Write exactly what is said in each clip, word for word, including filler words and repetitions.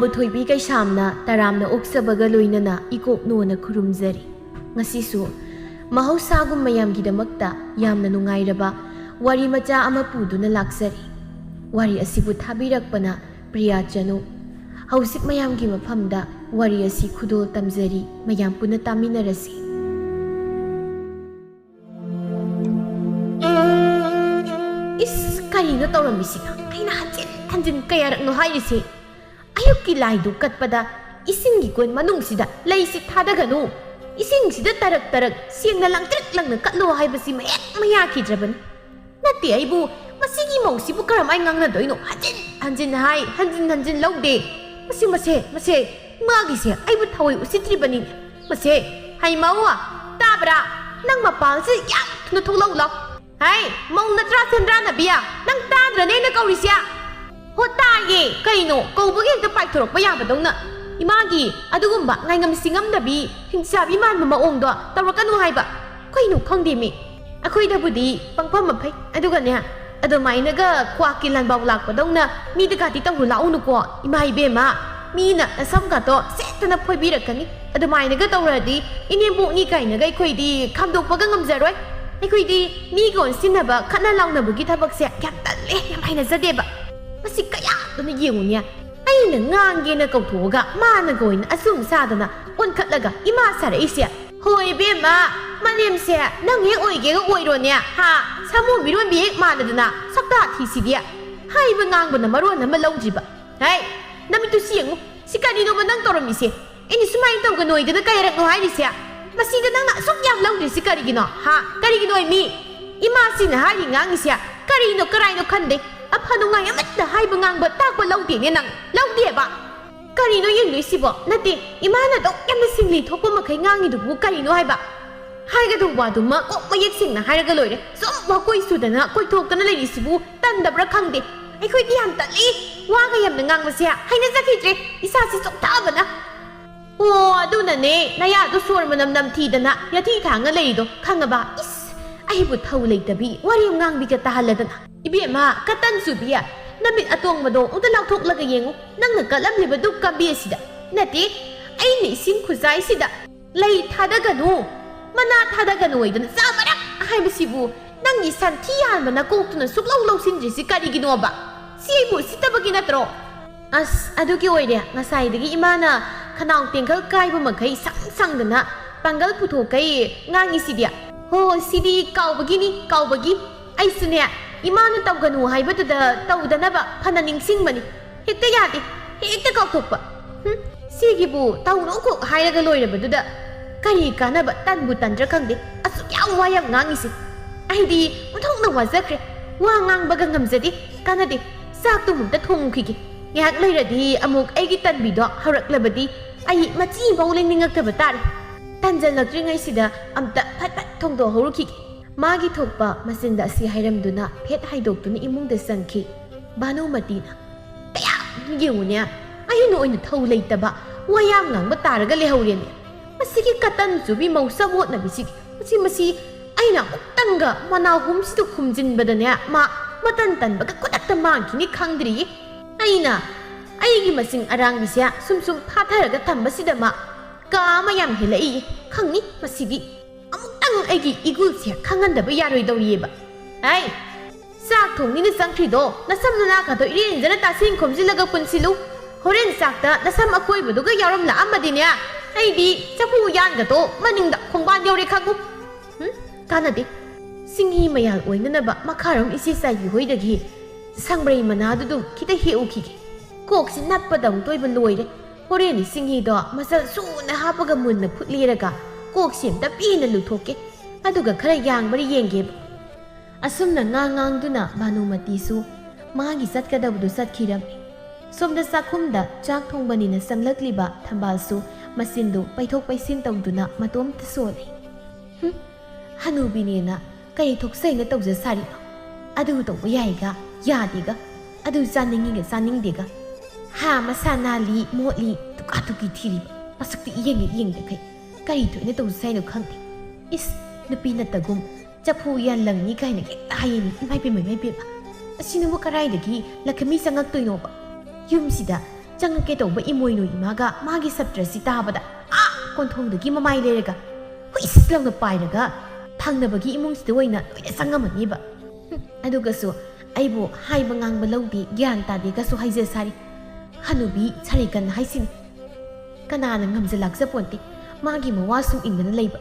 ꯊꯣꯏꯕꯤ ꯀꯩꯁꯥꯝꯅ ꯇꯔꯥꯝꯅ ꯑꯣꯛꯆꯕꯒ ꯂꯣꯏꯅꯅ ꯏꯀꯣꯛꯅꯣꯅ ꯈꯨꯔꯨꯝꯖꯔꯤ꯫ ꯉꯁꯤꯁꯨ ꯃꯍꯧꯁꯥꯒꯨꯝ ꯃꯌꯥꯝꯒꯤꯗꯃꯛꯇ ꯌꯥꯝꯅ ꯅꯨꯡꯉꯥꯏꯔꯕ ꯋꯥꯔꯤ ꯃꯆꯥ ꯑꯃ ꯄꯨꯗꯨꯅ ꯂꯥꯛꯆꯔꯤ꯫ ꯋꯥꯔꯤ ꯑꯁꯤꯕꯨ ꯊꯥꯕꯤꯔꯛꯄꯅ ꯄ꯭ꯔꯤꯌꯥ ꯆꯅꯨ꯫ ꯍꯧꯖꯤꯛ ꯃꯌꯥꯝꯒꯤ ꯃꯐꯝꯗ ꯋꯥꯔꯤ ꯑꯁꯤ ꯈꯨꯗꯣꯜ ꯇꯝꯖꯔꯤ, ꯃꯌꯥꯝ ꯄꯨꯟꯅ ꯇꯥꯃꯤꯟꯅꯔꯁꯤ꯫ ꯏꯁ, ꯀꯔꯤꯅꯣ ꯇꯧꯔꯝꯃꯤꯁꯤꯅ? ꯑꯩꯅ ꯍꯟꯖꯤꯟ ꯍꯟꯖꯤꯟ ꯀꯌꯥꯔꯛꯅꯣ ꯍꯥꯏꯔꯤꯁꯦ? ꯑꯌꯨꯛꯀꯤ ꯂꯥꯏꯗꯨ ꯀꯠꯄꯗ ꯏꯁꯤꯡꯒꯤ ꯀꯣꯟ ꯃꯅꯨꯡꯁꯤꯗ ꯂꯩꯁꯤ ꯊꯥꯗꯒꯅꯨ, ꯏꯁꯤꯡꯁꯤꯗ ꯇꯔꯛ ꯇꯔꯛ ꯁꯦꯡꯅ ꯂꯪꯇ꯭ꯔꯤꯛ ꯂꯪꯅ ꯀꯠꯂꯣ ꯍꯥꯏꯕꯁꯤ ꯃꯌꯦꯛ ꯃꯌꯥꯈꯤꯗ꯭ꯔꯕꯅꯤ꯫ ꯅꯠꯇꯦ ꯑꯩꯕꯨ, ꯃꯁꯤꯒꯤ ꯃꯧꯁꯤꯕꯨ ꯀꯔꯝꯍꯥꯏ ꯉꯥꯡꯅꯗꯣꯏꯅꯣ? ꯍꯟꯖꯤꯟ ꯍꯟꯖꯤꯟ ꯍꯥꯏ, ꯍꯟꯖꯤꯟ ꯍꯟꯖꯤꯟ ꯂꯧꯗꯦ꯫ ꯃꯁꯤ, ꯃꯁꯦ, ꯃꯁꯦ, ꯃꯥꯒꯤꯁꯦ ꯑꯩꯕꯨ ꯊꯑꯣꯏ ꯎꯁꯤꯠꯇ꯭ꯔꯤꯕꯅꯤ꯫ ꯃꯁꯦ, ꯍꯩ ꯃꯧ, ꯇꯥꯕ꯭ꯔꯥ? ꯅꯪ ꯃꯄꯥꯟꯁꯤ ꯌꯥꯝ ꯊꯨꯅ ꯊꯣꯛꯂꯛꯎ ꯂꯥꯎ꯫ ꯍꯩ, ꯃꯧ ꯅꯠꯇ꯭ꯔꯥ ꯁꯦꯟꯗ꯭ꯔꯥ ꯅꯕꯤꯌꯥ? ꯅꯪ ꯇꯥꯗ꯭ꯔꯅꯦ ꯑꯩꯅ ꯀꯧꯔꯤꯁꯦ? ꯍꯣ, ꯇꯥꯏꯌꯦ꯫ ꯀꯩꯅꯣ, ꯀꯧꯕꯒꯤ ꯍꯦꯛꯇ ꯄꯥꯏꯊꯣꯔꯛꯄ ꯌꯥꯕꯗꯧꯅ? ꯏꯃꯥꯒꯤ ꯑꯗꯨꯒꯨꯝꯕ ꯉꯥꯏꯉꯝ ꯁꯤꯡꯉꯝꯗꯕꯤ, ꯍꯤꯡꯆꯥꯕꯤ ꯃꯥꯟꯕ ꯃꯑꯣꯡꯗꯣ ꯇꯧꯔꯛꯀꯅꯨ ꯍꯥꯏꯕ꯫ ꯀꯩꯅꯣ ꯈꯪꯗꯦꯃꯤ꯫ ꯑꯩꯈꯣꯏꯗꯕꯨꯗꯤ ꯄꯪꯐꯝ ꯃꯐꯩ꯫ ꯑꯗꯨꯒꯅꯦ, ꯑꯗꯨꯃꯥꯏꯅꯒ ꯀ꯭ꯋꯥꯛꯀꯤ ꯂꯥꯟꯕꯥꯎ ꯂꯥꯛꯄꯗꯧꯅ ꯃꯤꯗꯒꯗꯤ ꯇꯧꯔꯨ ꯂꯥꯛꯎꯅꯨꯀꯣ, ꯏꯃꯥ ꯏꯕꯦꯝꯃ꯫ ꯃꯤꯅ ꯅꯁꯝꯒꯗꯣ ꯁꯦꯠꯇꯅ ꯐꯣꯏꯕꯤꯔꯛꯀꯅꯤ꯫ ꯑꯗꯨꯃꯥꯏꯅꯒ ꯇꯧꯔꯗꯤ ꯏꯅꯦꯝꯕꯣꯛꯅꯤ ꯀꯥꯏꯅꯒ ꯑꯩꯈꯣꯏꯗꯤ ꯈꯥꯝꯗꯣꯛꯄꯒ ꯉꯝꯖꯔꯣꯏ꯫ ꯑꯩꯈꯣꯏꯗꯤ ꯃꯤꯒ ꯑꯣꯟꯁꯤꯟꯅꯕ, ꯈꯠꯅ ꯂꯥꯎꯅꯕꯒꯤ ꯊꯕꯛꯁꯦ ꯌꯥꯝ ꯇꯜꯂꯦ, ꯌꯥꯝ ꯍꯩꯅꯖꯗꯦꯕ꯫ ꯃꯁꯤ ꯀꯌꯥꯗꯨꯅ ꯌꯦꯡꯉꯨꯅꯦ, ꯑꯩꯅ ꯉꯥꯡꯒꯦꯅ ꯀꯧꯊꯣꯛꯑꯒ ꯃꯥꯅꯒ ꯑꯣꯏꯅ ꯑꯆꯨꯝ ꯁꯥꯗꯅ ꯑꯣꯟꯈꯠꯂꯒ ꯏꯃꯥ ꯁꯥꯔꯛꯏꯁꯦ꯫ ꯍꯣꯏ ꯏꯕꯦꯝꯃ, ꯃꯅꯦꯝꯁꯦ ꯅꯪ ꯍꯦꯛ ꯑꯣꯏꯒꯦꯒ ꯑꯣꯏꯔꯣꯅꯦ, ꯍꯥ? ꯁꯥꯃꯨ ꯃꯤꯔꯣꯟꯕꯤ ꯍꯦꯛ ꯃꯥꯟꯅꯗꯅ ꯁꯛꯇꯥ ꯊꯤꯁꯤꯗꯤ꯫ ꯍꯥꯏꯕ ꯉꯥꯡꯕꯅ ꯃꯔꯣꯟ ꯑꯃ ꯂꯧꯗ꯭ꯔꯤꯕ꯫ ꯍꯩ, ꯅꯃꯤꯠꯇꯨ ꯁꯤ ꯌꯦꯡꯉꯨ, ꯁꯤ ꯀꯔꯤꯅꯣꯕ ꯅꯪ ꯇꯧꯔꯝꯃꯤꯁꯦ? ꯑꯩꯅ ꯁꯨꯃꯥꯏꯅ ꯇꯧꯒꯅꯣꯏꯗꯅ ꯀꯌꯥꯔꯛꯅꯣ ꯍꯥꯏꯔꯤꯁꯦ? ꯃꯁꯤꯗ ꯅꯪꯅ ꯑꯁꯨꯛ ꯌꯥꯝ ꯂꯧꯗ꯭ꯔꯤꯁꯤ ꯀꯔꯤꯒꯤꯅꯣ? ꯍꯥ? ꯀꯔꯤꯒꯤꯅꯣ ꯃꯤ? ꯏꯃꯥꯁꯤꯅ ꯍꯥꯏꯔꯤ ꯉꯥꯡꯉꯤꯁꯦ ꯀꯔꯤꯅꯣ ꯀꯔꯥꯏꯅꯣ ꯈꯟꯗꯦ꯫ ꯑꯐ ꯅꯨꯡꯉꯥꯏ ꯑꯃꯠꯇ ꯍꯥꯏꯕ ꯉꯥꯡꯕ ꯇꯥꯛꯄ ꯂꯧꯗꯦꯅꯦ ꯅꯪ꯫ ꯂꯧꯗꯦꯕ꯫ ꯀꯔꯤꯅꯣ ꯌꯦꯡꯗꯣꯏꯁꯤꯕꯣ? ꯅꯠꯇꯦ, ꯏꯃꯥꯅ ꯑꯗꯨꯛ ꯌꯥꯝꯅ ꯁꯤꯡꯂꯤ ꯊꯣꯛꯄ ꯃꯈꯩ ꯉꯥꯡꯉꯤꯗꯨꯕꯨ ꯀꯔꯤꯅꯣ ꯍꯥꯏꯕ? ꯍꯥꯏꯒꯗꯧꯕ ꯑꯗꯨꯃ ꯀꯣꯛ ꯃꯌꯦꯛ ꯁꯦꯡꯅ ꯍꯥꯏꯔꯒ ꯂꯣꯏꯔꯦ꯫ ꯁꯨꯝ ꯋꯥꯀꯣꯏ ꯁꯨꯗꯅ ꯀꯣꯏꯊꯣꯛꯇꯅ ꯂꯩꯔꯤꯁꯤꯕꯨ ꯇꯟꯗꯕ꯭ꯔꯥ ꯈꯪꯗꯦ꯫ ꯑꯩꯈꯣꯏꯗꯤ ꯌꯥꯝ ꯇꯜꯂꯤ꯫ ꯋꯥꯒ ꯌꯥꯝꯅ ꯉꯥꯡꯕꯁꯦ ꯍꯩꯅꯖꯈꯤꯗ꯭ꯔꯦ꯫ ꯏꯁꯥꯁꯤ ꯆꯣꯛꯊꯕꯅ꯫ ꯑꯣ, ꯑꯗꯨꯅꯅꯦ ꯅꯌꯥꯗꯣ ꯁꯣꯔ ꯃꯅꯝ ꯅꯝꯊꯤꯗꯅ ꯌꯥꯊꯤ ꯊꯥꯡꯉ ꯂꯩꯔꯤꯗꯣ, ꯈꯪꯉꯕ? ꯏꯁ, ꯑꯩꯕꯨ ꯊꯧ ꯂꯩꯇꯕꯤ ꯋꯥꯔꯤ ꯉꯥꯡꯕꯤꯒ ꯇꯥꯍꯜꯂꯗꯅ꯫ ꯏꯕꯦꯝꯃ, ꯀꯇꯟ ꯆꯨꯕꯤ, ꯅꯃꯤꯠ ꯑꯇꯣꯡꯕꯗꯣ ꯑꯃꯨꯛꯇ ꯂꯥꯎꯊꯣꯛꯂꯒ ꯌꯦꯡꯉꯨ, ꯅꯪꯅ ꯀꯠꯂꯝꯂꯤꯕ ꯙꯨꯞ ꯀꯥꯝꯕꯤ ꯑꯁꯤꯗ꯫ ꯅꯠꯇꯦ, ꯑꯩꯅ ꯏꯁꯤꯡ ꯈꯨꯖꯥꯏꯁꯤꯗ ꯂꯩ ꯊꯥꯗꯒꯅꯨ, ꯃꯅꯥ ꯊꯥꯗꯒꯅꯨ ꯍꯥꯏꯗꯅ ꯆꯥꯃꯔꯛ ꯍꯥꯏꯕꯁꯤꯕꯨ ꯅꯪꯒꯤ ꯁꯟꯊꯤ ꯍꯥꯟꯕ ꯅꯀꯣꯛꯇꯨꯅ ꯁꯨꯛꯂꯧ ꯂꯧꯁꯤꯟꯗ꯭ꯔꯤꯁꯤ ꯀꯔꯤꯒꯤꯅꯣꯕ? ꯁꯤ ꯑꯩꯕꯨ ꯎꯁꯤꯠꯇꯕꯒꯤ ꯅꯠꯇ꯭ꯔꯣ? ꯑꯁ, ꯑꯗꯨꯒꯤ ꯑꯣꯏꯔꯦ ꯉꯁꯥꯏꯗꯒꯤ ꯏꯃꯥꯅ ꯈꯅꯥꯎ ꯇꯦꯡꯒꯜ ꯀꯥꯏꯕ ꯃꯈꯩ ꯁꯪ ꯁꯪꯗꯅ ꯄꯥꯡꯒꯜ ꯄꯨꯊꯣꯛꯈꯩ ꯉꯥꯡꯉꯤꯁꯤꯗꯤ꯫ ꯍꯣ, ꯁꯤꯗꯤ ꯀꯥꯎꯕꯒꯤꯅꯤ, ꯀꯥꯎꯕꯒꯤ꯫ ꯑꯩꯁꯨꯅꯦ, ꯏꯃꯥꯅ ꯇꯧꯒꯅꯨ ꯍꯥꯏꯕꯗꯨꯗ ꯇꯧꯗꯅꯕ ꯐꯅ ꯅꯤꯡꯁꯤꯡꯕꯅꯤ꯫ ꯍꯦꯛꯇ ꯌꯥꯗꯦ, ꯍꯦꯛꯇ ꯀꯥꯎꯊꯣꯛꯄ꯫ ꯍꯨꯝ, ꯁꯤꯒꯤꯕꯨ ꯇꯧꯅꯨ ꯀꯣꯛ ꯍꯥꯏꯔꯒ ꯂꯣꯏꯔꯕꯗꯨꯗ ꯀꯔꯤ ꯀꯥꯟꯅꯕ? ꯇꯟꯕꯨ ꯇꯟꯗ꯭ꯔꯥ ꯈꯪꯗꯦ, ꯑꯁꯨꯛ ꯌꯥꯝ ꯋꯥ ꯌꯥꯝ ꯉꯥꯡꯉꯤꯁꯦ꯫ ꯑꯩꯗꯤ ꯑꯣꯟꯊꯣꯛꯅ ꯋꯥꯖꯈ꯭ꯔꯦ, ꯋꯥ ꯉꯥꯡꯕꯒ ꯉꯝꯖꯗꯦ, ꯀꯥꯟꯅꯗꯦ꯫ ꯆꯥꯛꯇꯨ ꯑꯃꯨꯛꯇ ꯊꯣꯡꯉꯨꯈꯤꯒꯦ꯫ ꯉꯥꯏꯍꯥꯛ ꯂꯩꯔꯗꯤ ꯑꯃꯨꯛ ꯑꯩꯒꯤ ꯇꯟꯕꯤꯗꯣ ꯍꯧꯔꯛꯂꯕꯗꯤ ꯑꯩ ꯃꯆꯤ ꯑꯃꯐꯥꯎ ꯂꯦꯡꯅꯤꯡꯉꯛꯇꯕ ꯇꯥꯔꯦ꯫ ꯇꯟꯖꯜꯂꯛꯇ꯭ꯔꯤꯉꯩꯁꯤꯗ ꯑꯝꯇ ꯐꯠ ꯐꯠ ꯊꯣꯡꯗꯣꯛꯍꯧꯔꯨꯈꯤꯒꯦ꯫ ꯃꯥꯒꯤ ꯊꯣꯛꯄ ꯃꯆꯤꯟꯗ ꯑꯁꯤ ꯍꯥꯏꯔꯝꯗꯨꯅ ꯐꯦꯠ ꯍꯥꯏꯗꯣꯛꯇꯨꯅ ꯏꯃꯨꯡꯗ ꯆꯪꯈꯤ ꯚꯥꯅꯨꯃꯇꯤꯅ꯫ ꯀꯌꯥ ꯌꯦꯡꯉꯨꯅꯦ, ꯑꯩꯅ ꯑꯣꯏꯅ ꯊꯧ ꯂꯩꯇꯕ ꯋꯥ ꯌꯥꯝ ꯉꯥꯡꯕ ꯇꯥꯔꯒ ꯂꯩꯍꯧꯔꯦꯅꯦ꯫ ꯃꯁꯤꯒꯤ ꯀꯇꯟ ꯆꯨꯕꯤ ꯃꯧ ꯆꯃꯣꯠꯅꯕꯤꯁꯤꯒꯤ, ꯃꯁꯤ, ꯃꯁꯤ ꯑꯩꯅ ꯑꯃꯨꯛꯇꯪꯒ ꯃꯅꯥꯍꯨꯝꯁꯤꯗ ꯈꯨꯝꯖꯤꯟꯕꯗꯅꯦ, ꯃꯥ ꯃꯇꯟ ꯇꯟꯕꯒ ꯈꯨꯗꯛꯇ ꯃꯥꯡꯈꯤꯅꯤ ꯈꯪꯗ꯭ꯔꯤꯌꯦ꯫ ꯑꯩꯅ ꯑꯩꯒꯤ ꯃꯁꯤꯡ ꯑꯔꯥꯡꯕꯤꯁꯦ ꯁꯨꯝ ꯁꯨꯝ ꯐꯥꯊꯔꯒ ꯊꯝꯕꯁꯤꯗ ꯃꯥ ꯀꯥ ꯑꯃ ꯌꯥꯝ ꯍꯦꯜꯂꯛꯏꯌꯦ꯫ ꯈꯪꯅꯤ ꯃꯁꯤꯗꯤ꯫ ꯑꯃꯨꯛꯇꯪ ꯑꯩꯒꯤ ꯏꯒꯨꯜꯁꯦ ꯈꯪꯍꯟꯗꯕ ꯌꯥꯔꯣꯏꯗꯧꯔꯤꯑꯕ꯫ ꯍꯥꯏ, ꯆꯥꯛ ꯊꯣꯡꯅꯤꯅ ꯆꯪꯈ꯭ꯔꯤꯗꯣ ꯅꯁꯝ ꯅꯅꯥꯒꯗꯣ ꯏꯔꯦꯟꯖꯅ ꯇꯥꯁꯤꯟ ꯈꯣꯝꯖꯤꯜꯂꯒ ꯄꯨꯟꯁꯤꯜꯂꯨ꯫ ꯍꯣꯔꯦꯟ ꯆꯥꯛꯇ ꯅꯁꯝ ꯑꯀꯣꯏꯕꯗꯨꯒ ꯌꯥꯎꯔꯝꯂꯛꯑꯝꯃꯗꯤꯅꯦ, ꯑꯩꯗꯤ ꯆꯐꯨ ꯌꯥꯟꯒꯗꯣ ꯃꯅꯤꯡꯗ ꯈꯣꯡꯕꯥꯟ ꯌꯧꯔꯦ ꯈꯪꯉꯨ꯫ ꯍꯨꯝ? ꯀꯥꯟꯅꯗꯦ꯫ ꯁꯤꯡꯍꯤ ꯃꯌꯥꯜ ꯑꯣꯏꯅꯅꯕ ꯃꯈꯥꯔꯣꯝ ꯏꯆꯦ ꯆꯥꯏꯕꯤ ꯍꯣꯏꯗꯒꯤ ꯁꯪꯕ꯭ꯔꯩ ꯃꯅꯥꯗꯨꯗꯨꯝ ꯈꯤꯇ ꯍꯦꯛꯎꯈꯤꯒꯦ꯫ ꯀꯣꯛꯁꯤ ꯅꯞꯄꯗ ꯑꯃꯨꯛꯇ ꯑꯣꯏꯕ ꯂꯣꯏꯔꯦ꯫ ꯍꯣꯔꯦꯟꯗꯤ ꯁꯤꯡꯍꯤꯗꯣ ꯃꯆꯜ ꯁꯨꯅ ꯍꯥꯞꯄꯒ ꯃꯨꯟꯅ ꯐꯨꯠꯂꯦꯔꯒ ꯀꯣꯛꯁꯤ ꯑꯝꯇ ꯄꯦꯟꯅ ꯂꯨꯊꯣꯛꯀꯦ꯫ ꯑꯗꯨꯒ ꯈꯔ ꯌꯥꯡꯕ꯭ꯔꯥ ꯌꯦꯡꯒꯦꯕ꯫ ꯑꯁꯨꯝꯅ ꯉꯥꯡ ꯉꯥꯡꯗꯨꯅ ꯚꯥꯅꯨꯃꯇꯤꯁꯨ ꯃꯥꯒꯤ ꯆꯠꯀꯗꯕꯗꯨ ꯆꯠꯈꯤꯔꯝꯃꯤ꯫ ꯁꯣꯝꯗ ꯆꯥꯛꯈꯨꯝꯗ ꯆꯥꯛ ꯊꯣꯡꯕꯅꯤꯅ ꯆꯪꯂꯛꯂꯤꯕ ꯊꯝꯕꯥꯜꯁꯨ ꯃꯆꯤꯟꯗꯨ ꯄꯩꯊꯣꯛ ꯄꯩꯁꯤꯟ ꯇꯧꯗꯨꯅ ꯃꯇꯣꯝꯇ ꯁꯣꯜꯂꯤ꯫ "ꯍꯨꯝ, ꯍꯅꯨꯕꯤꯅꯦꯅ ꯀꯔꯤ ꯊꯣꯛꯆꯩꯅ ꯇꯧꯖ ꯁꯥꯔꯤꯅꯣ? ꯑꯗꯨ ꯇꯧꯕ ꯌꯥꯏꯒ ꯌꯥꯗꯦꯒ, ꯑꯗꯨ ꯆꯥꯅꯤꯡꯉꯤꯒ ꯆꯥꯅꯤꯡꯗꯦꯒ꯫ ꯍꯥ, ꯃꯁꯥ ꯅꯥꯜꯂꯤ ꯃꯣꯠꯂꯤ ꯇꯨꯀꯥ ꯇꯨꯀꯤ ꯊꯤꯔꯤꯕ ꯃꯁꯛꯇꯤ ꯏꯌꯦꯡ ꯍꯦꯛ ꯌꯦꯡꯗꯈꯩ꯫ ꯀꯔꯤ ꯊꯣꯛꯏꯅ ꯇꯧꯖ ꯁꯥꯏꯅꯣ ꯈꯪꯗꯦ꯫ ꯏꯁ, ꯅꯨꯄꯤ ꯅꯠꯇꯒꯨꯝ ꯆꯐꯨ ꯎꯌꯥꯟ ꯂꯪꯅꯤ ꯀꯥꯏꯅ ꯍꯦꯛꯇ ꯍꯥꯏꯌꯦꯅꯦ, ꯏꯃꯥꯏ ꯄꯦꯝꯃ, ꯏꯃꯥꯏ ꯄꯦꯝꯃ!" ꯑꯁꯤꯅꯕꯨ ꯀꯔꯥꯏꯗꯒꯤ ꯂꯛꯈꯃꯤ ꯆꯪꯉꯛꯇꯣꯏꯅꯣꯕ? ꯌꯨꯝꯁꯤꯗ ꯆꯪꯉꯛꯀꯦ ꯇꯧꯕ ꯏꯃꯣꯏꯅꯨ ꯏꯃꯥꯒ ꯃꯥꯒꯤ ꯁꯞꯇ꯭ꯔꯁꯤ ꯇꯥꯕꯗ, ꯑꯥ ꯀꯣꯟꯊꯣꯡꯗꯒꯤ ꯃꯃꯥꯏ ꯂꯩꯔꯒ ꯍꯨꯏꯁ ꯂꯥꯎꯅ ꯄꯥꯏꯔꯒ ꯊꯪꯅꯕꯒꯤ ꯏꯃꯨꯡꯁꯤꯗ ꯑꯣꯏꯅ ꯂꯣꯏꯅ ꯆꯪꯉꯝꯃꯅꯤꯕ꯫ ꯍꯨꯝ, ꯑꯗꯨꯒꯁꯨ ꯑꯩꯕꯨ ꯍꯥꯏꯕ ꯉꯥꯡꯕ ꯂꯧꯗꯦ, ꯒ꯭ꯌꯥꯟ ꯇꯥꯗꯦꯒꯁꯨ ꯍꯥꯏꯖ ꯁꯥꯔꯤ꯫ ꯍꯅꯨꯕꯤ ꯁꯔꯤꯀꯟ ꯍꯥꯏꯁꯤꯅꯤ꯫ ꯀꯅꯥꯅ ꯉꯝꯖ ꯂꯥꯛꯆ ꯄꯣꯟꯇꯦ ꯃꯥꯒꯤ ꯃꯋꯥ ꯁꯨꯝ ꯏꯟꯗꯨꯅ ꯂꯩꯕ꯫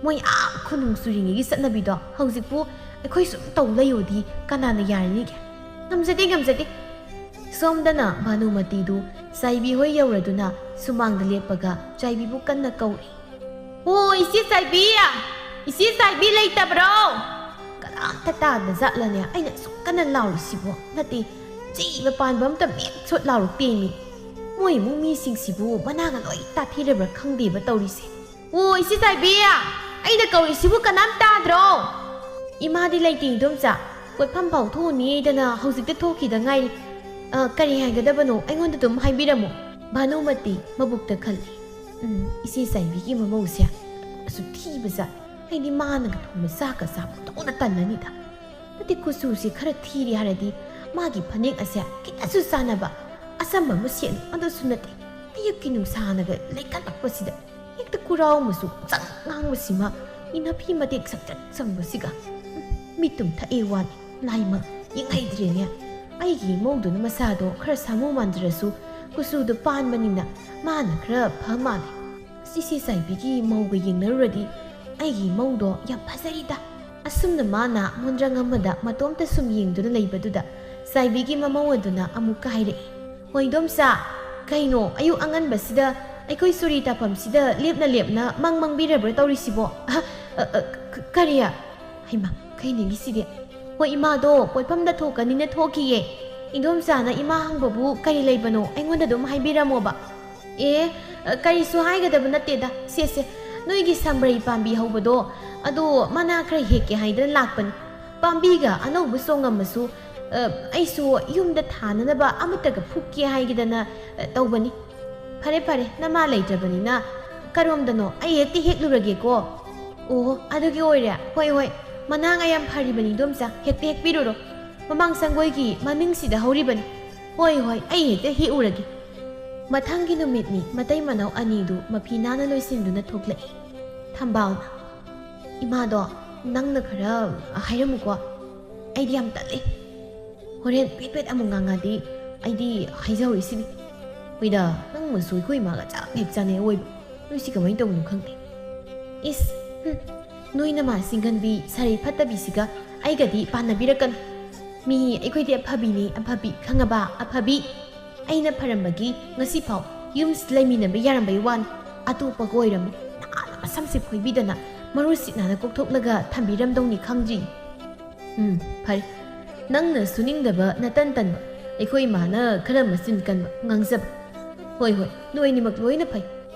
ꯃꯣꯏ ꯑꯥ ꯈꯨꯅꯨꯡ ꯆꯨꯔꯤꯉꯩꯒꯤ ꯆꯠꯅꯕꯤꯗꯣ ꯍꯧꯖꯤꯛꯄꯨ ꯑꯩꯈꯣꯏ ꯁꯨꯝ ꯇꯧ ꯂꯩꯌꯣꯗꯤ ꯀꯅꯥꯅ ꯌꯥꯔꯅꯤꯒꯦ? ꯉꯝꯖꯗꯦ, ꯉꯝꯖꯗꯦ꯫ ꯁꯣꯝꯗꯅ ꯚꯥꯅꯨꯃꯇꯤꯗꯨ ꯆꯥꯏꯕꯤ ꯍꯣꯏ ꯌꯧꯔꯗꯨꯅ ꯁꯨꯃꯥꯡꯗ ꯂꯦꯞꯄꯒ ꯆꯥꯏꯕꯤꯕꯨ ꯀꯟꯅ ꯀꯧꯔꯤ꯫ "ꯑꯣ, ꯏꯆꯦ ꯆꯥꯏꯕꯤ! ꯏꯆꯦ ꯆꯥꯏꯕꯤ ꯂꯩꯇꯕ꯭ꯔꯣ?" ꯀꯅꯥꯝꯇ ꯇꯥꯗ ꯖꯥꯠꯂꯅꯦ ꯑꯩꯅ ꯑꯁꯨꯛ ꯀꯟꯅ ꯂꯥꯎꯔꯤꯁꯤꯕꯣ? ꯅꯠꯇꯦ, ꯆꯩ ꯃꯄꯥꯟꯕ ꯑꯝꯇ ꯃꯦꯠ ꯁꯣꯠ ꯂꯥꯎꯔꯛꯇꯦꯃꯤ꯫ ꯃꯣꯏ ꯏꯃꯨꯡ ꯃꯤꯁꯤꯡꯁꯤꯕꯨ ꯃꯅꯥꯒ ꯂꯣꯏ ꯇꯥꯊꯤꯔꯕ꯭ꯔꯥ ꯈꯪꯗꯦꯕ ꯇꯧꯔꯤꯁꯦ꯫ "ꯑꯣ, ꯏꯆꯦ ꯆꯥꯏꯕꯤ! ꯑꯩꯅ ꯀꯧꯔꯤꯁꯤꯕꯨ ꯀꯅꯥꯝ ꯇꯥꯗ꯭ꯔꯣ?" "ꯏꯃꯥꯗꯤ ꯂꯩꯇꯦ, ꯏꯗꯣꯝꯆꯥ꯫ ꯄꯣꯠꯐꯝ ꯐꯥꯎ ꯊꯣꯛꯎꯅꯤꯗꯅ ꯍꯧꯖꯤꯛꯇ ꯊꯣꯛꯈꯤꯗ ꯉꯥꯏꯔꯤ꯫ ꯑ, ꯀꯔꯤ ꯍꯥꯏꯒꯗꯕꯅꯣ ꯑꯩꯉꯣꯟꯗ ꯑꯗꯨꯝ ꯍꯥꯏꯕꯤꯔꯝꯃꯣ꯫" ꯚꯥꯅꯨꯃꯇꯤ ꯃꯕꯨꯛꯇ ꯈꯜꯂꯤ꯫ "ꯎꯝ, ꯏꯆꯦ ꯆꯥꯏꯕꯤꯒꯤ ꯃꯃꯧꯁꯦ ꯑꯁꯨꯛ ꯊꯤꯕ ꯖꯥꯠ꯫ ꯑꯩꯗꯤ ꯃꯥꯅꯒ ꯊꯣꯡꯕ ꯆꯥꯛꯀ ꯆꯥꯕ ꯇꯣꯛꯅ ꯇꯜꯂꯅꯤꯗ꯫ ꯅꯠꯇꯦ, ꯀꯨꯆꯨꯁꯦ ꯈꯔ ꯊꯤꯔꯦ ꯍꯥꯏꯔꯗꯤ ꯃꯥꯒꯤ ꯐꯅꯦꯛ ꯑꯁꯦ ꯈꯤꯇꯁꯨ ꯆꯥꯟꯅꯕ, ꯑꯆꯝꯕ ꯑꯃ ꯁꯦꯠꯂꯨ꯫ ꯑꯗꯨꯁꯨ ꯅꯠꯇꯦ, ꯑꯌꯨꯛꯀꯤ ꯅꯨꯡꯁꯥꯅꯒ ꯂꯩꯈꯠꯂꯛꯄꯁꯤꯗ ꯍꯦꯛꯇ ꯀꯨꯔꯥꯎ ꯃꯆꯨ ꯆꯪ ꯉꯥꯡꯕꯁꯤꯃ, ꯏꯅꯐꯤ ꯃꯇꯦꯛ ꯁꯪꯇ꯭ꯔꯤꯛ ꯁꯪꯕꯁꯤꯒ꯫ ꯎꯝ, ꯃꯤꯠꯇꯨꯝ ꯊꯛꯑꯦ ꯋꯥꯅꯤ, ꯂꯥꯏꯃꯛ ꯌꯦꯡꯍꯩꯗ꯭ꯔꯦꯅꯦ꯫" ꯑꯩꯒꯤ ꯏꯃꯧꯗꯨꯅ ꯃꯁꯥꯗꯣ ꯈꯔ ꯁꯥꯃꯨ ꯃꯥꯟꯖꯔꯁꯨ ꯀꯨꯆꯨꯗꯣ ꯄꯥꯟꯕꯅꯤꯅ ꯃꯥꯅ ꯈꯔ ꯐ ꯃꯥꯜꯂꯦ꯫ ꯑꯁ, ꯏꯆꯦ ꯆꯥꯏꯕꯤꯒꯤ ꯃꯧꯒ ꯌꯦꯡꯅꯔꯨꯔꯗꯤ ꯑꯩꯒꯤ ꯏꯃꯧꯗꯣ ꯌꯥꯝ ꯐꯖꯔꯤꯗ꯫ ꯑꯁꯨꯝꯅ ꯃꯥꯅ ꯃꯣꯟꯗ꯭ꯔꯪ ꯑꯃꯗ ꯃꯇꯣꯝꯇ ꯁꯨꯝ ꯌꯦꯡꯗꯨꯅ ꯂꯩꯕꯗꯨꯗ ꯆꯥꯏꯕꯤꯒꯤ ꯃꯃꯧ ꯑꯗꯨꯅ ꯑꯃꯨꯛꯀ ꯍꯥꯏꯔꯛꯏ, "ꯍꯣꯏ, ꯏꯗꯣꯝꯆꯥ, ꯀꯩꯅꯣ ꯑꯌꯨꯛ ꯑꯉꯟꯕꯁꯤꯗ ꯑꯩꯈꯣꯏ ꯆꯨꯔꯤ ꯇꯥꯐꯝꯁꯤꯗ ꯂꯦꯞꯅ ꯂꯦꯞꯅ ꯃꯪ ꯃꯪꯕꯤꯔꯕ꯭ꯔꯥ ꯇꯧꯔꯤꯁꯤꯕꯣ?" "ꯑ, ꯑ, ꯑ, ꯀ-, ꯀꯔꯤ? ꯍꯩꯃꯥ, ꯀꯩꯅꯣꯒꯤꯁꯤꯗꯤ? ꯍꯣꯏ, ꯏꯃꯥꯗꯣ ꯄꯣꯠꯐꯝꯗ ꯊꯣꯛꯀꯅꯤꯅ ꯊꯣꯛꯈꯤꯌꯦ꯫ ꯏꯗꯣꯝꯆꯥꯅ ꯏꯃꯥ ꯍꯪꯕꯕꯨ ꯀꯔꯤ ꯂꯩꯕꯅꯣ ꯑꯩꯉꯣꯟꯗ ꯑꯗꯨꯝ ꯍꯥꯏꯕꯤꯔꯝꯃꯣꯕ꯫" "ꯑꯦ, ꯑ, ꯀꯔꯤꯁꯨ ꯍꯥꯏꯒꯗꯕ ꯅꯠꯇꯦꯗ꯫ ꯁꯦ, ꯁꯦ, ꯅꯣꯏꯒꯤ ꯁꯝꯕ꯭ꯔꯩ ꯄꯥꯝꯕꯤ ꯍꯧꯕꯗꯣ, ꯑꯗꯣ ꯃꯅꯥ ꯈꯔ ꯍꯦꯛꯀꯦ ꯍꯥꯏꯗꯅ ꯂꯥꯛꯄꯅꯤ꯫ ꯄꯥꯝꯕꯤꯒ ꯑꯅꯧꯕ ꯆꯣꯡꯉꯝꯃꯁꯨ, ꯑ, ꯑꯩꯁꯨ ꯌꯨꯝꯗ ꯊꯥꯅꯅꯕ ꯑꯃꯠꯇꯒ ꯐꯨꯛꯀꯦ ꯍꯥꯏꯒꯦꯗꯅ, ꯑ, ꯇꯧꯕꯅꯤ꯫" "ꯐꯔꯦ, ꯐꯔꯦ, ꯅꯃꯥ ꯂꯩꯇ꯭ꯔꯕꯅꯤꯅ ꯀꯔꯣꯝꯗꯅꯣ? ꯑꯩ ꯍꯦꯛꯇ ꯍꯦꯛꯂꯨꯔꯒꯦꯀꯣ꯫" "ꯑꯣ, ꯑꯗꯨꯒꯤ ꯑꯣꯏꯔꯦ꯫ ꯍꯣꯏ, ꯍꯣꯏ, ꯃꯅꯥ ꯌꯥꯝ ꯐꯔꯤꯕꯅꯤ, ꯏꯗꯣꯝꯆꯥ, ꯍꯦꯛꯇ ꯍꯦꯛꯄꯤꯔꯨꯔꯣ꯫" ꯃꯃꯥꯡ ꯁꯪꯒꯣꯏꯒꯤ ꯃꯅꯤꯡꯁꯤꯗ ꯍꯧꯔꯤꯕꯅꯤ꯫ ꯍꯣꯏ, ꯍꯣꯏ, ꯑꯩ ꯍꯦꯛꯇ ꯍꯦꯛꯎꯔꯒꯦ꯫ ꯃꯊꯪꯒꯤ ꯅꯨꯃꯤꯠꯅꯤ, ꯃꯇꯩ ꯃꯅꯥꯎ ꯑꯅꯤꯗꯨ ꯃꯐꯤ ꯅꯥꯟꯅ ꯂꯣꯏꯁꯤꯟꯗꯨꯅ ꯊꯣꯛꯂꯛꯏ꯫ ꯊꯝꯕꯥꯜꯅ, "ꯏꯃꯥꯗꯣ ꯅꯪꯅ ꯈꯔ ꯍꯥꯏꯔꯝꯃꯨꯀꯣ, ꯑꯩꯗꯤ ꯌꯥꯝ ꯇꯜꯂꯤ꯫ ꯍꯣꯔꯦꯟ ꯄꯦꯠ ꯄꯦꯠ ꯑꯃꯨꯛ ꯉꯥꯡꯉꯗꯤ ꯑꯩꯗꯤ ꯍꯥꯏꯖꯍꯧꯔꯤꯁꯤꯅꯤ꯫ ꯍꯣꯏꯗ, ꯅꯪ ꯃꯁꯨ ꯑꯩꯈꯣꯏ ꯏꯃꯥꯒ ꯆꯞ ꯍꯦꯛ ꯆꯥꯅꯩ ꯑꯣꯏꯕ꯫ ꯅꯣꯏꯁꯤ ꯀꯃꯥꯏꯅ ꯇꯧꯕꯅꯣ ꯈꯪꯗꯦ꯫ ꯏꯁ, ꯍꯨꯝ, ꯅꯣꯏ ꯅꯃꯥ ꯁꯤꯡꯒꯟꯕꯤ ꯁꯥꯔꯩ ꯐꯠꯇꯕꯤꯁꯤꯒ ꯑꯩꯒꯗꯤ ꯄꯥꯟꯅꯕꯤꯔꯛꯀꯅꯨ꯫ ꯃꯤ ꯑꯩꯈꯣꯏꯗꯤ ꯑꯐꯕꯤꯅꯤ, ꯑꯐꯕꯤ, ꯈꯪꯉꯕ? ꯑꯐꯕꯤ꯫ ꯑꯩꯅ ꯐꯔꯝꯕꯒꯤ ꯉꯁꯤꯐꯥꯎ ꯌꯨꯝꯁꯤꯗ ꯂꯩꯃꯤꯟꯅꯕ ꯌꯥꯔꯝꯕꯩ ꯋꯥꯅꯤ꯫ ꯑꯇꯣꯞꯄꯒ ꯑꯣꯏꯔꯝꯃꯤ ꯅꯍꯥꯟꯅ ꯃꯁꯝꯁꯦ ꯐꯣꯏꯕꯤꯗꯅ ꯃꯔꯨ ꯁꯤꯠ ꯅꯥꯟꯅ ꯀꯣꯛꯊꯣꯛꯂꯒ ꯊꯝꯕꯤꯔꯝꯗꯧꯅꯤ ꯈꯪꯗ꯭ꯔꯤ꯫ ꯎꯝ, ꯐꯔꯦ꯫ ꯅꯪꯅ ꯁꯨꯅꯤꯡꯗꯕ ꯅꯇꯟ ꯇꯟꯕ, ꯑꯩꯈꯣꯏ ꯏꯃꯥꯅ ꯈꯔ ꯃꯆꯤꯟ ꯀꯟꯕ ꯉꯥꯡꯖꯕ꯫ ꯍꯣꯏ, ꯍꯣꯏ, ꯅꯣꯏ ꯑꯅꯤꯃꯛ ꯂꯣꯏꯅ ꯐꯩ꯫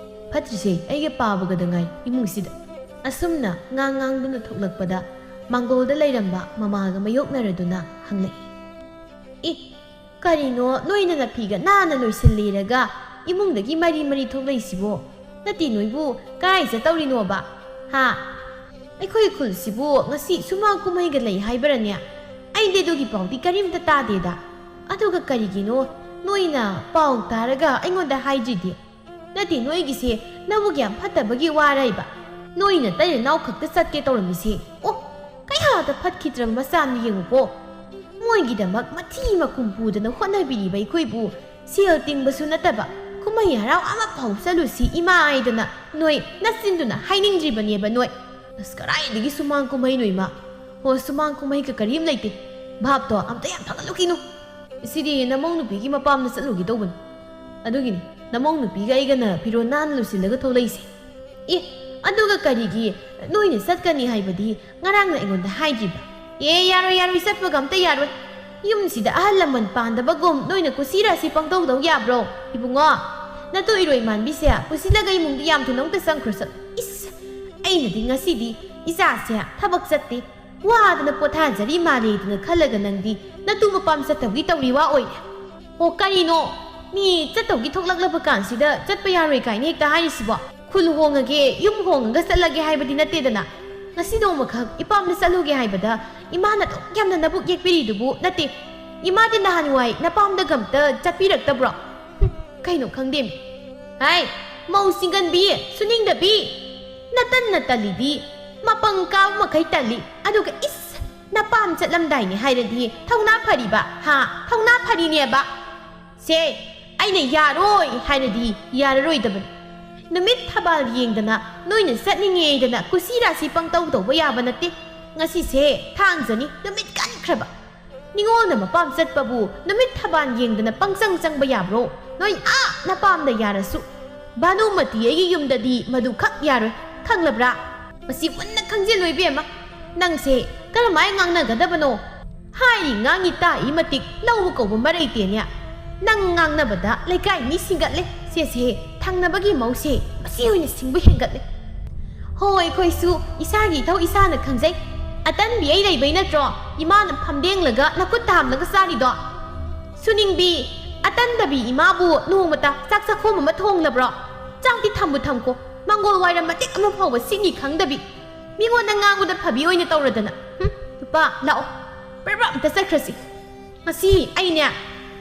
ꯐꯠꯇ꯭ꯔꯤꯁꯦ ꯑꯩꯒ ꯄꯥꯕꯒꯗ ꯉꯥꯏ ꯏꯃꯨꯡꯁꯤꯗ꯫" ꯑꯁꯨꯝꯅ ꯉꯥꯡ ꯉꯥꯡꯗꯨꯅ ꯊꯣꯛꯂꯛꯄꯗ ꯃꯥꯡꯒꯣꯜꯗ ꯂꯩꯔꯝꯕ ꯃꯃꯥꯒ ꯃꯥꯌꯣꯛꯅꯔꯗꯨꯅ ꯍꯪꯂꯛꯏ꯫ "ꯑꯦ, ꯀꯔꯤꯅꯣ ꯅꯣꯏꯅ ꯅꯐꯤꯒ ꯅꯥꯟꯅ ꯂꯣꯏꯁꯤꯜꯂꯤꯔꯒ ꯏꯃꯨꯡꯗꯒꯤ ꯃꯔꯤ ꯃꯔꯤ ꯊꯣꯛꯂꯛꯏꯁꯤꯕꯣ? ꯅꯠꯇꯦ, ꯅꯣꯏꯕꯨ ꯀꯥꯏ ꯆꯠꯇꯧꯔꯤꯅꯣꯕ? ꯍꯥ? ꯑꯩꯈꯣꯏ ꯈꯨꯜꯁꯤꯕꯨ ꯉꯁꯤ ꯁꯨꯃꯥꯡ ꯀꯨꯝꯍꯩꯒ ꯂꯩ ꯍꯥꯏꯕꯔꯅꯦ? ꯑꯩꯗꯤ ꯑꯗꯨꯒꯤ ꯄꯥꯎꯗꯤ ꯀꯔꯤꯝꯇ ꯇꯥꯗꯦꯗ꯫ ꯑꯗꯨꯒ ꯀꯔꯤꯒꯤꯅꯣ ꯅꯣꯏꯅ ꯄꯥꯎ ꯇꯥꯔꯒ ꯑꯩꯉꯣꯟꯗ ꯍꯥꯏꯗ꯭ꯔꯤꯗꯤ? ꯅꯠꯇꯦ, ꯅꯣꯏꯒꯤꯁꯦ ꯅꯕꯨꯛ ꯌꯥꯝ ꯐꯠꯇꯕꯒꯤ ꯋꯥꯔ ꯏꯕ? ꯅꯣꯏ ꯅꯇꯩ ꯅꯅꯥꯎ ꯈꯛꯇ ꯆꯠꯀꯦ ꯇꯧꯔꯝꯃꯤꯁꯦ꯫ ꯑꯣ, ꯀꯌꯥꯗ ꯐꯠꯈꯤꯗ꯭ꯔꯕ ꯃꯆꯥꯅꯤ ꯌꯦꯡꯉꯨꯀꯣ꯫ ꯃꯣꯏꯒꯤꯗꯃꯛ ꯃꯊꯤ ꯃꯀꯨꯝ ꯄꯨꯗꯅ ꯍꯣꯠꯅꯕꯤꯔꯤꯕ ꯑꯩꯈꯣꯏꯕꯨ ꯁꯦꯜ ꯇꯤꯡꯕꯁꯨ ꯅꯠꯇꯕ ꯀꯨꯝꯍꯩ ꯍꯔꯥꯎ ꯑꯃꯐꯥꯎ ꯆꯠꯂꯨꯁꯤ ꯏꯃꯥ ꯍꯥꯏꯗꯅ ꯅꯣꯏ ꯅꯆꯤꯟꯗꯨꯅ ꯍꯥꯏꯅꯤꯡꯗ꯭ꯔꯤꯕꯅꯦꯕ ꯅꯣꯏ꯫ ꯑꯁ, ꯀꯗꯥꯏꯗꯒꯤ ꯁꯨꯃꯥꯡ ꯀꯨꯝꯍꯩꯅꯣ ꯏꯃꯥ? ꯍꯣ, ꯁꯨꯃꯥꯡ ꯀꯨꯝꯍꯩꯒ ꯀꯔꯤꯝ ꯂꯩꯇꯦ꯫ ꯚꯥꯞꯇꯣ ꯑꯝꯇ ꯌꯥꯝ ꯐꯒꯠꯂꯨꯈꯤꯅꯨ꯫ ꯁꯤꯗꯤ ꯅꯃꯧ ꯅꯨꯄꯤꯒꯤ ꯃꯄꯥꯝꯗ ꯆꯠꯂꯨꯒꯦ ꯇꯧꯕꯅꯤ꯫ ꯑꯗꯨꯒꯤꯅꯤ ꯅꯃꯧ ꯅꯨꯄꯤꯒ ꯑꯩꯒꯅ ꯐꯤꯔꯣꯜ ꯅꯥꯟꯅ ꯂꯣꯏꯁꯤꯜꯂꯒ ꯊꯣꯛꯂꯛꯏꯁꯦ꯫ ꯑꯦ, ꯑꯗꯨꯒ ꯀꯔꯤꯒꯤ ꯅꯣꯏꯅ ꯆꯠꯀꯅꯤ ꯍꯥꯏꯕꯗꯤ ꯉꯔꯥꯡꯅ ꯑꯩꯉꯣꯟꯗ ꯍꯥꯏꯗ꯭ꯔꯤꯕ? ꯑꯦ, ꯌꯥꯔꯣꯏ, ꯌꯥꯔꯣꯏ, ꯆꯠꯄꯒ ꯑꯝꯇ ꯌꯥꯔꯣꯏ꯫ ꯌꯨꯝꯁꯤꯗ ꯑꯍꯜ ꯂꯃꯟ ꯄꯥꯟꯗꯕꯒꯨꯝ ꯅꯣꯏꯅ ꯀꯨꯁꯤ ꯔꯥꯁꯤ ꯄꯪꯇꯧ ꯇꯧ ꯌꯥꯕ꯭ꯔꯣ? ꯏꯕꯨꯡꯉꯣ, ꯅꯇꯨ ꯏꯔꯣꯏ ꯃꯥꯟꯕꯤꯁꯦ ꯄꯨꯁꯤꯜꯂꯒ ꯏꯃꯨꯡꯗ ꯌꯥꯝ ꯊꯨꯅ ꯑꯃꯨꯛꯇ ꯆꯪꯈ꯭ꯔꯣ ꯆꯠꯂꯣ꯫ ꯏꯁ, ꯑꯩꯅꯗꯤ ꯉꯁꯤꯗꯤ ꯏꯆꯥꯁꯦ ꯊꯕꯛ ꯆꯠꯇꯦ, ꯋꯥꯗꯅ ꯄꯣꯊꯥꯖꯔꯤ ꯃꯥꯜꯂꯦꯗꯅ ꯈꯜꯂꯒ ꯅꯪꯗꯤ ꯅꯇꯨ ꯃꯄꯥꯝ ꯆꯠꯇꯧꯒꯤ ꯇꯧꯔꯤ ꯋꯥ ꯑꯣꯏꯔꯦ꯫ ꯑꯣ, ꯀꯔꯤꯅꯣ? ꯃꯤ ꯆꯠꯇꯧꯒꯤ ꯊꯣꯛꯂꯛꯂꯕ ꯀꯥꯟꯁꯤꯗ ꯆꯠꯄ ꯌꯥꯔꯣꯏ ꯀꯥꯏꯅ ꯍꯦꯛꯇ ꯍꯥꯏꯔꯤꯁꯤꯕꯣ? ꯈꯨꯜ ꯍꯣꯡꯉꯒꯦ, ꯌꯨꯝ ꯍꯣꯡꯉꯒ ꯆꯠꯂꯒꯦ ꯍꯥꯏꯕꯗꯤ ꯅꯠꯇꯦꯗꯅ꯫ ꯉꯁꯤ ꯅꯣꯡꯃꯈꯛ ꯏꯄꯥꯝꯗ ꯆꯠꯂꯨꯒꯦ ꯍꯥꯏꯕꯗ ꯏꯃꯥꯅ ꯑꯗꯨꯛ ꯌꯥꯝꯅ ꯅꯕꯨꯛ ꯌꯦꯛꯄꯤꯔꯤꯗꯨꯕꯨ? ꯅꯠꯇꯦ, ꯏꯃꯥꯗꯤ ꯅꯍꯥꯟꯋꯥꯏ ꯅꯄꯥꯝꯗꯒ ꯑꯝꯇ ꯆꯠꯄꯤꯔꯛꯇꯕ꯭ꯔꯣ? ꯍꯨꯝ, ꯀꯩꯅꯣ ꯈꯪꯗꯦꯃꯤ꯫ ꯍꯥꯏ, ꯃꯧ ꯁꯤꯡꯒꯟꯕꯤ, ꯁꯨꯅꯤꯡꯗꯕꯤ, ꯅꯇꯟꯅ ꯇꯜꯂꯤꯗꯤ꯫ ꯃꯄꯪ ꯀꯥꯕ ꯃꯈꯩ ꯇꯜꯂꯤ꯫ ꯑꯗꯨꯒ ꯏꯁ, ꯅꯄꯥꯝ ꯆꯠꯂꯝꯗꯥꯏꯅꯦ ꯍꯥꯏꯔꯗꯤ ꯊꯧꯅꯥ ꯐꯔꯤꯕ? ꯍꯥ? ꯊꯧꯅꯥ ꯐꯔꯤꯅꯦꯕ꯫ ꯁꯦ, ꯑꯩꯅ ꯌꯥꯔꯣꯏ ꯍꯥꯏꯔꯗꯤ ꯌꯥꯔꯔꯣꯏꯗꯕꯅꯤ꯫ ꯅꯨꯃꯤꯠ ꯊꯕꯥꯜ ꯌꯦꯡꯗꯅ, ꯅꯣꯏꯅ ꯆꯠꯅꯤꯡꯉꯦꯗꯅ ꯀꯨꯁꯤ ꯔꯥꯁꯤ ꯄꯪꯇꯧ ꯇꯧꯕ ꯌꯥꯕ ꯅꯠꯇꯦ꯫ ꯉꯁꯤꯁꯦ ꯊꯥꯡꯖꯅꯤ, ꯅꯨꯃꯤꯠ ꯀꯟꯈ꯭ꯔꯕ꯫ ꯅꯤꯉꯣꯜꯅ ꯃꯄꯥꯝ ꯆꯠꯄꯕꯨ ꯅꯨꯃꯤꯠ ꯊꯕꯥꯜ ꯌꯦꯡꯗꯅ ꯄꯪꯆꯪ ꯆꯪꯕ ꯌꯥꯕ꯭ꯔꯣ? ꯅꯣꯏ ꯑꯥ ꯅꯄꯥꯝꯗ ꯌꯥꯔꯁꯨ, ꯚꯥꯅꯨꯃꯇꯤ ꯑꯩꯒꯤ ꯌꯨꯝꯗꯗꯤ ꯃꯗꯨ ꯈꯛ ꯌꯥꯔꯣꯏ, ꯈꯪꯂꯕ꯭ꯔꯥ? ꯃꯁꯤ ꯃꯨꯟꯅ ꯈꯪꯖꯤꯜꯂꯨ ꯏꯕꯦꯝꯃ꯫ ꯅꯪꯁꯦ ꯀꯔꯝꯍꯥꯏꯅ ꯉꯥꯡꯅꯒꯗꯕꯅꯣ? ꯍꯥꯏꯔꯤ ꯉꯥꯡꯉꯤ ꯇꯥꯛꯏ ꯃꯇꯤꯛ ꯂꯧꯕ ꯀꯧꯕ ꯃꯔꯩꯇꯦꯅꯦ꯫ ꯅꯪ ꯉꯥꯡꯅꯕꯗ ꯂꯩꯀꯥꯏ ꯃꯤ ꯁꯤꯡꯒꯠꯂꯦ꯫ ꯁꯦꯁꯦ, ꯊꯪꯅꯕꯒꯤ ꯃꯧꯁꯦ ꯃꯁꯤ ꯑꯣꯏꯅ ꯁꯤꯡꯕ ꯍꯦꯟꯒꯠꯂꯦ꯫ ꯍꯣꯏ, ꯑꯩꯈꯣꯏꯁꯨ ꯏꯁꯥꯒꯤ ꯏꯊꯧ ꯏꯁꯥꯅ ꯈꯪꯖꯩ꯫ ꯑꯇꯟꯕꯤ ꯑꯩ ꯂꯩꯕꯩ ꯅꯠꯇ꯭ꯔꯣ ꯏꯃꯥꯅ ꯐꯝꯗꯦꯡꯂꯒ ꯅꯈꯨꯠ ꯊꯥꯝꯂꯒ ꯆꯥꯔꯤꯗꯣ? ꯁꯨꯅꯤꯡꯕꯤ, ꯑꯇꯟꯗꯕꯤ ꯏꯃꯥꯕꯨ ꯅꯣꯡꯃꯇ ꯆꯥꯛ ꯆꯥꯛꯈꯣꯝ ꯑꯃ ꯊꯣꯡꯂꯕ꯭ꯔꯣ? ꯆꯥꯛꯇꯤ ꯊꯝꯕꯨ ꯊꯝꯈꯣ, ꯃꯪꯒꯣꯜ ꯋꯥꯏꯔꯝ ꯃꯇꯦꯛ ꯑꯃ ꯐꯥꯎꯕ ꯁꯤꯠꯅꯤ ꯈꯪꯗꯕꯤ꯫ ꯃꯤꯉꯣꯟꯗ ꯉꯥꯡꯕꯗ ꯐꯕꯤ ꯑꯣꯏꯅ ꯇꯧꯔꯗꯅ꯫ ꯍꯨꯝ, ꯅꯨꯄꯥ, ꯂꯥꯛꯑꯣ, ꯄ꯭ꯔꯞ ꯄ꯭ꯔꯞ ꯑꯝꯇ ꯆꯠꯈ꯭ꯔꯁꯤ꯫ ꯉꯁꯤ ꯑꯩꯅꯦ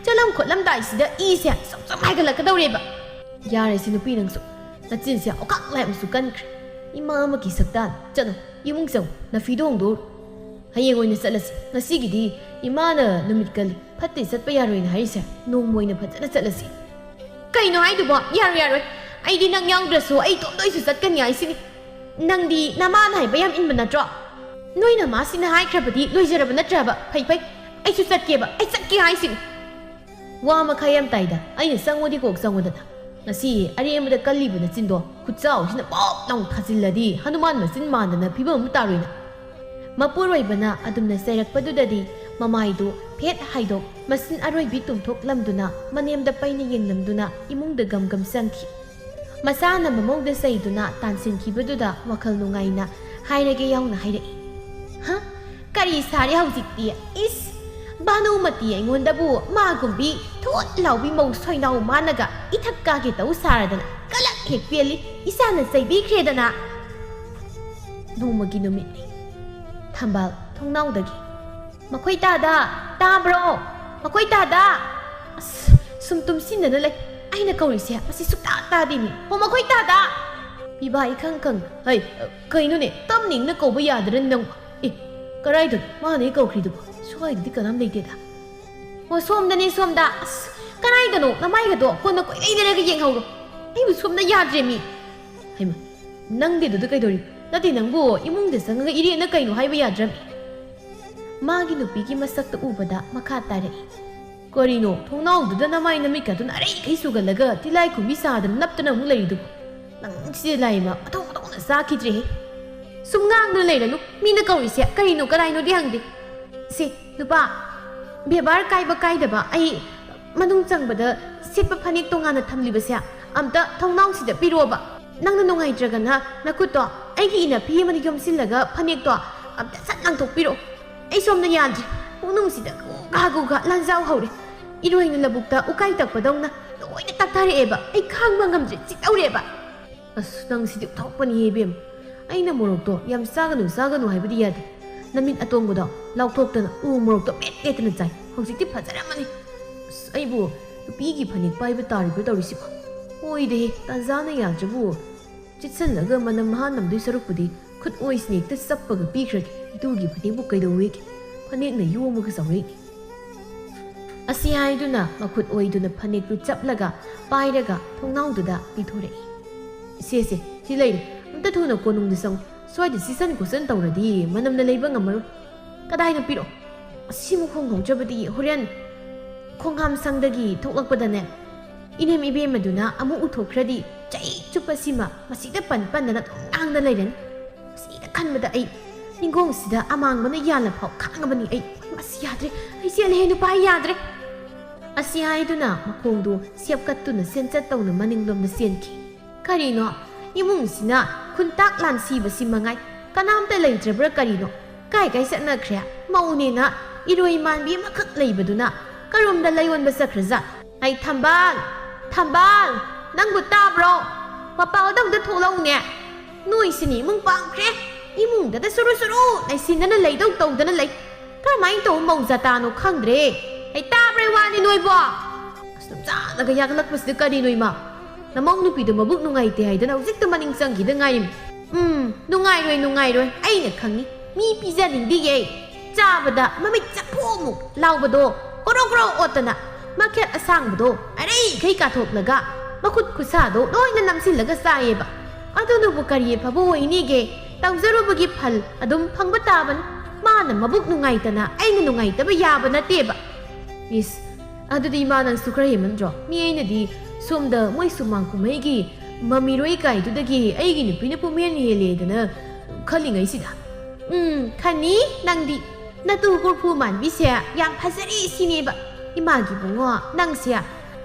ꯆꯠꯂꯝ ꯈꯣꯠꯂꯝꯗꯥꯏꯁꯤꯗ ꯏꯁꯦ ꯁꯨꯝ ꯁꯨꯝ ꯍꯥꯏꯒꯠꯂꯛꯀꯗꯧꯔꯦꯕ꯫ ꯌꯥꯔꯦ ꯁꯤ ꯅꯨꯄꯤ ꯅꯪꯁꯨ, ꯅꯆꯤꯟꯁꯦ ꯑꯣꯀꯥꯛ ꯂꯥꯏꯃꯁꯨ ꯀꯟꯈ꯭ꯔꯦ꯫ ꯏꯃꯥ ꯑꯃꯒꯤ ꯁꯛꯇꯥꯟ꯫ ꯆꯠꯂꯣ, ꯏꯃꯨꯡ ꯆꯪꯉꯨ, ꯅꯐꯤꯗꯣ ꯍꯣꯡꯗꯣꯛꯎꯔꯣ꯫ ꯍꯌꯦꯡ ꯑꯣꯏꯅ ꯆꯠꯂꯁꯤ, ꯉꯁꯤꯒꯤꯗꯤ ꯏꯃꯥꯅ ꯅꯨꯃꯤꯠ ꯀꯜꯂꯤ, ꯐꯠꯇꯦ ꯆꯠꯄ ꯌꯥꯔꯣꯏꯅ ꯍꯥꯏꯔꯤꯁꯦ, ꯅꯣꯡꯃ ꯑꯣꯏꯅ ꯐꯖꯅ ꯆꯠꯂꯁꯤ꯫ ꯀꯩꯅꯣ ꯍꯥꯏꯗꯨꯕꯣ? ꯌꯥꯔꯣꯏ, ꯌꯥꯔꯣꯏ, ꯑꯩꯗꯤ ꯅꯪ ꯌꯥꯎꯗ꯭ꯔꯁꯨ ꯑꯩ ꯏꯇꯣꯝꯇ ꯑꯣꯏꯁꯨ ꯆꯠꯀꯅꯤ ꯍꯥꯏꯁꯤꯅꯤ꯫ ꯅꯪꯗꯤ ꯅꯃꯥꯅ ꯍꯥꯏꯕ ꯌꯥꯝ ꯏꯟꯕ ꯅꯠꯇ꯭ꯔꯣ? ꯅꯣꯏ ꯅꯃꯥꯁꯤꯅ ꯍꯥꯏꯈ꯭ꯔꯕꯗꯤ ꯂꯣꯏꯖꯔꯕ ꯅꯠꯇ꯭ꯔꯕ? ꯐꯩ, ꯐꯩ, ꯑꯩꯁꯨ ꯆꯠꯀꯦꯕ, ꯑꯩ ꯆꯠꯀꯦ ꯍꯥꯏꯁꯤꯅꯤ꯫ ꯋꯥ ꯃꯈꯥ ꯌꯥꯝ ꯇꯥꯏꯗ, ꯑꯩꯅ ꯆꯪꯉꯨꯗꯤ ꯀꯣꯛ ꯆꯪꯉꯨꯗꯅ꯫ ꯉꯁꯤ ꯑꯔꯦꯝꯕꯗ ꯀꯜꯂꯤꯕ ꯅꯆꯤꯟꯗꯣ ꯈꯨꯠꯆꯥꯎꯁꯤꯅ ꯄꯣꯞ ꯂꯥꯎ ꯊꯥꯖꯤꯜꯂꯗꯤ ꯍꯅꯨꯃꯥꯟ ꯃꯆꯤꯟ ꯃꯥꯟꯗꯅ ꯐꯤꯕꯝ ꯑꯃ ꯇꯥꯔꯣꯏꯅ꯫ ꯃꯄꯨꯔꯣꯏꯕꯅ ꯑꯗꯨꯝꯅ ꯆꯩꯔꯛꯄꯗꯨꯗꯗꯤ ꯃꯃꯥꯏꯗꯨ ꯐꯦꯠ ꯍꯥꯏꯗꯣꯛ, ꯃꯆꯤꯟ ꯑꯔꯣꯏꯕꯤ ꯇꯨꯝꯊꯣꯛꯂꯝꯗꯨꯅ ꯃꯅꯦꯝꯗ ꯄꯩꯅ ꯌꯦꯡꯂꯝꯗꯨꯅ ꯏꯃꯨꯡꯗ ꯒꯝ ꯒꯝ ꯆꯪꯈꯤ꯫ ꯃꯆꯥꯅ ꯃꯃꯧꯗ ꯆꯩꯗꯨꯅ ꯇꯥꯟꯁꯤꯟꯈꯤꯕꯗꯨꯗ ꯋꯥꯈꯜ ꯅꯨꯡꯉꯥꯏꯅ ꯍꯥꯏꯔꯒꯦ ꯌꯥꯎꯅ ꯍꯥꯏꯔꯛꯏ꯫ ꯍ? ꯀꯔꯤ ꯁꯥꯔꯦ ꯍꯧꯖꯤꯛꯇꯤ? ꯏꯁ! ꯚꯥꯅꯨꯃꯇꯤ ꯑꯩꯉꯣꯟꯗꯕꯨ ꯃꯥꯒꯨꯝꯕꯤ ꯊꯣꯠ ꯂꯥꯎꯕꯤ ꯃꯧ ꯁꯣꯏꯅꯥꯎ ꯃꯥꯅꯒ ꯏꯊꯛ ꯀꯥꯒꯦ ꯇꯧ ꯁꯥꯔꯗꯅ ꯀꯂꯛ ꯍꯦꯛ ꯄꯦꯜꯂꯤ, ꯏꯆꯥꯅ ꯆꯩꯕꯤꯈ꯭ꯔꯦꯗꯅ꯫ ꯅꯣꯡꯃꯒꯤ ꯅꯨꯃꯤꯠꯅꯤ꯫ ꯊꯝꯕꯥꯜ ꯊꯣꯡꯅꯥꯎꯗꯒꯤ, "ꯃꯈꯣꯏ ꯇꯥꯗ! ꯇꯥꯕ꯭ꯔꯣ? ꯃꯈꯣꯏ ꯇꯥꯗ!" ꯑꯁ, ꯁꯨꯝ ꯇꯨꯝꯁꯤꯟꯗꯅ ꯂꯩ꯫ ꯑꯩꯅ ꯀꯧꯔꯤꯁꯦ ꯃꯁꯤ ꯁꯨꯛꯇꯥ ꯇꯥꯗꯦꯅꯦ꯫ "ꯍꯣ, ꯃꯈꯣꯏ ꯇꯥꯗ!" ꯄꯤꯕꯥ ꯏꯈꯪ ꯈꯪ, "ꯍꯩ, ꯀꯩꯅꯣꯅꯦ, ꯇꯞꯅ ꯏꯪꯅ ꯀꯧꯕ ꯌꯥꯗ꯭ꯔꯅꯤ ꯅꯪ? ꯑꯦ, ꯀꯗꯥꯏꯗꯅꯣ ꯃꯥꯅ ꯍꯦꯛ ꯀꯧꯈ꯭ꯔꯤꯗꯨꯕꯣ? ꯁ꯭ꯋꯥꯏꯗꯗꯤ ꯀꯅꯥꯝ ꯂꯩꯇꯦꯗ꯫ ꯑꯣ, ꯁꯣꯝꯗꯅꯦ, ꯁꯣꯝꯗ꯫ ꯑꯁ, ꯀꯗꯥꯏꯗꯅꯣ? ꯅꯃꯥꯏꯒꯗꯣ ꯀꯣꯟꯅ ꯀꯣꯏꯂꯩ ꯂꯩꯔꯒ ꯌꯦꯡꯍꯧꯔꯣ꯫ ꯑꯩꯕꯨ ꯁꯣꯝꯗ ꯌꯥꯗ꯭ꯔꯦꯃꯤ꯫ ꯍꯩꯃ, ꯅꯪꯗꯤ ꯑꯗꯨꯗ ꯀꯩꯗꯧꯔꯤ? ꯅꯠꯇꯦ, ꯅꯪꯕꯨ ꯏꯃꯨꯡꯗ ꯆꯪꯉꯒ ꯏꯔꯦꯟꯅ ꯀꯩꯅꯣ ꯍꯥꯏꯕ ꯌꯥꯗ꯭ꯔꯃꯤ?" ꯃꯥꯒꯤ ꯅꯨꯄꯤꯒꯤ ꯃꯁꯛꯇ ꯎꯕꯗ ꯃꯈꯥ ꯇꯥꯔꯛꯏ, "ꯀꯔꯤꯅꯣ, ꯊꯣꯡꯅꯥꯎꯗꯨꯗ ꯅꯃꯥꯏ ꯅꯃꯤꯠꯀꯗꯨꯅ ꯑꯔꯩꯈꯩ ꯁꯨꯒꯜꯂꯒ ꯇꯤꯜꯂꯥꯏ ꯈꯨꯝꯕꯤ ꯁꯥꯗꯅ ꯅꯞꯇꯅ ꯑꯃꯨꯛ ꯂꯩꯔꯤꯗꯨꯕꯨ? ꯅꯪ ꯁꯤꯗ ꯂꯥꯏꯃ ꯃꯊꯣꯡ ꯃꯊꯣꯡꯅ ꯆꯥꯈꯤꯗ꯭ꯔꯦꯍꯦ꯫ ꯁꯨꯝ ꯉꯥꯡꯗꯨꯅ ꯂꯩꯔꯅꯨ, ꯃꯤꯅ ꯀꯧꯔꯤꯁꯦ ꯀꯔꯤꯅꯣ ꯀꯗꯥꯏꯅꯣꯗꯤ ꯍꯪꯗꯦ꯫ ꯁꯦ, ꯅꯨꯄꯥ, ꯕꯦꯕꯥꯔ ꯀꯥꯏꯕ ꯀꯥꯏꯗꯕ ꯑꯩ ꯃꯅꯨꯡ ꯆꯪꯕꯗ ꯁꯦꯠꯄ ꯐꯅꯦꯛ ꯇꯣꯉꯥꯟꯅ ꯊꯝꯂꯤꯕꯁꯦ ꯑꯝꯇ ꯊꯣꯡꯅꯥꯎꯁꯤꯗ ꯄꯤꯔꯛꯑꯣꯕ꯫ ꯅꯪꯅ ꯅꯨꯡꯉꯥꯏꯇ꯭ꯔꯒꯅ ꯅꯈꯨꯠꯇꯣ ꯑꯩꯒꯤ ꯏꯅꯐꯤ ꯑꯃꯗ ꯌꯣꯝꯁꯤꯜꯂꯒ ꯐꯅꯦꯛꯇꯣ ꯑꯝꯇ ꯁꯠ ꯂꯪꯊꯣꯛꯄꯤꯔꯛꯑꯣ꯫ ꯑꯩ ꯁꯣꯝꯗ ꯌꯥꯗ꯭ꯔꯦ꯫ ꯄꯨꯛꯅꯨꯡꯁꯤꯗ ꯒꯨꯒꯥ ꯒꯨꯒꯥ ꯂꯥꯟꯖꯥꯎ ꯍꯧꯔꯦ꯫ ꯏꯔꯣꯏꯅ ꯂꯧꯕꯨꯛꯇ ꯎꯀꯥꯏ ꯇꯛꯄꯗꯧꯅ ꯂꯣꯏꯅ ꯇꯛꯊꯔꯛꯑꯦꯕ꯫ ꯑꯩ ꯈꯥꯡꯕ ꯉꯝꯗ꯭ꯔꯦ, ꯆꯤꯠꯍꯧꯔꯦꯕ꯫ ꯑꯁ, ꯅꯪ ꯁꯤꯗꯤ ꯊꯣꯛꯄꯅꯤꯍꯦ, ꯏꯕꯦꯝ꯫ ꯑꯩꯅ ꯃꯣꯔꯣꯛꯇꯣ ꯌꯥꯝ ꯆꯥꯒꯅꯨ, ꯆꯥꯒꯅꯨ ꯍꯥꯏꯕꯗꯤ ꯌꯥꯗꯦ꯫ ꯅꯃꯤꯠ ꯑꯇꯣꯡꯕꯗꯣ ꯂꯥꯎꯊꯣꯛꯇꯅ ꯎ ꯃꯣꯔꯣꯛꯇꯣ ꯃꯦꯠ ꯃꯦꯠꯇꯅ ꯆꯥꯏ꯫ ꯍꯧꯖꯤꯛꯇꯤ ꯐꯖꯔꯝꯃꯅꯤ꯫ ꯑꯁ, ꯑꯩꯕꯨ ꯅꯨꯄꯤꯒꯤ ꯐꯅꯦꯛ ꯄꯥꯏꯕ ꯇꯥꯔꯤꯕ꯭ꯔꯣ ꯇꯧꯔꯤꯁꯤꯕꯣ? ꯑꯣꯏꯗꯦꯍꯦ, ꯇꯥꯟꯖꯥꯅ ꯌꯥꯗ꯭ꯔꯕꯨ꯫ ꯆꯤꯠꯁꯤꯜꯂꯒ ꯃꯅꯝ ꯃꯍꯥ ꯅꯝꯗꯣꯏ ꯁꯔꯨꯛꯄꯨꯗꯤ ꯈꯨꯠ ꯑꯣꯏꯁꯤꯅ ꯍꯦꯛꯇ ꯆꯞꯄꯒ ꯄꯤꯈ꯭ꯔꯒꯦ꯫ ꯏꯇꯨꯒꯤ ꯐꯅꯦꯛꯄꯨ ꯀꯩꯗꯧꯋꯦꯒꯦ? ꯐꯅꯦꯛꯅ ꯌꯣꯝꯃꯒ ꯆꯥꯎꯔꯛꯏꯅꯤ꯫ ꯑꯁꯤ ꯍꯥꯏꯗꯨꯅ ꯃꯈꯨꯠ ꯑꯣꯏꯗꯨꯅ ꯐꯅꯦꯛꯇꯨ ꯆꯞꯂꯒ ꯄꯥꯏꯔꯒ ꯊꯣꯡꯅꯥꯎꯗꯨꯗ ꯄꯤꯊꯣꯔꯛꯏ꯫ "ꯏꯆꯦꯁꯦ, ꯁꯤ ꯂꯩꯔꯦ꯫ ꯑꯝꯇ ꯊꯨꯅ ꯀꯣꯅꯨꯡꯗ ꯆꯪꯉꯨ꯫ ꯁ꯭ꯋꯥꯏꯗ ꯁꯤꯠꯆꯟ ꯈꯣꯠꯆꯟ ꯇꯧꯔꯗꯤ ꯃꯅꯝꯅ ꯂꯩꯕ ꯉꯝꯃꯔꯣꯏ꯫ ꯀꯗꯥꯏꯅꯣ ꯄꯤꯔꯛꯑꯣ꯫ ꯑꯁꯤꯃꯨꯛ ꯍꯣꯡꯍꯧꯗ꯭ꯔꯕꯗꯤ ꯍꯣꯔꯦꯟ ꯈꯣꯡꯍꯥꯝ ꯁꯪꯗꯒꯤ ꯊꯣꯛꯂꯛꯄꯗꯅꯦ, ꯏꯅꯦꯝ ꯏꯕꯦꯝꯃꯗꯨꯅ ꯑꯃꯨꯛ ꯎꯊꯣꯛꯈ꯭ꯔꯗꯤ ꯆꯍꯤ ꯆꯨꯞꯄ ꯁꯤꯃ ꯃꯁꯤꯗ ꯄꯟ ꯄꯟꯗꯅ ꯑꯗꯨꯝ ꯉꯥꯡꯅ ꯂꯩꯔꯅꯤ꯫ ꯃꯁꯤꯗ ꯈꯟꯕꯗ ꯑꯩ ꯅꯤꯡꯒꯣꯡꯁꯤꯗ ꯑꯃꯥꯡꯕꯅ ꯌꯥꯜꯂ ꯐꯥꯎ ꯈꯥꯡꯉꯕꯅꯤ ꯑꯩ꯫ ꯃꯁꯤ ꯌꯥꯗ꯭ꯔꯦ꯫ ꯑꯩ ꯆꯦꯜꯂꯦꯍꯦ, ꯅꯨꯄꯥ, ꯑꯩ ꯌꯥꯗ꯭ꯔꯦ꯫" ꯑꯁꯤ ꯍꯥꯏꯗꯨꯅ ꯃꯈꯣꯡꯗꯨ ꯁꯦꯞꯀꯠꯇꯨꯅ ꯁꯦꯟꯆꯠ ꯇꯧꯅ ꯃꯅꯤꯡꯂꯣꯝꯗ ꯆꯦꯟꯈꯤ꯫ ꯀꯔꯤꯅꯣ? ꯏꯃꯨꯡꯁꯤꯅ ꯈꯨꯟꯇꯥꯛ ꯂꯥꯟꯁꯤꯕꯁꯤ ꯃꯉꯥꯏ꯫ ꯀꯅꯥꯝꯇ ꯂꯩꯇ꯭ꯔꯕ꯭ꯔꯥ ꯀꯔꯤꯅꯣ? ꯀꯥꯏ ꯀꯥꯏ ꯆꯠꯅꯈ꯭ꯔꯦ? ꯃꯧꯅꯦꯅ ꯏꯔꯣꯏ ꯃꯥꯟꯕꯤ ꯑꯃꯈꯛ ꯂꯩꯕꯗꯨꯅ ꯀꯔꯣꯝꯗ ꯂꯥꯏꯌꯣꯟꯕ ꯆꯠꯈ꯭ꯔꯖꯥꯠ? "ꯑꯩ ꯊꯝꯕꯥꯜ! ꯊꯝꯕꯥꯜ! ꯅꯪꯕꯨ ꯇꯥꯕ꯭ꯔꯣ? ꯃꯄꯥꯜꯗ ꯑꯝꯇ ꯊꯣꯛꯂꯛꯎꯅꯦ꯫ ꯅꯣꯏꯁꯤꯅꯤ ꯏꯃꯨꯡ ꯄꯥꯝꯈ꯭ꯔꯦ꯫ ꯏꯃꯨꯡꯗꯗ ꯁꯨꯔꯨ ꯁꯨꯔꯨ ꯂꯩꯁꯤꯟꯗꯅ ꯂꯩꯗꯧ ꯇꯧꯗꯅ ꯂꯩ꯫ ꯀꯔꯝꯍꯥꯏꯅ ꯇꯧꯕ ꯃꯧ ꯖꯥꯇꯥꯅꯣ ꯈꯪꯗ꯭ꯔꯦ꯫ ꯑꯩ ꯇꯥꯕ꯭ꯔꯩ ꯋꯥꯅꯤ ꯅꯣꯏꯕꯣ꯫ ꯑꯁ, ꯁꯨꯝ ꯆꯥꯅꯒ ꯌꯥꯒꯠꯂꯛꯄꯁꯤꯗ ꯀꯔꯤꯅꯣ ꯏꯃꯥ? ꯅꯃꯧ ꯅꯨꯄꯤꯗꯣ ꯃꯕꯨꯛ ꯅꯨꯡꯉꯥꯏꯇꯦ ꯍꯥꯏꯗꯅ ꯍꯧꯖꯤꯛꯇ ꯃꯅꯤꯡ ꯆꯪꯈꯤꯗ ꯉꯥꯏꯔꯤꯝ꯫ ꯎꯝ, ꯅꯨꯡꯉꯥꯏꯔꯣꯏ, ꯅꯨꯡꯉꯥꯏꯔꯣꯏ꯫ ꯑꯩꯅ ꯈꯪꯉꯤ꯫ ꯃꯤ ꯄꯤꯖꯅꯤꯡꯗꯤꯌꯦ꯫ ꯆꯥꯕꯗ ꯃꯃꯤꯠ ꯆꯐꯨꯃꯨꯛ ꯂꯥꯎꯕꯗꯣ ꯀꯣꯔꯣ ꯀꯣꯔꯣ ꯑꯣꯠꯇꯅ ꯃꯈꯦꯠ ꯑꯁꯥꯡꯕꯗꯣ ꯑꯔꯩꯈꯩ ꯀꯥꯊꯣꯛꯂꯒ ꯃꯈꯨꯠ ꯈꯨꯠꯁꯥꯗꯣ ꯂꯣꯏꯅ ꯅꯝꯁꯤꯜꯂꯒ ꯆꯥꯏꯌꯦꯕ꯫ ꯑꯗꯨꯅꯕꯨ ꯀꯔꯤ ꯑꯐꯕ ꯑꯣꯏꯅꯤꯒꯦ? ꯇꯧꯖꯔꯨꯕꯒꯤ ꯐꯜ ꯑꯗꯨꯝ ꯐꯪꯕ ꯇꯥꯕꯅꯤ꯫ ꯃꯥꯅ ꯃꯕꯨꯛ ꯅꯨꯡꯉꯥꯏꯇꯅ ꯑꯩꯅ ꯅꯨꯡꯉꯥꯏꯇꯕ ꯌꯥꯕ ꯅꯠꯇꯦꯕ꯫ ꯏꯁ, ꯑꯗꯨꯗꯤ ꯏꯃꯥ ꯅꯪꯁꯨ ꯈꯔ ꯍꯦꯟꯃꯟꯗ꯭ꯔꯣ? ꯃꯤ ꯑꯩꯅꯗꯤ ꯁꯣꯝꯗ ꯃꯣꯏ ꯁꯨꯃꯥꯡ ꯀꯨꯝꯍꯩꯒꯤ ꯃꯃꯤꯔꯣꯏ ꯀꯥꯏꯗꯨꯗꯒꯤ ꯑꯩꯒꯤ ꯅꯨꯄꯤꯅ ꯄꯨꯝꯍꯦꯟ ꯍꯦꯜꯂꯦꯗꯅ ꯈꯜꯂꯤꯉꯩꯁꯤꯗ꯫ ꯎꯝ, ꯈꯅꯤ ꯅꯪꯗꯤ꯫ ꯅꯇꯨ ꯀꯣꯔꯐꯨ ꯃꯥꯟꯕꯤꯁꯦ ꯌꯥꯝ ꯐꯖꯔꯤ ꯁꯤꯅꯦꯕ꯫ ꯏꯃꯥꯒꯤ ꯏꯕꯨꯡꯉꯣ, ꯅꯪꯁꯦ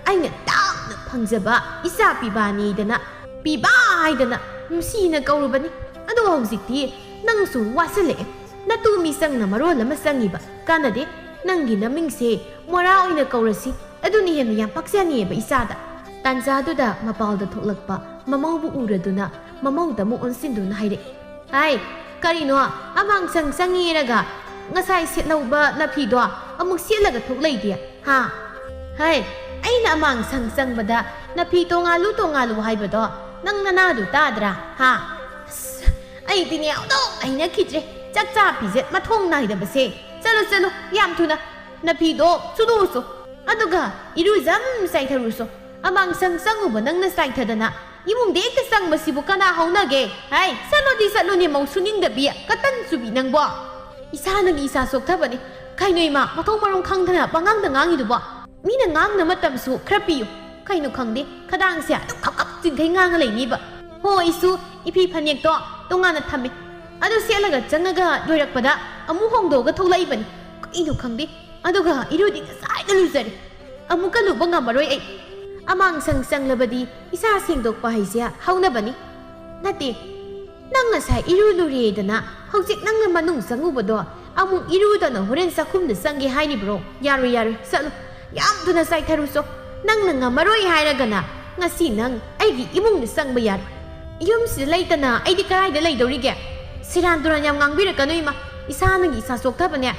ꯑꯩꯅ ꯇꯥꯡꯅ ꯐꯪꯖꯕ ꯏꯆꯥ ꯄꯤꯕꯥꯅꯤꯗꯅ, ꯄꯤꯕꯥ ꯍꯥꯏꯗꯅ ꯅꯨꯡꯁꯤꯅ ꯀꯧꯔꯨꯕꯅꯤ꯫ ꯑꯗꯣ ꯍꯧꯖꯤꯛꯇꯤ ꯅꯪꯁꯨ ꯋꯥꯁꯤꯜꯂꯛꯑꯦ꯫ ꯅꯇꯨ ꯃꯤꯆꯪꯅ ꯃꯔꯣꯜ ꯑꯃ ꯆꯪꯉꯤꯕ꯫ ꯀꯥꯟꯅꯗꯦ, ꯅꯪꯒꯤ ꯅꯃꯤꯡꯁꯦ ꯃꯣꯔꯥ ꯑꯣꯏꯅ ꯀꯧꯔꯁꯤ꯫ ꯑꯗꯨꯅ ꯍꯦꯟꯅ ꯌꯥꯝ ꯄꯥꯛꯆꯅꯤꯑꯕ ꯏꯆꯥꯗ꯫ ꯇꯥꯟꯖꯥꯗꯨꯗ ꯃꯄꯥꯜꯗ ꯊꯣꯛꯂꯛꯄ ꯃꯃꯧꯕꯨ ꯎꯔꯗꯨꯅ ꯃꯃꯧꯗ ꯑꯃꯨꯛ ꯑꯣꯟꯁꯤꯟꯗꯨꯅ ꯍꯥꯏꯔꯛꯏ꯫ ꯍꯥꯏ, ꯀꯔꯤꯅꯣ ꯑꯃꯥꯡꯁꯪ ꯆꯪꯉꯤꯔꯒ ꯉꯁꯥꯏ ꯁꯦꯠꯍꯧꯕ ꯅꯐꯤꯗꯣ ꯑꯃꯨꯛ ꯁꯦꯠꯂꯒ ꯊꯣꯛꯂꯛꯏꯗꯤ? ꯍꯥ? ꯍꯥꯏ, ꯑꯩꯅ ꯑꯃꯥꯡꯁꯪ ꯆꯪꯕꯗ ꯅꯐꯤ ꯇꯣꯉꯥꯜꯂꯨ ꯇꯣꯉꯥꯜꯂꯨ ꯍꯥꯏꯕꯗꯣ ꯅꯪ ꯅꯅꯥꯗꯨ ꯇꯥꯗ꯭ꯔꯥ? ꯍꯥ? ꯑꯁ, ꯑꯩꯗꯤꯅꯦ ꯑꯣꯟꯊꯣꯛ ꯍꯩꯅꯈꯤꯗ꯭ꯔꯦ꯫ ꯆꯥꯛ ꯆꯥ ꯐꯤꯖꯦꯠ ꯃꯊꯣꯡ ꯅꯥꯏꯗꯕꯁꯦ꯫ ꯆꯠꯂꯨ, ꯆꯠꯂꯨ, ꯌꯥꯝ ꯊꯨꯅ ꯅꯐꯤꯗꯣ ꯁꯨꯗꯣꯛꯎꯁꯣ꯫ ꯑꯗꯨꯒ ꯏꯔꯨꯖꯝ ꯆꯥꯏꯊꯔꯨꯁꯣ꯫ ꯑꯃꯥꯡꯁꯪ ꯆꯪꯉꯨꯕ ꯅꯪꯅ ꯆꯥꯏꯊꯗꯅ ꯏꯃꯨꯡꯗ ꯍꯦꯛꯇ ꯆꯪꯕꯁꯤꯕꯨ ꯀꯅꯥ ꯍꯧꯅꯒꯦ? ꯍꯥꯏ, ꯆꯠꯂꯣꯗꯤ ꯆꯠꯂꯨꯅꯦ, ꯃꯧ ꯁꯨꯅꯤꯡꯗꯕꯤ, ꯀꯇꯟ ꯆꯨꯕꯤ ꯅꯪꯕꯣ꯫ ꯏꯁꯥꯅꯒꯤ ꯏꯁꯥ ꯁꯣꯛꯊꯕꯅꯤ꯫ ꯀꯩꯅꯣ ꯏꯃꯥ, ꯃꯊꯣꯡ ꯃꯔꯝ ꯈꯪꯗꯅ ꯄꯉꯥꯡꯗ ꯉꯥꯡꯉꯤꯗꯨꯕꯣ? ꯃꯤꯅ ꯉꯥꯡꯅ ꯃꯇꯝꯁꯨ ꯈꯔ ꯄꯤꯌꯨ꯫ ꯀꯩꯅꯣ ꯈꯪꯗꯦ, ꯈꯗꯥꯡꯁꯦ ꯑꯗꯨꯝ ꯈꯞ ꯈꯞ ꯆꯤꯡꯈꯩ ꯉꯥꯡꯉ ꯂꯩꯅꯤꯕ꯫ ꯍꯣ, ꯑꯩꯁꯨ ꯏꯐꯤ ꯐꯅꯦꯛꯇꯣ ꯇꯣꯉꯥꯟꯅ ꯊꯝꯃꯦ꯫ ꯑꯗꯨ ꯁꯦꯠꯂꯒ ꯆꯪꯉꯒ ꯂꯣꯏꯔꯛꯄꯗ ꯑꯃꯨꯛ ꯍꯣꯡꯗꯣꯛꯑꯒ ꯊꯣꯛꯂꯛꯏꯕꯅꯤ꯫ ꯀꯩꯅꯣ ꯈꯪꯗꯦ꯫ ꯑꯗꯨꯒ ꯏꯔꯨꯗꯤ ꯉꯁꯥꯏꯅ ꯂꯨꯖꯔꯦ꯫ ꯑꯃꯨꯛꯀ ꯂꯨꯕ ꯉꯝꯃꯔꯣꯏ ꯑꯩ꯫ ꯑꯃꯥꯡꯁꯪ ꯆꯪꯂꯕꯗꯤ ꯏꯁꯥ ꯁꯦꯡꯗꯣꯛꯄ ꯍꯥꯏꯁꯦ ꯍꯧꯅꯕꯅꯤ꯫ ꯅꯠꯇꯦ, ꯅꯪ ꯉꯁꯥꯏ ꯏꯔꯨ ꯂꯨꯔꯦꯗꯅ ꯍꯧꯖꯤꯛ ꯅꯪꯅ ꯃꯅꯨꯡ ꯆꯪꯉꯨꯕꯗꯣ ꯑꯃꯨꯛ ꯏꯔꯨꯗꯅ ꯍꯣꯔꯦꯟ ꯆꯥꯛꯈꯨꯝꯗ ꯆꯪꯒꯦ ꯍꯥꯏꯔꯤꯕ꯭ꯔꯣ? ꯌꯥꯔꯣꯏ, ꯌꯥꯔꯣꯏ, ꯆꯠꯂꯨ꯫ ꯌꯥꯝ ꯊꯨꯅ ꯆꯥꯏꯊꯔꯨꯆꯣ꯫ ꯅꯪꯅ ꯉꯝꯃꯔꯣꯏ ꯍꯥꯏꯔꯒꯅ ꯉꯁꯤ ꯅꯪ ꯑꯩꯒꯤ ꯏꯃꯨꯡꯗ ꯆꯪꯕ ꯌꯥꯔꯣꯏ꯫ ꯌꯨꯝꯁꯤꯗ ꯂꯩꯇꯅ ꯑꯩꯗꯤ ꯀꯗꯥꯏꯗ ꯂꯩꯗꯧꯔꯤꯒꯦ? ꯁꯦꯔꯥꯟ ꯇꯨꯔꯥꯟ ꯌꯥꯝ ꯉꯥꯡꯕꯤꯔꯛꯀꯅꯨ ꯏꯃꯥ꯫ ꯏꯁꯥꯅꯒꯤ ꯏꯁꯥ ꯆꯣꯛꯊꯕꯅꯦ꯫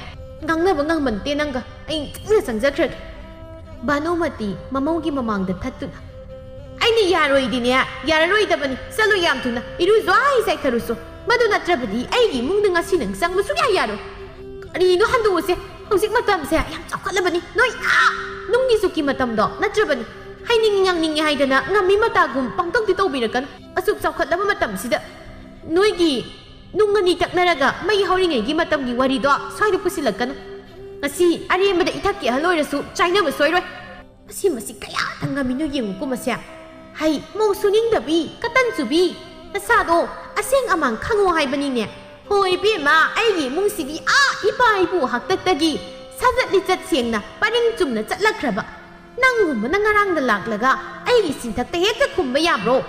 ꯉꯥꯡꯅꯕ ꯉꯝꯕ ꯅꯠꯇꯦ ꯅꯪꯒ꯫ ꯑꯩ ꯆꯪꯅ ꯆꯪꯖꯈ꯭ꯔꯒꯦ꯫ ꯚꯥꯅꯨꯃꯇꯤ ꯃꯃꯧꯒꯤ ꯃꯃꯥꯡꯗ ꯊꯠꯇꯨꯅ, "ꯑꯩꯅ ꯌꯥꯔꯣꯏꯗꯤꯅꯦ, ꯌꯥꯔꯔꯣꯏꯗꯕꯅꯤ꯫ ꯆꯠꯂꯨ ꯌꯥꯝ ꯊꯨꯅ꯫ ꯏꯔꯨ ꯖ꯭ꯋꯥꯏ ꯆꯥꯏꯊꯔꯨꯁꯨ꯫ ꯃꯗꯨ ꯅꯠꯇ꯭ꯔꯕꯗꯤ ꯑꯩꯒꯤ ꯏꯃꯨꯡꯗ ꯉꯁꯤ ꯅꯪ ꯆꯪꯕ ꯁꯨꯡꯌꯥ ꯌꯥꯔꯣꯏ꯫" ꯀꯔꯤꯅꯣ ꯍꯟꯗꯣꯛꯎꯁꯦ꯫ ꯍꯧꯖꯤꯛ ꯃꯇꯝꯁꯦ ꯌꯥꯝ ꯆꯥꯎꯈꯠꯂꯕꯅꯤ꯫ ꯅꯣꯏ ꯑꯥ ꯅꯨꯡꯒꯤ ꯖꯨꯛꯀꯤ ꯃꯇꯝꯗꯣ ꯅꯠꯇ꯭ꯔꯕꯅꯤ꯫ ꯍꯥꯏꯅꯤꯡꯉꯤ ꯉꯥꯡꯅꯤꯡꯉꯤ ꯍꯥꯏꯗꯅ ꯉꯝꯃꯤ ꯃꯇꯥꯒꯨꯝ ꯄꯪꯇꯧꯗꯤ ꯇꯧꯕꯤꯔꯛꯀꯅꯨ꯫ ꯑꯁꯨꯛ ꯆꯥꯎꯈꯠꯂꯕ ꯃꯇꯝꯁꯤꯗ ꯅꯣꯏꯒꯤ ꯅꯨꯡ ꯑꯅꯤ ꯇꯛꯅꯔꯒ ꯃꯩ ꯍꯧꯔꯤꯉꯩꯒꯤ ꯃꯇꯝꯒꯤ ꯋꯥꯔꯤꯗꯣ ꯁ꯭ꯋꯥꯏꯗ ꯄꯨꯁꯤꯜꯂꯛꯀꯅꯨ꯫ ꯉꯁꯤ ꯑꯔꯦꯝꯕꯗ ꯏꯊꯛꯀꯤ ꯑꯍꯜ ꯑꯣꯏꯔꯁꯨ ꯆꯥꯏꯅꯕ ꯁꯣꯏꯔꯣꯏ꯫ ꯃꯁꯤ, ꯃꯁꯤ ꯀꯌꯥꯗ ꯉꯝꯃꯤꯅꯣ ꯌꯦꯡꯉꯨꯀꯣ ꯃꯁꯦ꯫ ꯍꯩ, ꯃꯧ ꯁꯨꯅꯤꯡꯗꯕꯤ, ꯀꯇꯟ ꯆꯨꯕꯤ, ꯅꯁꯥꯗꯣ ꯑꯁꯦꯡ ꯑꯃꯥꯡ ꯈꯪꯉꯣ ꯍꯥꯏꯕꯅꯤꯅꯦ꯫ ꯍꯣꯏ ꯏꯕꯦꯝꯃ, ꯑꯩꯒꯤ ꯏꯃꯨꯡꯁꯤꯗꯤ ꯑꯥ ꯏꯄꯥ ꯏꯄꯨ ꯍꯥꯛꯇꯛꯇꯒꯤ ꯁꯥꯖꯠ ꯂꯤꯆꯠ ꯁꯦꯡꯅ ꯄꯔꯤꯡ ꯆꯨꯝꯅ ꯆꯠꯂꯛꯈ꯭ꯔꯕ꯫ ꯅꯪꯒꯨꯝꯕꯅ ꯉꯔꯥꯡꯗ ꯂꯥꯛꯂꯒ ꯑꯩꯒꯤ ꯆꯤꯟꯊꯛꯇ ꯍꯦꯛꯇ ꯈꯨꯝꯕ ꯌꯥꯕ꯭ꯔꯣ?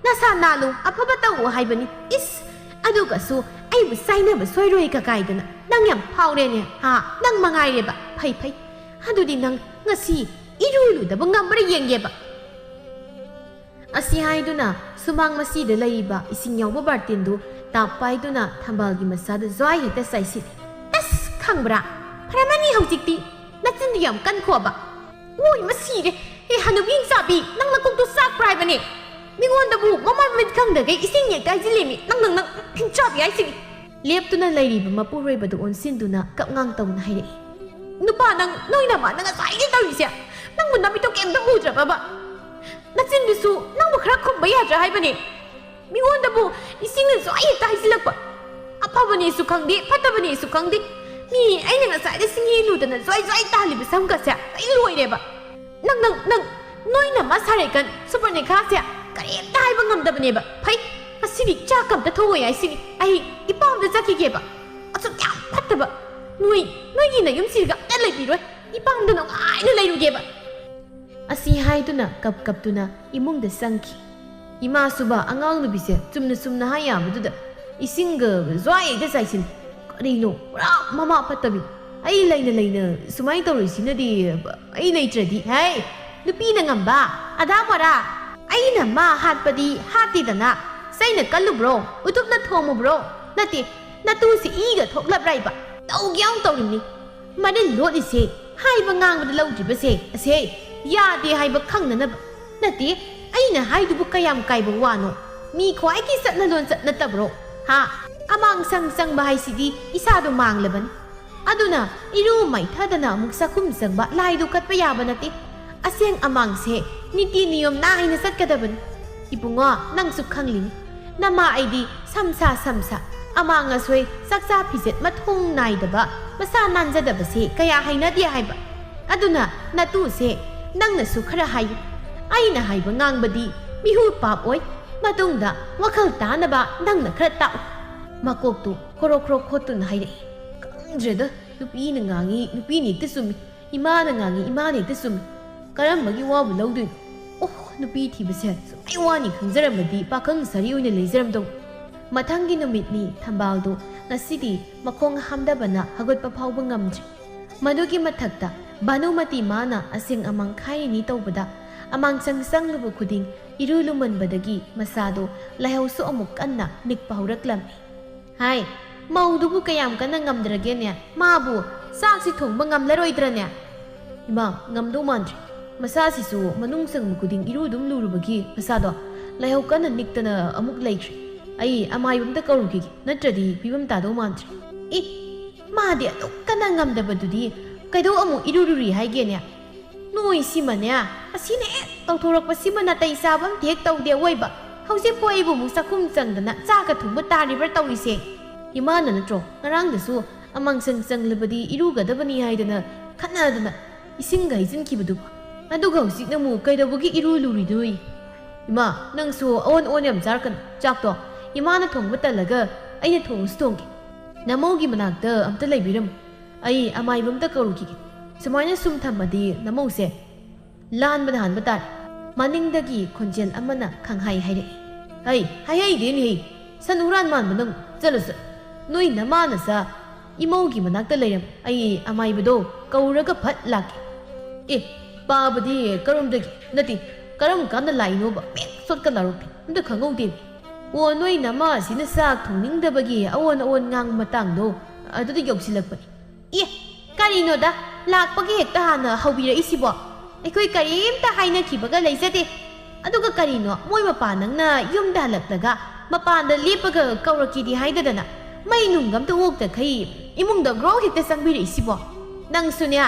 ꯅꯁꯥ ꯅꯥꯜꯂꯨ, ꯑꯐꯕ ꯇꯧꯎ ꯍꯥꯏꯕꯅꯤ꯫ ꯏꯁ, ꯑꯗꯨꯒꯁꯨ ꯑꯩꯕꯨ ꯆꯥꯏꯅꯕ ꯁꯣꯏꯔꯣꯏ ꯀꯀꯥꯏꯗꯅ ꯅꯪ ꯌꯥꯝ ꯐꯥꯎꯔꯦꯅꯦ, ꯍꯥ? ꯅꯪ ꯃꯉꯥꯏꯔꯦꯕ꯫ ꯐꯩ, ꯐꯩ꯫ ꯑꯗꯨꯗꯤ ꯅꯪ ꯉꯁꯤ ꯏꯔꯨ ꯂꯨꯗꯕ ꯉꯝꯕ꯭ꯔꯥ ꯌꯦꯡꯒꯦꯕ꯫ ꯑꯁꯤ ꯍꯥꯏꯗꯨꯅ ꯁꯨꯃꯥꯡ ꯃꯁꯤꯗ ꯂꯩꯔꯤꯕ ꯏꯁꯤꯡ ꯌꯥꯎꯕ ꯕꯥꯔꯇꯤꯟꯗꯨ ꯇꯥꯞ ꯄꯥꯏꯗꯨꯅ ꯊꯝꯕꯥꯜꯒꯤ ꯃꯁꯥꯗ ꯖ꯭ꯋꯥꯏ ꯍꯦꯛꯇ ꯆꯥꯏꯁꯤꯜꯂꯤ꯫ ꯑꯁ, ꯈꯪꯕ꯭ꯔꯥ? ꯐꯔꯝꯃꯅꯤ ꯍꯧꯖꯤꯛꯇꯤ꯫ ꯅꯆꯤꯟꯗꯨ ꯌꯥꯝ ꯀꯟꯈꯣꯕ꯫ ꯑꯣꯏ, ꯃꯁꯤꯔꯦ꯫ ꯑꯦ, ꯍꯅꯨꯕꯤ ꯆꯥꯕꯤ, ꯅꯪ ꯅꯀꯣꯛꯇꯣ ꯆꯥꯛꯄ꯭ꯔꯥ ꯍꯥꯏꯕꯅꯦ? ꯃꯤꯉꯣꯟꯗꯕꯨ ꯃꯃꯥꯏ ꯃꯃꯤꯠ ꯈꯪꯗꯈꯩ ꯏꯁꯤꯡ ꯍꯦꯛꯇ ꯍꯩꯖꯤꯜꯂꯤꯃꯤ꯫ ꯅꯪ, ꯅꯪ, ꯅꯪ ꯆꯥꯕꯤ ꯍꯥꯏꯁꯤꯅꯤ꯫ ꯂꯦꯞꯇꯨꯅ ꯂꯩꯔꯤꯕ ꯃꯄꯨꯔꯣꯏꯕꯗꯨ ꯑꯣꯟꯁꯤꯟꯗꯨꯅ ꯀꯞꯉꯥꯡ ꯇꯧꯅ ꯍꯥꯏꯔꯛꯏ꯫ ꯅꯨꯄꯥ ꯅꯪ, ꯅꯣꯏ ꯅꯃꯥꯅ ꯉꯁꯥꯏꯗꯩ ꯇꯧꯔꯤꯁꯦ? ꯅꯪꯕꯨ ꯅꯃꯤꯠꯇꯣ ꯀꯩꯝꯇ ꯎꯗ꯭ꯔꯕꯕ? ꯅꯆꯤꯟꯗꯨꯁꯨ ꯅꯪꯕꯨ ꯈꯔ ꯈꯨꯝꯕ ꯌꯥꯗ꯭ꯔꯥ ꯍꯥꯏꯕꯅꯦ? ꯃꯤꯉꯣꯟꯗꯕꯨ ꯏꯁꯤꯡꯅ ꯖ꯭ꯋꯥꯏ ꯍꯦꯛꯇ ꯍꯩꯖꯤꯜꯂꯛꯄ꯫ ꯑꯐꯕꯅꯦꯁꯨ ꯈꯪꯗꯦ, ꯐꯠꯇꯕꯅꯦꯁꯨ ꯈꯪꯗꯦ꯫ ꯃꯤ ꯑꯩꯅ ꯉꯁꯥꯏꯗ ꯁꯤꯡꯍꯦ ꯂꯨꯗꯅ ꯖ꯭ꯋꯥꯏ ꯖ꯭ꯋꯥꯏ ꯇꯥꯍꯜꯂꯤꯕ ꯁꯝꯒꯁꯦ ꯑꯩ ꯂꯣꯏꯔꯦꯕ꯫ ꯅꯪ, ꯅꯪ, ꯅꯪ, ꯅꯣꯏ ꯅꯃꯥ ꯁꯥꯔꯩꯀꯟ ꯁꯨꯄꯔꯅꯦꯈꯥꯁꯦ ꯀꯔꯤꯝꯇ ꯍꯥꯏꯕ ꯉꯝꯗꯕꯅꯦꯕ꯫ ꯐꯩ, ꯉꯁꯤꯗꯤ ꯆꯥꯛ ꯑꯝꯇ ꯊꯣꯡꯉꯣꯏ ꯍꯥꯏꯁꯤꯅꯤ꯫ ꯑꯩ ꯏꯄꯥꯝꯗ ꯆꯠꯈꯤꯒꯦꯕ꯫ ꯑꯁꯨꯛ ꯌꯥꯝ ꯐꯠꯇꯕ ꯅꯣꯏ, ꯅꯣꯏꯒꯤ ꯅꯌꯨꯝꯁꯤꯗ ꯑꯝꯇ ꯂꯩꯕꯤꯔꯣꯏ꯫ ꯏꯄꯥꯝꯗ ꯅꯨꯡꯉꯥꯏꯅ ꯂꯩꯔꯨꯒꯦꯕ꯫ ꯑꯁꯤ ꯍꯥꯏꯗꯨꯅ ꯀꯞ ꯀꯞꯇꯨꯅ ꯏꯃꯨꯡꯗ ꯆꯪꯈꯤ꯫ ꯏꯃꯥꯁꯨꯕ ꯑꯉꯥꯡ ꯅꯨꯄꯤꯁꯦ ꯆꯨꯝꯅ ꯆꯨꯝꯅ ꯍꯥꯏ ꯌꯥꯕꯗꯨꯗ ꯏꯁꯤꯡꯒ ꯖ꯭ꯋꯥꯏꯗ ꯆꯥꯏꯁꯤꯜꯂꯤ꯫ ꯀꯔꯤꯅꯣ, ꯄꯨꯔꯥ ꯃꯃꯥ ꯐꯠꯇꯕꯤ꯫ ꯑꯩ ꯂꯩꯅ ꯂꯩꯅ ꯁꯨꯃꯥꯏꯅ ꯇꯧꯔꯤꯁꯤꯅꯗꯤ, ꯑꯩ ꯂꯩꯇ꯭ꯔꯗꯤ꯫ ꯍꯦ, ꯅꯨꯄꯤꯅ ꯉꯝꯕ ꯑꯗꯥ ꯃꯣꯔꯥ꯫ ꯑꯩꯅ ꯃꯥ ꯍꯥꯠꯄꯗꯤ ꯍꯥꯠꯇꯦꯗꯅ꯫ ꯆꯩꯅ ꯀꯜꯂꯨꯕ꯭ꯔꯣ? ꯎꯇꯨꯞꯅ ꯊꯣꯝꯃꯨꯕ꯭ꯔꯣ? ꯅꯠꯇꯦ, ꯅꯇꯨꯁꯦ ꯏꯒ ꯊꯣꯛꯂꯞꯔꯥꯏꯕ꯫ ꯇꯧꯒꯦ ꯌꯥꯎꯅ ꯇꯧꯔꯤꯕꯅꯤ꯫ ꯃꯔꯤꯜ ꯂꯣꯠꯂꯤꯁꯦ, ꯍꯥꯏꯕ ꯉꯥꯡꯕꯗ ꯂꯧꯗ꯭ꯔꯤꯕꯁꯦ, ꯑꯁꯦ ꯌꯥꯗꯦ ꯍꯥꯏꯕ ꯈꯪꯅꯅꯕ꯫ ꯅꯠꯇꯦ, ꯑꯩꯅ ꯍꯥꯏꯗꯨꯕꯨ ꯀꯌꯥꯝ ꯀꯥꯏꯕ ꯋꯥꯅꯣ? ꯃꯤ ꯈ꯭ꯋꯥꯏꯒꯤ ꯆꯠꯅ ꯂꯣꯟꯆꯠ ꯅꯠꯇꯕ꯭ꯔꯣ? ꯍꯥ? ꯑꯃꯥꯡ ꯁꯪ ꯆꯪꯕ ꯍꯥꯏꯁꯤꯗꯤ ꯏꯁꯥꯗꯣ ꯃꯥꯡꯂꯕꯅꯤ꯫ ꯑꯗꯨꯅ ꯏꯔꯨ ꯃꯥꯏꯊꯗꯅ ꯑꯃꯨꯛ ꯆꯥꯛꯈꯨꯝ ꯆꯪꯕ, ꯂꯥꯏꯗꯨ ꯀꯠꯄ ꯌꯥꯕ ꯅꯠꯇꯦ꯫ ꯑꯁꯦꯡ ꯑꯃꯥꯡꯁꯦ ꯅꯤꯇꯤ ꯅꯤꯌꯣꯝ ꯅꯥꯏꯅ ꯆꯠꯀꯗꯕꯅꯤ꯫ ꯏꯕꯨꯡꯉꯣ, ꯅꯪꯁꯨ ꯈꯪꯂꯤꯅꯤ꯫ ꯅꯃꯥ ꯑꯩꯗꯤ ꯁꯝꯁꯥ ꯁꯝꯁꯥ, ꯑꯃꯥꯡ ꯑꯁꯣꯏ, ꯆꯥꯛꯆꯥ ꯐꯤꯖꯦꯠ ꯃꯊꯣꯡ ꯅꯥꯏꯗꯕ, ꯃꯁꯥ ꯅꯥꯟꯖꯗꯕꯁꯦ ꯀꯌꯥ ꯍꯩꯅꯗꯦ ꯍꯥꯏꯕ꯫ ꯑꯗꯨꯅ ꯅꯇꯨꯁꯦ ꯅꯪꯅꯁꯨ ꯈꯔ ꯍꯥꯏꯌꯨ꯫ ꯑꯩꯅ ꯍꯥꯏꯕ ꯉꯥꯡꯕꯗꯤ ꯃꯤꯍꯨ ꯄꯥꯞ ꯑꯣꯏ꯫ ꯃꯇꯨꯡꯗ ꯋꯥꯈꯜ ꯇꯥꯅꯕ ꯅꯪꯅ ꯈꯔ ꯇꯥꯛꯎ꯫ ꯃꯀꯣꯛꯇꯨ ꯈꯣꯔꯣ ꯈꯣꯔꯣ ꯈꯣꯠꯇꯨꯅ ꯍꯥꯏꯔꯛꯏ꯫ ꯈꯪꯗ꯭ꯔꯦꯗ, ꯅꯨꯄꯤꯅ ꯉꯥꯡꯉꯤ, ꯅꯨꯄꯤꯅ ꯍꯦꯛꯇ ꯆꯨꯝꯃꯤ꯫ ꯏꯃꯥꯅ ꯉꯥꯡꯉꯤ, ꯏꯃꯥꯅ ꯍꯦꯛꯇ ꯆꯨꯝꯃꯤ꯫ ꯀꯔꯝꯕꯒꯤ ꯋꯥꯕꯨ ꯂꯧꯗꯣꯏꯅꯣ? ꯑꯣꯍ, ꯅꯨꯄꯤ ꯊꯤꯕꯁꯦ ꯁꯨꯃꯥꯏ ꯋꯥꯅꯤ ꯈꯪꯖꯔꯝꯃꯗꯤ ꯄꯥꯈꯪ ꯁꯥꯔꯤ ꯑꯣꯏꯅ ꯂꯩꯖꯔꯝꯗꯧꯅꯤ꯫ ꯃꯊꯪꯒꯤ ꯅꯨꯃꯤꯠꯅꯤ ꯊꯝꯕꯥꯜꯗꯨ ꯉꯁꯤꯗꯤ ꯃꯈꯣꯡ ꯍꯥꯝꯗꯕꯅ ꯍꯧꯒꯠꯄ ꯐꯥꯎꯕ ꯉꯝꯗ꯭ꯔꯤ꯫ ꯃꯗꯨꯒꯤ ꯃꯊꯛꯇ ꯚꯥꯅꯨꯃꯇꯤ ꯃꯥꯅ ꯑꯁꯦꯡ ꯑꯃꯥꯡ ꯈꯥꯏꯔꯤꯅꯤ ꯇꯧꯕꯗ ꯑꯃꯥꯡ ꯆꯪ ꯆꯪꯂꯨꯕ ꯈꯨꯗꯤꯡ ꯏꯔꯨ ꯂꯨꯃꯟꯕꯗꯒꯤ ꯃꯁꯥꯗꯣ ꯂꯥꯏꯍꯧꯁꯨ ꯑꯃꯨꯛ ꯀꯟꯅ ꯅꯤꯛꯄ ꯍꯧꯔꯛꯂꯝꯃꯤ꯫ ꯍꯥꯏ, ꯃꯧꯗꯨꯕꯨ ꯀꯌꯥꯝ ꯀꯟꯅ ꯉꯝꯗ꯭ꯔꯒꯦꯅꯦ? ꯃꯥꯕꯨ ꯆꯥꯛꯁꯤ ꯊꯣꯡꯕ ꯉꯝꯂꯔꯣꯏꯗ꯭ꯔꯅꯦ? ꯏꯃꯥ, ꯉꯝꯗꯧ ꯃꯥꯟꯗ꯭ꯔꯦ꯫ ꯃꯁꯥꯁꯤꯁꯨ ꯃꯅꯨꯡ ꯆꯪꯕ ꯈꯨꯗꯤꯡ ꯏꯔꯨ ꯑꯗꯨꯝ ꯂꯨꯔꯨꯕꯒꯤ ꯃꯁꯥꯗꯣ ꯂꯥꯏꯍꯧ ꯀꯟꯅ ꯅꯤꯛꯇꯅ ꯑꯃꯨꯛ ꯂꯩꯈ꯭ꯔꯦ꯫ ꯑꯩ ꯑꯃꯥꯏꯕ ꯑꯝꯇ ꯀꯧꯔꯨꯈꯤꯒꯦ, ꯅꯠꯇ꯭ꯔꯗꯤ ꯐꯤꯕꯝ ꯇꯥꯗꯧ ꯃꯥꯟꯗ꯭ꯔꯦ꯫ ꯏ, ꯃꯥꯗꯤ ꯑꯗꯨꯛ ꯀꯟꯅ ꯉꯝꯗꯕꯗꯨꯗꯤ ꯀꯩꯗꯧ ꯑꯃꯨꯛ ꯏꯔꯨ ꯂꯨꯔꯤ ꯍꯥꯏꯒꯦꯅꯦ? ꯅꯣꯏ ꯁꯤꯃꯅꯦ, ꯑꯁꯤꯅ ꯍꯦꯛ ꯇꯧꯊꯣꯔꯛꯄꯁꯤꯃ ꯅꯥꯇꯩ ꯆꯥꯕ ꯑꯝꯇ ꯍꯦꯛ ꯇꯧꯗꯦ ꯑꯋꯣꯏꯕ꯫ ꯍꯧꯖꯤꯛꯄꯨ ꯑꯩꯕꯨ ꯑꯃꯨꯛ ꯆꯥꯛꯈꯨꯝ ꯆꯪꯗꯅ ꯆꯥꯛꯀ ꯊꯣꯡꯕ ꯇꯥꯔꯤꯕ꯭ꯔꯥ ꯇꯧꯔꯤꯁꯦ? ꯏꯃꯥꯅ ꯅꯠꯇ꯭ꯔꯣ ꯉꯔꯥꯡꯗꯁꯨ ꯑꯃꯥꯡꯁꯪ ꯆꯪꯂꯕꯗꯤ ꯏꯔꯨꯒꯗꯕꯅꯤ ꯍꯥꯏꯗꯅ ꯈꯠꯅꯗꯅ ꯏꯁꯤꯡꯒ ꯍꯩꯖꯤꯟꯈꯤꯕꯗꯨꯕꯨ? ꯑꯗꯨꯒ ꯍꯧꯖꯤꯛꯅ ꯑꯃꯨꯛ ꯀꯩꯗꯧꯕꯒꯤ ꯏꯔꯨ ꯂꯨꯔꯤꯅꯣꯌꯦ? ꯏꯃꯥ, ꯅꯪꯁꯨ ꯑꯑꯣꯟ ꯑꯑꯣꯟ ꯌꯥꯝ ꯆꯥꯔꯛꯀꯅꯨ꯫ ꯆꯥꯛꯇꯣ ꯏꯃꯥꯅ ꯊꯣꯡꯕ ꯇꯜꯂꯒ ꯑꯩꯅ ꯊꯣꯡꯉꯁꯨ ꯊꯣꯡꯒꯦ꯫ ꯅꯃꯧꯒꯤ ꯃꯅꯥꯛꯇ ꯑꯝꯇ ꯂꯩꯕꯤꯔꯝꯃꯨ꯫ ꯑꯩ ꯑꯃꯥꯏꯕ ꯑꯝꯇ ꯀꯧꯔꯨꯈꯤꯒꯦ꯫ ꯁꯨꯃꯥꯏꯅ ꯁꯨꯝ ꯊꯝꯃꯗꯤ ꯅꯃꯧꯁꯦ ꯂꯥꯟꯕꯅ ꯍꯥꯟꯕ ꯇꯥꯔꯦ꯫ ꯃꯅꯤꯡꯗꯒꯤ ꯈꯣꯟꯖꯦꯜ ꯑꯃꯅ ꯈꯪꯍꯥꯏ ꯍꯥꯏꯔꯛꯏ꯫ "ꯍꯩ, ꯍꯥꯏꯍꯩꯗꯦꯅꯦꯍꯦ! ꯁꯟ ꯍꯨꯔꯥꯟ ꯃꯥꯟꯕ ꯅꯪ! ꯆꯠꯂꯨ, ꯆꯠꯂꯨ! ꯅꯣꯏ ꯅꯃꯥ ꯅꯆꯥ ꯏꯃꯧꯒꯤ ꯃꯅꯥꯛꯇ ꯂꯩꯔꯝ꯫ ꯑꯩ ꯑꯃꯥꯏꯕꯗꯣ ꯀꯧꯔꯒ ꯐꯠ ꯂꯥꯛꯀꯦ꯫" "ꯑꯦ, ꯄꯥꯕꯗꯤ ꯀꯔꯣꯝꯗꯒꯤ? ꯅꯠꯇꯦ, ꯀꯔꯝ ꯀꯥꯟꯗ ꯂꯥꯛꯏꯅꯣꯕ? ꯃꯦꯛ ꯁꯣꯠꯀ ꯂꯥꯎꯔꯛꯇꯦ꯫ ꯑꯝꯇ ꯈꯪꯍꯧꯗꯦꯅꯦ꯫" ꯑꯣ, ꯅꯣꯏ ꯅꯃꯥꯁꯤꯅ ꯆꯥꯛ ꯊꯣꯡꯅꯤꯡꯗꯕꯒꯤ ꯑꯑꯣꯟ ꯑꯑꯣꯟ ꯉꯥꯡꯕ ꯃꯇꯥꯡꯗꯣ ꯑꯗꯨꯗ ꯌꯧꯁꯤꯜꯂꯛꯄꯅꯤ꯫ ꯑꯦ, ꯀꯔꯤꯅꯣꯗ, ꯂꯥꯛꯄꯒꯤ ꯍꯦꯛꯇ ꯍꯥꯟꯅ ꯍꯧꯕꯤꯔꯛꯏꯁꯤꯕꯣ? ꯑꯩꯈꯣꯏ ꯀꯔꯤꯝꯇ ꯍꯥꯏꯅꯈꯤꯕꯒ ꯂꯩꯖꯗꯦ꯫ ꯑꯗꯨꯒ ꯀꯔꯤꯅꯣ, ꯃꯣꯏ ꯃꯄꯥ ꯅꯪꯅ ꯌꯨꯝꯗ ꯍꯜꯂꯛꯂꯒ ꯃꯄꯥꯟꯗ ꯂꯦꯞꯄꯒ ꯀꯧꯔꯛꯀꯦꯗꯤ ꯍꯥꯏꯗꯗꯅ ꯃꯩ ꯅꯨꯡꯒ ꯑꯝꯇ ꯑꯣꯛꯇꯈꯩ ꯏꯃꯨꯡꯗ ꯒ꯭ꯔꯣ ꯍꯦꯛꯇ ꯆꯪꯕꯤꯔꯛꯏꯁꯤꯕꯣ? ꯅꯪꯁꯨꯅꯦ,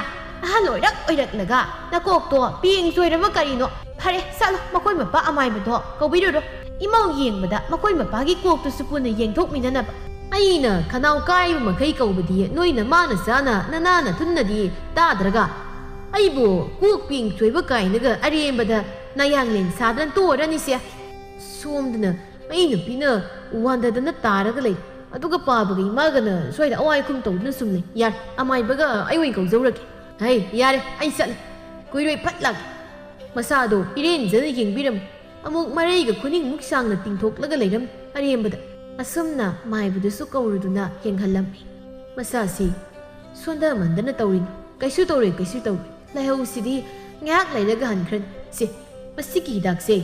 ꯑꯍꯜ ꯑꯣꯏꯔꯛ ꯑꯣꯏꯔꯛꯂꯒ ꯅꯀꯣꯛꯇꯣ ꯄꯦꯡ ꯆꯣꯏꯔꯕ ꯀꯔꯤꯅꯣ? ꯐꯔꯦ, ꯆꯠꯂꯣ, ꯃꯈꯣꯏ ꯃꯄꯥ ꯑꯃꯥꯏꯕꯗꯣ ꯀꯧꯕꯤꯔꯨꯔꯣ꯫ ꯏꯃꯧ ꯌꯦꯡꯕꯗ ꯃꯈꯣꯏ ꯃꯄꯥꯒꯤ ꯀꯣꯛꯇꯨꯁꯨ ꯄꯨꯟꯅ ꯌꯦꯡꯊꯣꯛꯃꯤꯟꯅꯅꯕ꯫ ꯑꯩꯅ ꯈꯅꯥꯎ ꯀꯥꯏꯕ ꯃꯈꯩ ꯀꯧꯕꯗꯤ ꯅꯣꯏ ꯅꯃꯥ ꯅꯆꯥꯅ ꯅꯅꯥ ꯅꯊꯨꯟꯅꯗꯤ ꯇꯥꯗ꯭ꯔꯒ, ꯑꯩꯕꯨ ꯀꯣꯛ ꯄꯦꯡ ꯆꯣꯏꯕ ꯀꯥꯏꯅꯒ ꯑꯔꯦꯝꯕꯗ ꯅꯌꯥꯡꯂꯦꯟ ꯁꯥꯗꯅ ꯇꯣꯛꯑꯔꯅꯤꯁꯦ꯫ ꯁꯣꯝꯗꯅ ꯑꯩ ꯅꯨꯄꯤꯅ ꯋꯥꯟꯗꯗꯅ ꯇꯥꯔꯒ ꯂꯩ, ꯑꯗꯨꯒ ꯄꯥꯕꯒ ꯏꯃꯥꯒꯅ ꯁ꯭ꯋꯥꯏꯗ ꯑꯋꯥꯏ ꯑꯈꯨꯝ ꯇꯧꯗꯨꯅ ꯁꯨꯝ ꯂꯩ꯫ ꯌꯥꯔꯦ, ꯑꯃꯥꯏꯕꯒ ꯑꯩ ꯑꯣꯏꯅ ꯀꯧꯖꯧꯔꯒꯦ꯫ ꯍꯩ, ꯌꯥꯔꯦ, ꯑꯩ ꯆꯠꯂꯦ꯫ ꯀꯨꯏꯔꯣꯏ, ꯐꯠ ꯂꯥꯛꯀꯦ꯫ ꯃꯁꯥꯗꯣ ꯏꯔꯦꯟꯖꯅ ꯌꯦꯡꯕꯤꯔꯝꯃꯤ꯫ ꯑꯃꯨꯛ ꯃꯔꯩꯒ ꯈꯨꯅꯤꯡꯃꯨꯛ ꯁꯥꯡꯅ ꯇꯤꯡꯊꯣꯛꯂꯒ ꯂꯩꯔꯝꯃꯤ ꯑꯔꯦꯝꯕꯗ꯫ ꯑꯁꯨꯝꯅ ꯃꯥꯏꯕꯗꯨꯁꯨ ꯀꯧꯔꯨꯗꯨꯅ ꯌꯦꯡꯍꯜꯂꯝꯃꯤ꯫ ꯃꯁꯥꯁꯤ ꯁꯣꯟꯊꯃꯟꯗꯅ ꯇꯧꯔꯤꯅꯤ꯫ "ꯀꯩꯁꯨ ꯇꯧꯔꯣꯏ, ꯀꯩꯁꯨ ꯇꯧꯔꯣꯏ꯫ ꯂꯥꯏꯍꯧꯁꯤꯗꯤ ꯉꯥꯏꯍꯥꯛ ꯂꯩꯔꯒ ꯍꯟꯈ꯭ꯔꯅꯤ꯫ ꯁꯦ, ꯃꯁꯤꯒꯤ ꯍꯤꯗꯥꯛꯁꯦ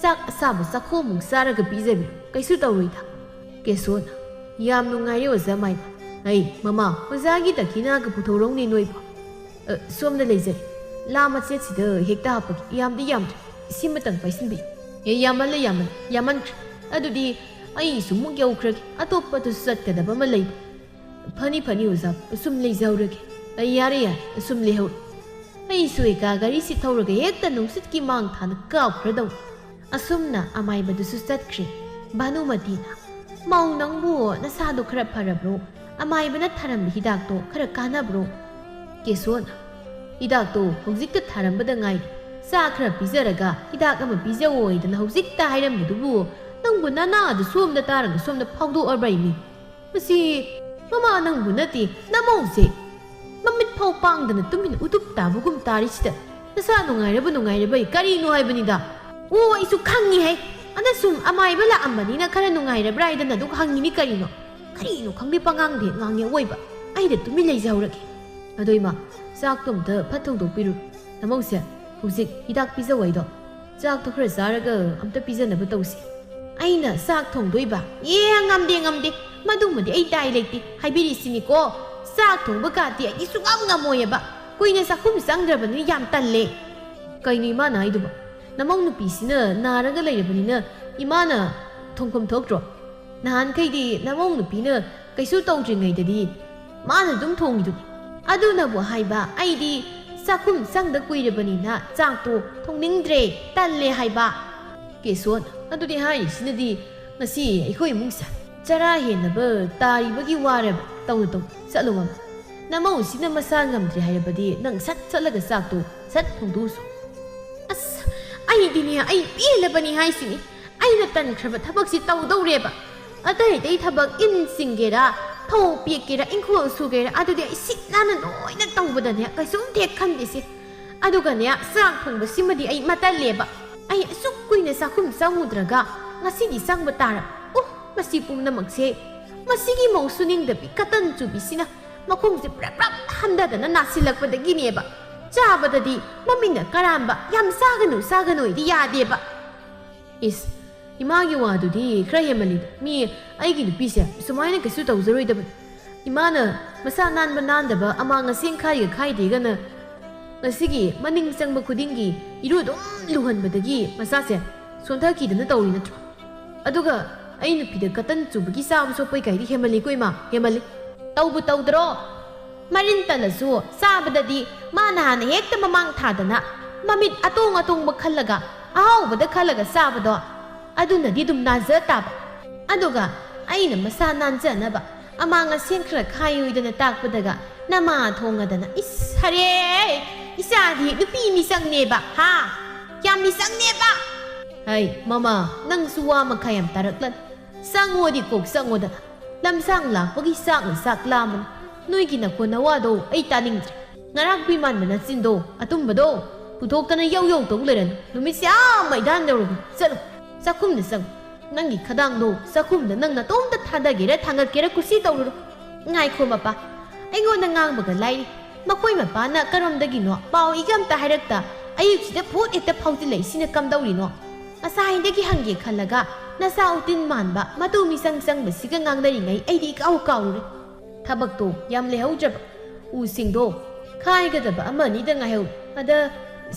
ꯆꯥꯛ ꯑꯁꯥꯕ ꯆꯥꯛꯈꯣꯝꯃꯨꯛ ꯆꯥꯔꯒ ꯄꯤꯖꯕꯤꯔꯣ꯫ ꯀꯩꯁꯨ ꯇꯧꯔꯣꯏꯗ꯫" ꯀꯦꯁꯣꯅ, "ꯌꯥꯝ ꯅꯨꯡꯉꯥꯏꯔꯦ ꯑꯣꯖꯥ ꯃꯥꯏꯕ꯫ ꯑꯩ, ꯃꯃꯥ, ꯑꯣꯖꯥꯒꯤ ꯗꯈꯤꯅꯥꯒ ꯄꯨꯊꯣꯔꯧꯅꯦ ꯅꯣꯏꯕꯣ꯫ ꯑ, ꯁꯣꯝꯗ ꯂꯩꯖꯔꯦ꯫ ꯂꯥ ꯃꯆꯦꯠꯁꯤꯗ ꯍꯦꯛꯇ ꯍꯥꯞꯄꯒꯦ꯫ ꯌꯥꯝꯗꯤ ꯌꯥꯝꯗ꯭ꯔꯦ꯫ ꯁꯤꯃꯇꯪ ꯄꯥꯏꯁꯤꯟꯕꯤꯌꯨ꯫" "ꯑꯦ, ꯌꯥꯝꯃꯜꯂꯦ, ꯌꯥꯝꯃꯜꯂꯦ, ꯌꯥꯝꯃꯟꯈ꯭ꯔꯦ꯫ ꯑꯗꯨꯗꯤ ꯑꯩꯁꯨ ꯑꯃꯨꯛ ꯌꯧꯈ꯭ꯔꯒꯦ꯫ ꯑꯇꯣꯞꯄꯗꯁꯨ ꯆꯠꯀꯗꯕ ꯑꯃ ꯂꯩꯕ꯫" "ꯐꯅꯤ, ꯐꯅꯤ ꯑꯣꯖꯥ, ꯑꯁꯨꯝ ꯂꯩꯖꯍꯧꯔꯒꯦ꯫" "ꯑ, ꯌꯥꯔꯦ, ꯌꯥꯔꯦ, ꯑꯁꯨꯝ ꯂꯩꯍꯧꯔꯣ꯫ ꯑꯩꯁꯨ ꯑꯦꯀꯥ ꯒꯥꯔꯤꯁꯤ ꯊꯧꯔꯒ ꯍꯦꯛꯇ ꯅꯨꯡꯁꯤꯠꯀꯤ ꯃꯥꯡ ꯊꯥꯅ ꯀꯥꯞꯈ꯭ꯔꯗꯧꯅꯤ꯫" ꯑꯁꯨꯝꯅ ꯑꯃꯥꯏꯕꯗꯨꯁꯨ ꯆꯠꯈ꯭ꯔꯦ꯫ ꯚꯥꯅꯨꯃꯇꯤꯅ, "ꯃꯧ ꯅꯪꯕꯨ ꯅꯁꯥꯗꯣ ꯈꯔ ꯐꯔꯕ꯭ꯔꯣ? ꯑꯃꯥꯏꯕꯅ ꯊꯥꯔꯝꯕ ꯍꯤꯗꯥꯛꯇꯣ ꯈꯔ ꯀꯥꯟꯅꯕ꯭ꯔꯣ?" ꯀꯦꯁꯣꯅ, "ꯍꯤꯗꯥꯛꯇꯣ ꯍꯧꯖꯤꯛꯇ ꯊꯥꯔꯝꯕꯗ ꯉꯥꯏꯔꯤ꯫ ꯆꯥ ꯈꯔ ꯄꯤꯖꯔꯒ ꯍꯤꯗꯥꯛ ꯑꯃ ꯄꯤꯖꯧꯑꯣꯏꯗꯅ ꯍꯧꯖꯤꯛꯇ ꯍꯥꯏꯔꯝꯕꯗꯨꯕꯨ ꯅꯪꯕꯨ ꯅꯅꯥꯗꯨ ꯁꯣꯝꯗ ꯇꯥꯔꯒ ꯁꯣꯝꯗ ꯐꯥꯎꯗꯣꯛꯑꯕ꯭ꯔꯥ ꯏꯃꯤ? ꯃꯁꯤ ꯃꯃꯥ ꯅꯪꯕꯨ ꯅꯠꯇꯦ, ꯅꯃꯧꯁꯦ꯫ ꯃꯃꯤꯠ ꯐꯥꯎ ꯄꯥꯡꯗꯅ ꯇꯨꯃꯤꯟ ꯎꯇꯨꯞ ꯇꯥꯕꯒꯨꯝ ꯇꯥꯔꯤꯁꯤꯗ ꯅꯁꯥ ꯅꯨꯡꯉꯥꯏꯔꯕ ꯅꯨꯡꯉꯥꯏꯔꯕ ꯀꯔꯤꯅꯣ ꯍꯥꯏꯕꯅꯤꯗ?" "ꯑꯣ, ꯑꯩꯁꯨ ꯈꯪꯉꯤ ꯍꯥꯏ꯫ ꯑꯗ ꯁꯨꯝ ꯑꯃꯥꯏꯕ ꯂꯥꯛꯑꯝꯕꯅꯤꯅ ꯈꯔ ꯅꯨꯡꯉꯥꯏꯔꯕ꯭ꯔꯥ ꯍꯥꯏꯗꯅ ꯑꯗꯨꯝ ꯍꯪꯉꯤꯅꯤ ꯀꯔꯤꯅꯣ?" "ꯀꯔꯤꯅꯣ ꯈꯪꯗꯦ, ꯄꯉꯥꯡꯗ ꯍꯦꯛ ꯉꯥꯡꯉꯦ ꯑꯋꯣꯏꯕ꯫ ꯑꯩꯗ ꯇꯨꯃꯤꯟ ꯂꯩꯖꯍꯧꯔꯒꯦ꯫ ꯑꯗꯣ ꯏꯃꯥ, ꯆꯥꯛꯇꯣ ꯑꯝꯇ ꯐꯠ ꯊꯣꯡꯗꯣꯛꯄꯤꯔꯨ꯫ ꯅꯃꯧꯁꯦ, ꯍꯧꯖꯤꯛ ꯍꯤꯗꯥꯛ ꯄꯤꯖꯧ ꯍꯥꯏꯗꯣ꯫ ꯆꯥꯛꯇꯣ ꯈꯔ ꯆꯥꯔꯒ ꯑꯝꯇ ꯄꯤꯖꯅꯕ ꯇꯧꯁꯤ꯫" ꯑꯩꯅ ꯆꯥꯛ ꯊꯣꯡꯗꯣꯏꯕ? ꯑꯦ, ꯉꯝꯗꯦ, ꯉꯝꯗꯦ, ꯃꯗꯨꯃꯗꯤ ꯑꯩ ꯗꯥꯏ ꯂꯩꯇꯦ ꯍꯥꯏꯕꯤꯔꯤꯁꯤꯅꯤꯀꯣ꯫ ꯆꯥꯛ ꯊꯣꯡꯕ ꯀꯥꯗꯤ ꯑꯩꯗꯤ ꯁꯨꯡꯉꯝ ꯉꯝꯃꯣꯏꯑꯕ꯫ ꯀꯨꯏꯅ ꯆꯥꯛꯈꯨꯝ ꯆꯪꯗ꯭ꯔꯕꯅꯤꯅ ꯌꯥꯝ ꯇꯜꯂꯦ꯫ ꯀꯩꯅꯣ ꯏꯃꯥꯅ ꯍꯥꯏꯗꯨꯕꯣ? ꯅꯃꯧ ꯅꯨꯄꯤꯁꯤꯅ ꯅꯥꯔꯒ ꯂꯩꯔꯕꯅꯤꯅ ꯏꯃꯥꯅ ꯊꯣꯡꯐꯝ ꯊꯣꯛꯇ꯭ꯔꯣ? ꯅꯍꯥꯟꯈꯩꯗꯤ ꯅꯃꯧ ꯅꯨꯄꯤꯅ ꯀꯩꯁꯨ ꯇꯧꯗ꯭ꯔꯤꯉꯩꯗꯗꯤ ꯃꯥꯅ ꯑꯗꯨꯝ ꯊꯣꯡꯉꯤꯗꯨꯗꯤ꯫ ꯑꯗꯨꯅꯕꯨ ꯍꯥꯏꯕ, ꯑꯩꯗꯤ ꯆꯥꯛꯈꯨꯝ ꯆꯪꯗ ꯀꯨꯏꯔꯕꯅꯤꯅ ꯆꯥꯛꯇꯣ ꯊꯣꯡꯅꯤꯡꯗ꯭ꯔꯦ, ꯇꯜꯂꯦ ꯍꯥꯏꯕ꯫ ꯀꯦꯁꯣꯟ, ꯑꯗꯨꯗꯤ ꯍꯥꯏꯔꯤꯁꯤꯅꯗꯤ ꯉꯁꯤ ꯑꯩꯈꯣꯏ ꯏꯃꯨꯡꯁꯦ ꯆꯔꯥ ꯍꯦꯟꯅꯕ ꯇꯥꯔꯤꯕꯒꯤ ꯋꯥꯔꯦꯕ꯫ ꯇꯧꯅꯨ, ꯇꯧꯅꯨ, ꯆꯠꯂꯣ ꯃꯃꯥ꯫ ꯅꯃꯧꯁꯤꯅ ꯃꯁꯥ ꯉꯝꯗ꯭ꯔꯦ ꯍꯥꯏꯔꯕꯗꯤ ꯅꯪ ꯁꯠ ꯆꯠꯂꯒ ꯆꯥꯛꯇꯣ ꯁꯠ ꯊꯣꯡꯗꯣꯛꯎꯁꯣ꯫ ꯑꯁ, ꯑꯩꯗꯤꯅꯦ, ꯑꯩ ꯄꯦꯜꯂꯕꯅꯤ ꯍꯥꯏꯁꯤꯅꯤ꯫ ꯑꯩꯅ ꯇꯟꯈ꯭ꯔꯕ ꯊꯕꯛꯁꯤ ꯇꯧꯗꯧꯔꯦꯕ꯫ ꯑꯇꯩ ꯑꯇꯩ ꯊꯕꯛ, ꯏꯟ ꯆꯤꯡꯒꯦꯔꯥ, ꯐꯧ ꯄꯦꯛꯀꯦꯔꯥ, ꯏꯪꯈꯣꯜ ꯁꯨꯒꯦꯔꯥ, ꯑꯗꯨꯗꯤ ꯑꯩ ꯁꯤꯠ ꯅꯥꯟꯅ ꯂꯣꯏꯅ ꯇꯧꯕꯗꯅꯦ ꯀꯩꯁꯨꯝ ꯍꯦꯛ ꯈꯟꯗꯦꯁꯦ꯫ ꯑꯗꯨꯒꯅꯦ, ꯆꯥꯛ ꯊꯣꯡꯕꯁꯤꯃꯗꯤ ꯑꯩ ꯃꯇꯜꯂꯦꯕ꯫ ꯑꯩ ꯑꯁꯨꯛ ꯀꯨꯏꯅ ꯆꯥꯛꯈꯨꯝ ꯆꯪꯉꯨꯗ꯭ꯔꯒ ꯉꯁꯤꯗꯤ ꯆꯪꯕ ꯇꯥꯔꯕ꯫ ꯑꯣ, ꯃꯁꯤ ꯄꯨꯝꯅꯃꯛꯁꯦ ꯃꯁꯤꯒꯤ ꯃꯧ ꯁꯨꯅꯤꯡꯗꯕꯤ ꯀꯇꯟ ꯆꯨꯕꯤꯁꯤꯅ ꯃꯈꯣꯡꯁꯦ ꯄ꯭ꯔꯞ ꯄ꯭ꯔꯞ ꯍꯟꯊꯗꯅ ꯅꯥꯁꯤꯜꯂꯛꯄꯗꯒꯤꯅꯦꯕ꯫ ꯆꯥꯕꯗꯗꯤ ꯃꯃꯤꯠꯅ ꯀꯔꯥꯝꯕ, ꯌꯥꯝ ꯆꯥꯒꯅꯨ, ꯆꯥꯒꯅꯨ ꯍꯥꯏꯗꯤ ꯌꯥꯗꯦꯕ꯫ ꯏꯁ, ꯏꯃꯥꯒꯤ ꯋꯥꯗꯨꯗꯤ ꯈꯔ ꯍꯦꯟꯃꯜꯂꯤꯗ꯫ ꯃꯤ ꯑꯩꯒꯤ ꯅꯨꯄꯤꯁꯦ ꯁꯨꯃꯥꯏꯅ ꯀꯩꯁꯨ ꯇꯧꯖꯔꯣꯏꯗꯕꯅꯤ꯫ ꯏꯃꯥꯅ ꯃꯁꯥ ꯅꯥꯟꯕ ꯅꯥꯟꯗꯕ, ꯑꯃꯥꯡ ꯑꯁꯦꯡ ꯈꯥꯏꯒ ꯈꯥꯏꯗꯦꯒꯅ ꯉꯁꯤꯒꯤ ꯃꯅꯤꯡ ꯆꯪꯕ ꯈꯨꯗꯤꯡꯒꯤ ꯏꯔꯨ ꯑꯗꯨꯝ ꯂꯨꯍꯟꯕꯗꯒꯤ ꯃꯆꯥꯁꯦ ꯁꯣꯟꯊꯈꯤꯗꯅ ꯇꯧꯔꯤ ꯅꯠꯇ꯭ꯔꯣ? ꯑꯗꯨꯒ ꯑꯩ ꯅꯨꯄꯤꯗ ꯀꯇꯟ ꯆꯨꯕꯒꯤ ꯆꯥꯕ ꯁꯣꯛꯄꯩ ꯀꯥꯏꯗꯤ ꯍꯦꯟꯃꯜꯂꯤꯀꯣ ꯏꯃꯥ, ꯍꯦꯟꯃꯜꯂꯤ꯫ ꯇꯧꯕꯨ ꯇꯧꯗ꯭ꯔꯣ? ꯃꯔꯤꯟ ꯇꯜꯂꯁꯨ ꯆꯥꯕꯗꯗꯤ ꯃꯥꯅ ꯍꯥꯟꯅ ꯍꯦꯛꯇ ꯃꯃꯥꯡ ꯊꯥꯗꯅ ꯃꯃꯤꯠ ꯑꯇꯣꯡ ꯑꯇꯣꯡꯕ ꯈꯜꯂꯒ, ꯑꯍꯥꯎꯕꯗ ꯈꯜꯂꯒ ꯆꯥꯕꯗꯣ, ꯑꯗꯨꯅꯗꯤ ꯑꯗꯨꯝ ꯅꯥꯖ ꯇꯥꯕ꯫ ꯑꯗꯨꯒ ꯑꯩꯅ ꯃꯁꯥ ꯅꯥꯟꯖꯅꯕ ꯑꯃꯥꯡ ꯑꯁꯦꯡ ꯈꯔ ꯈꯥꯏꯌꯣꯏꯗꯅ ꯇꯥꯛꯄꯗꯒ ꯅꯃꯥ ꯊꯣꯡꯉꯗꯅ, ꯏꯁ, ꯍꯔꯦ! ꯏꯆꯥꯗꯤ ꯅꯨꯄꯤ ꯃꯤꯆꯪꯅꯦꯕ, ꯍꯥ? ꯌꯥꯝ ꯃꯤꯆꯪꯅꯦꯕ! ꯍꯩ, ꯃꯃꯥ, ꯅꯪꯁꯨ ꯋꯥ ꯃꯈꯥ ꯌꯥꯝ ꯇꯥꯔꯛꯂꯅꯨ꯫ ꯆꯪꯉꯣꯗꯤ ꯀꯣꯛ ꯆꯪꯉꯣꯗꯅ꯫ ꯂꯝꯁꯥꯡ ꯂꯥꯛꯄꯒꯤ ꯆꯥꯛꯅ ꯆꯥꯛ ꯂꯥꯝꯕꯅ꯫ ꯅꯣꯏꯒꯤ ꯅꯀꯣꯟ ꯅꯋꯥꯗꯣ ꯑꯩ ꯇꯥꯅꯤꯡꯗ꯭ꯔꯦ꯫ ꯉꯔꯥꯛꯄꯤ ꯃꯥꯟꯕ ꯅꯆꯤꯟꯗꯣ, ꯑꯇꯨꯝꯕꯗꯣ, ꯄꯨꯊꯣꯛꯇꯅ ꯌꯧ ꯌꯧ ꯇꯧ ꯂꯩꯔꯅꯨ꯫ ꯅꯨꯃꯤꯠꯁꯦ ꯑꯥ ꯃꯩꯗꯥꯟ ꯌꯧꯔꯕꯅꯤ꯫ ꯆꯠꯂꯣ, ꯆꯥꯛꯈꯨꯝꯗ ꯆꯪꯉꯣ꯫ ꯅꯪꯒꯤ ꯈꯗꯥꯡꯗꯣ ꯆꯥꯛꯈꯨꯝꯗ ꯅꯪ ꯅꯇꯣꯝꯇ ꯊꯥꯗꯒꯦꯔꯥ ꯊꯥꯡꯒꯠꯀꯦꯔꯥ ꯀꯨꯁꯤ ꯇꯧꯔꯨꯔꯣ꯫ ꯉꯥꯏꯈꯣ ꯃꯄꯥ, ꯑꯩꯉꯣꯟꯗ ꯉꯥꯡꯕꯒ ꯂꯥꯏꯔꯤ꯫ ꯃꯈꯣꯏ ꯃꯄꯥꯅ ꯀꯔꯣꯝꯗꯒꯤꯅꯣ ꯄꯥꯎ ꯏꯒ ꯑꯝꯇ ꯍꯥꯏꯔꯛꯇ ꯑꯌꯨꯛꯁꯤꯗ ꯐꯨꯠ ꯍꯦꯛꯇ ꯐꯥꯎꯖꯤꯜꯂꯛꯏꯁꯤꯅ ꯀꯝꯗꯧꯔꯤꯅꯣ? ꯉꯁꯥꯏꯗꯒꯤ ꯍꯪꯒꯦ ꯈꯜꯂꯒ ꯅꯁꯥ ꯎꯇꯤꯟ ꯃꯥꯟꯕ, ꯃꯇꯨ ꯃꯤꯆꯪ ꯆꯪꯕꯁꯤꯒ ꯉꯥꯡꯅꯔꯤꯉꯩ ꯑꯩꯗꯤ ꯏꯀꯥꯎ ꯀꯥꯎꯔꯨꯔꯦ꯫ ꯊꯕꯛꯇꯣ ꯌꯥꯝ ꯂꯩꯍꯧꯗ꯭ꯔꯕ꯫ ꯎꯁꯤꯡꯗꯣ ꯈꯥꯏꯒꯗꯕ ꯑꯃ ꯑꯅꯤꯗ ꯉꯥꯏꯍꯧꯔꯦ꯫ ꯑꯗ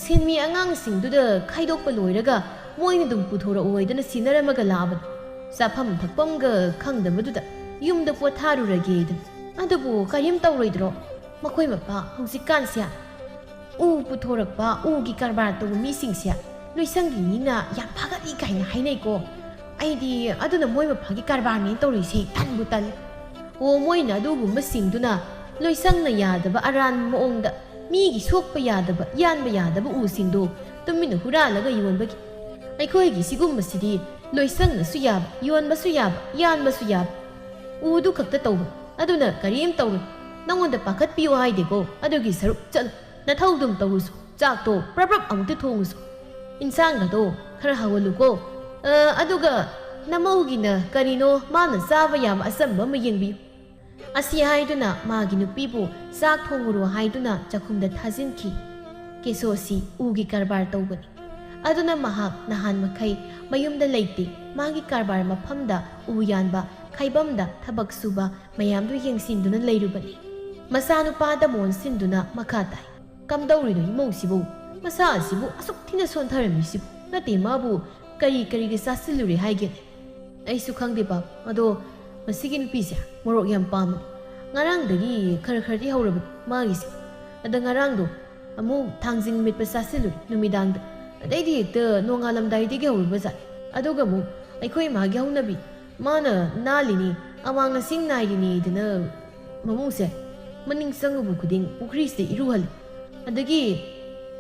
ꯁꯤꯟꯃꯤ ꯑꯉꯥꯡꯁꯤꯡꯗꯨꯗ ꯈꯥꯏꯗꯣꯛꯄ ꯂꯣꯏꯔꯒ ꯃꯣꯏꯅ ꯑꯗꯨꯝ ꯄꯨꯊꯣꯔꯛꯑꯣ ꯍꯥꯏꯗꯅ ꯁꯤꯟꯅꯔꯝꯃꯒ ꯂꯥꯛꯑꯕꯅꯤ꯫ ꯆꯥꯐꯝ ꯊꯛꯐꯝꯒ ꯈꯪꯗꯕꯗꯨꯗ ꯌꯨꯝꯗ ꯄꯣꯊꯥꯔꯨꯔꯒꯦꯗꯅ꯫ ꯑꯗꯨꯕꯨ ꯀꯔꯤꯝ ꯇꯧꯔꯣꯏꯗ꯭ꯔꯣ? ꯃꯈꯣꯏ ꯃꯄꯥ ꯍꯧꯖꯤꯛꯀꯥꯟꯁꯦ ꯎ ꯄꯨꯊꯣꯔꯛꯄ, ꯎꯒꯤ ꯀꯔꯕꯥꯔ ꯇꯧꯕ ꯃꯤꯁꯤꯡꯁꯦ ꯂꯣꯏꯁꯪꯒꯤ ꯃꯤꯅ ꯌꯥꯝ ꯐꯒꯠꯂꯤ ꯀꯥꯏꯅ ꯍꯥꯏꯅꯩꯀꯣ꯫ ꯑꯩꯗꯤ ꯑꯗꯨꯅ ꯃꯣꯏ ꯃꯄꯥꯒꯤ ꯀꯔꯕꯥꯔꯅꯦꯅ ꯇꯧꯔꯤꯁꯦ ꯇꯟꯕꯨ ꯇꯜꯂꯦ꯫ ꯑꯣ, ꯃꯣꯏꯅ ꯑꯗꯨꯒꯨꯝꯕꯁꯤꯡꯗꯨꯅ ꯂꯣꯏꯁꯪꯅ ꯌꯥꯗꯕ ꯑꯔꯥꯟꯕ ꯃꯑꯣꯡꯗ ꯃꯤꯒꯤ ꯁꯣꯛꯄ ꯌꯥꯗꯕ, ꯌꯥꯟꯕ ꯌꯥꯗꯕ ꯎꯁꯤꯡꯗꯣ ꯇꯨꯃꯤꯟꯅ ꯍꯨꯔꯥꯜꯂꯒ ꯌꯣꯟꯕꯒꯤ꯫ ꯑꯩꯈꯣꯏꯒꯤ ꯁꯤꯒꯨꯝꯕꯁꯤꯗꯤ ꯂꯣꯏꯁꯪꯅꯁꯨ ꯌꯥꯕ, ꯌꯣꯟꯕꯁꯨ ꯌꯥꯕ, ꯌꯥꯟꯕꯁꯨ ꯌꯥꯕ꯫ ꯎꯗꯨ ꯈꯛꯇ ꯇꯧꯕ, ꯑꯗꯨꯅ ꯀꯔꯤꯝ ꯇꯧꯔꯣꯏ꯫ ꯅꯉꯣꯟꯗ ꯄꯥꯈꯠꯄꯤꯌꯨ ꯍꯥꯏꯗꯦꯀꯣ, ꯑꯗꯨꯒꯤ ꯁꯔꯨꯛ ꯆꯠꯂꯨ꯫ ꯅꯊꯧꯗꯨꯝ ꯇꯧꯔꯨꯁꯨ, ꯆꯥꯛꯇꯣ ꯄ꯭ꯔꯞ ꯄ꯭ꯔꯞ ꯑꯃꯨꯛꯇ ꯊꯣꯡꯉꯨꯁꯨ꯫ ꯏꯟꯁꯥꯡꯒꯗꯣ ꯈꯔ ꯍꯥꯎꯍꯜꯂꯨꯀꯣ꯫ ꯑ, ꯑꯗꯨꯒ ꯅꯃꯧꯒꯤꯅ ꯀꯔꯤꯅꯣ ꯃꯥꯅ ꯆꯥꯕ ꯌꯥꯕ ꯑꯆꯝꯕ ꯑꯃ ꯌꯦꯡꯕꯤꯌꯨ꯫ ꯑꯁꯤ ꯍꯥꯏꯗꯨꯅ ꯃꯥꯒꯤ ꯅꯨꯄꯤꯕꯨ ꯆꯥꯛ ꯊꯣꯡꯉꯨꯔꯣ ꯍꯥꯏꯗꯨꯅ ꯆꯥꯛꯈꯨꯝꯗ ꯊꯥꯖꯤꯟꯈꯤ꯫ ꯀꯦꯁꯣꯁꯤ ꯎꯒꯤ ꯀꯔꯕꯥꯔ ꯇꯧꯕꯅꯤ꯫ ꯑꯗꯨꯅ ꯃꯍꯥꯛ ꯅꯍꯥꯟ ꯃꯈꯩ ꯃꯌꯨꯝꯗ ꯂꯩꯇꯦ, ꯃꯥꯒꯤ ꯀꯔꯕꯥꯔ ꯃꯐꯝꯗ ꯎ ꯌꯥꯟꯕ, ꯈꯥꯏꯕꯝꯗ ꯊꯕꯛ ꯁꯨꯕ ꯃꯌꯥꯝꯗꯨ ꯌꯦꯡꯁꯤꯟꯗꯨꯅ ꯂꯩꯔꯨꯕꯅꯤ꯫ ꯃꯆꯥꯅꯨꯄꯥꯗ ꯃꯣꯟꯁꯤꯟꯗꯨꯅ ꯃꯈꯥ ꯇꯥꯏ꯫ "ꯀꯝꯗꯧꯔꯤꯅꯣ ꯏꯃꯧꯁꯤꯕꯨ? ꯃꯁꯥ ꯑꯁꯤꯕꯨ ꯑꯁꯨꯛ ꯊꯤꯅ ꯁꯣꯟꯊꯔꯝꯃꯤꯁꯤꯕꯨ? ꯅꯠꯇꯦ, ꯃꯥꯕꯨ ꯀꯔꯤ ꯀꯔꯤꯒꯤ ꯆꯥꯁꯤꯜꯂꯨꯔꯦ ꯍꯥꯏꯒꯦꯅꯦ?" "ꯑꯩꯁꯨ ꯈꯪꯗꯦ ꯄꯥꯞ, ꯑꯗꯣ ꯃꯁꯤꯒꯤ ꯅꯨꯄꯤꯁꯦ ꯃꯣꯔꯣꯛ ꯌꯥꯝ ꯄꯥꯝꯕꯅꯤ꯫ ꯉꯔꯥꯡꯗꯒꯤ ꯈꯔ ꯈꯔꯗꯤ ꯍꯧꯔꯕꯅꯤ ꯃꯥꯒꯤꯁꯦ꯫ ꯑꯗ ꯉꯔꯥꯡꯗꯣ ꯑꯃꯨꯛ ꯊꯥꯡꯖꯤꯡ ꯃꯦꯠꯄ ꯆꯥꯁꯤꯜꯂꯨꯔꯦ ꯅꯨꯃꯤꯗꯥꯡꯗ꯫ ꯑꯗꯩꯗꯤ ꯍꯦꯛꯇ ꯅꯣꯡꯉꯥꯜꯂꯝꯗꯥꯏꯗꯒꯤ ꯍꯧꯔꯕꯖꯥꯠꯅꯤ꯫ ꯑꯗꯨꯒ ꯑꯃꯨꯛ ꯑꯩꯈꯣꯏ ꯏꯃꯥꯒꯤ ꯍꯧꯅꯕꯤ, ꯃꯥꯅ ꯅꯥꯜꯂꯤꯅꯤ, ꯑꯋꯥꯡ ꯑꯁꯤꯡ ꯅꯥꯏꯔꯤꯅꯤꯗꯅ ꯃꯃꯧꯁꯦ ꯃꯅꯤꯡ ꯆꯪꯉꯨꯕ ꯈꯨꯗꯤꯡ ꯄꯨꯈ꯭ꯔꯤꯁꯤꯗ ꯏꯔꯨꯍꯜꯂꯤ꯫ ꯑꯗꯒꯤ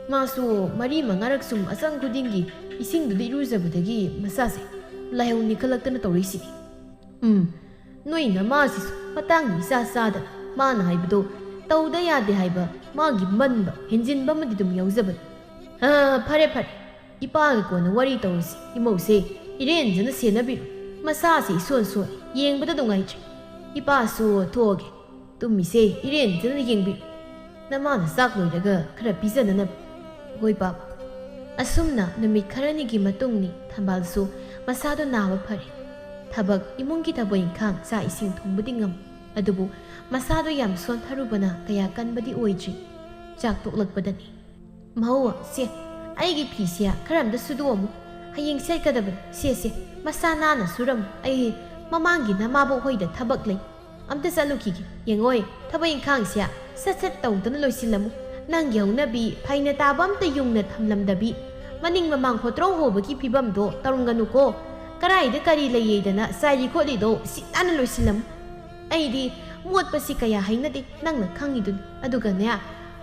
ꯃꯥꯁꯨ ꯃꯔꯤ ꯃꯉꯥꯔꯛ ꯁꯨꯝ ꯑꯆꯪ ꯈꯨꯗꯤꯡꯒꯤ ꯏꯁꯤꯡꯗꯨꯗ ꯏꯔꯨꯖꯕꯗꯒꯤ ꯃꯁꯥꯁꯦ ꯂꯥꯏꯍꯧ ꯅꯤꯈꯠꯂꯛꯇꯅ ꯇꯧꯔꯛꯏꯁꯤꯅꯤ꯫ ꯎꯝ, ꯅꯣꯏ ꯅꯃꯥꯁꯤꯁꯨ ꯃꯇꯥꯡ ꯏꯆꯥ ꯆꯥꯗꯅ꯫ ꯃꯥꯅ ꯍꯥꯏꯕꯗꯣ ꯇꯧꯗ ꯌꯥꯗꯦ ꯍꯥꯏꯕ ꯃꯥꯒꯤ ꯃꯟꯕ, ꯍꯦꯟꯖꯤꯟꯕ ꯑꯃꯗꯤ ꯑꯗꯨꯝ ꯌꯥꯎꯖꯕꯅꯤ꯫ ꯑ, ꯐꯔꯦ ꯐꯔꯦ, ꯏꯄꯥꯒ ꯀꯣꯟꯅ ꯋꯥꯔꯤ ꯇꯧꯔꯁꯤ꯫ ꯏꯃꯧꯁꯦ ꯏꯔꯦꯟꯖꯅ ꯁꯦꯟꯅꯕꯤꯔꯨ꯫ ꯃꯁꯥꯁꯦ ꯏꯁꯣꯟ ꯁꯣꯟ, ꯌꯦꯡꯕꯗ ꯅꯨꯡꯉꯥꯏꯇ꯭ꯔꯦ꯫ ꯏꯄꯥꯁꯨ ꯊꯣꯛꯑꯒꯦ꯫ ꯇꯨꯝꯃꯤꯁꯦ ꯏꯔꯦꯟꯖꯅ ꯌꯦꯡꯕꯤꯔꯨ꯫ ꯅꯃꯥꯅ ꯆꯥꯛ ꯂꯣꯏꯔꯒ ꯈꯔ ꯄꯤꯖꯅꯅꯕ꯫ ꯍꯣꯏ ꯄꯥꯞ꯫ ꯑꯁꯨꯝꯅ ꯅꯨꯃꯤꯠ ꯈꯔꯅꯤꯒꯤ ꯃꯇꯨꯡꯅꯤ꯫ ꯊꯝꯕꯥꯜꯁꯨ ꯃꯁꯥꯗꯣ ꯅꯥꯕ ꯐꯔꯦ꯫ ꯊꯕꯛ, ꯏꯃꯨꯡꯒꯤ ꯊꯕꯛ ꯏꯪꯈꯥꯡ, ꯆꯥꯛ ꯏꯁꯤꯡ ꯊꯣꯡꯕꯗꯤ ꯉꯝ, ꯑꯗꯨꯕꯨ ꯃꯁꯥꯗꯣ ꯌꯥꯝ ꯁꯣꯟꯊꯔꯨꯕꯅ ꯀꯌꯥ ꯀꯟꯕꯗꯤ ꯑꯣꯏꯗ꯭ꯔꯤ꯫ ꯆꯥꯛ ꯇꯣꯛꯂꯛꯄꯗꯅꯤ, "ꯃꯍꯧ, ꯁꯦ, ꯑꯩꯒꯤ ꯐꯤꯁꯦ ꯈꯔ ꯑꯝꯇ ꯁꯨꯗꯣꯛꯑꯝꯃꯨ꯫ ꯍꯌꯦꯡ ꯁꯦꯠꯀꯗꯕꯅꯤ꯫ ꯁꯦ, ꯁꯦ, ꯃꯁꯥ ꯅꯥꯟꯅ ꯁꯨꯔꯝꯃꯨ꯫ ꯑꯩ ꯃꯃꯥꯡꯒꯤ ꯅꯃꯥꯕꯣꯛ ꯍꯣꯏꯗ ꯊꯕꯛ ꯂꯩ꯫ ꯑꯝꯇ ꯆꯠꯂꯨꯈꯤꯒꯦ꯫ ꯌꯦꯡꯉꯣꯏ, ꯊꯕꯛ ꯏꯪꯈꯥꯡꯁꯦ ꯁꯠ ꯁꯠ ꯇꯧꯗꯅ ꯂꯣꯏꯁꯤꯜꯂꯝꯃꯨ꯫ ꯅꯪꯒꯤ ꯍꯧꯅꯕꯤ ꯐꯩꯅ ꯇꯥꯕ ꯑꯝꯇ ꯌꯨꯡꯅ ꯊꯝꯂꯝꯗꯕꯤ, ꯃꯅꯤꯡ ꯃꯃꯥꯡ ꯍꯣꯇ꯭ꯔꯣꯡ ꯍꯣꯕꯒꯤ ꯐꯤꯕꯝꯗꯣ ꯇꯧꯔꯝꯒꯅꯨꯀꯣ꯫ ꯀꯔꯥꯏꯗ ꯀꯔꯤ ꯂꯩꯌꯦꯗꯅ ꯆꯥꯏꯔꯤ ꯈꯣꯠꯂꯤꯗꯣ ꯁꯤꯠ ꯅꯥꯟꯅ ꯂꯣꯏꯁꯤꯜꯂꯝꯃꯨ꯫ ꯑꯩꯗꯤ ꯃꯣꯠꯄꯁꯤ ꯀꯌꯥ ꯍꯩꯅꯗꯦ, ꯅꯪꯅ ꯈꯪꯉꯤꯗꯨꯅꯤ꯫ ꯑꯗꯨꯒꯅꯦ,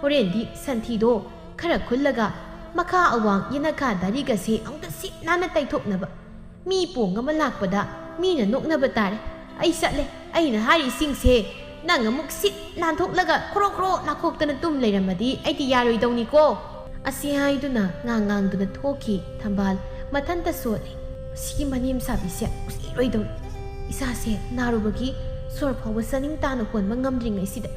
ꯍꯣꯔꯦꯟꯗꯤ ꯁꯟꯊꯤꯗꯣ ꯈꯔ ꯈꯨꯜꯂꯒ ꯃꯈꯥ ꯑꯋꯥꯡ ꯌꯦꯅꯈꯥ ꯗꯥꯔꯤꯒꯁꯦ ꯑꯃꯨꯛꯇ ꯁꯤꯠ ꯅꯥꯟꯅ ꯇꯩꯊꯣꯛꯅꯕ꯫ ꯃꯤ ꯄꯣꯡ ꯑꯃ ꯂꯥꯛꯄꯗ ꯃꯤꯅ ꯅꯣꯛꯅꯕ ꯇꯥꯔꯦ꯫ ꯑꯩ ꯆꯠꯂꯦ꯫ ꯑꯩꯅ ꯍꯥꯏꯔꯤꯁꯤꯡꯁꯦ ꯅꯪ ꯑꯃꯨꯛ ꯁꯤꯠ ꯅꯥꯟꯊꯣꯛꯂꯒ ꯈ꯭ꯔꯣ ꯈ꯭ꯔꯣ ꯅꯥꯈꯣꯛꯇꯅ ꯇꯨꯝ ꯂꯩꯔꯝꯃꯗꯤ ꯑꯩꯗꯤ ꯌꯥꯔꯣꯏꯗꯧꯅꯤꯀꯣ꯫" ꯑꯁꯤ ꯍꯥꯏꯗꯨꯅ ꯉꯥꯡ ꯉꯥꯡꯗꯨꯅ ꯊꯣꯛꯈꯤ꯫ ꯊꯝꯕꯥꯜ ꯃꯊꯟꯇ ꯁꯣꯜꯂꯤ꯫ ꯁꯤꯒꯤ ꯃꯅꯦꯝ ꯁꯥꯕꯤꯁꯦ ꯎꯁꯤꯠꯂꯣꯏꯗꯧꯔꯤ꯫ ꯏꯁꯥꯁꯦ ꯅꯥꯔꯨꯕꯒꯤ ꯁꯣꯔ ꯐꯥꯎꯕ ꯆꯥꯅꯤꯡ ꯇꯥꯅ ꯍꯣꯟꯕ ꯉꯝꯗ꯭ꯔꯤꯉꯩꯁꯤꯗ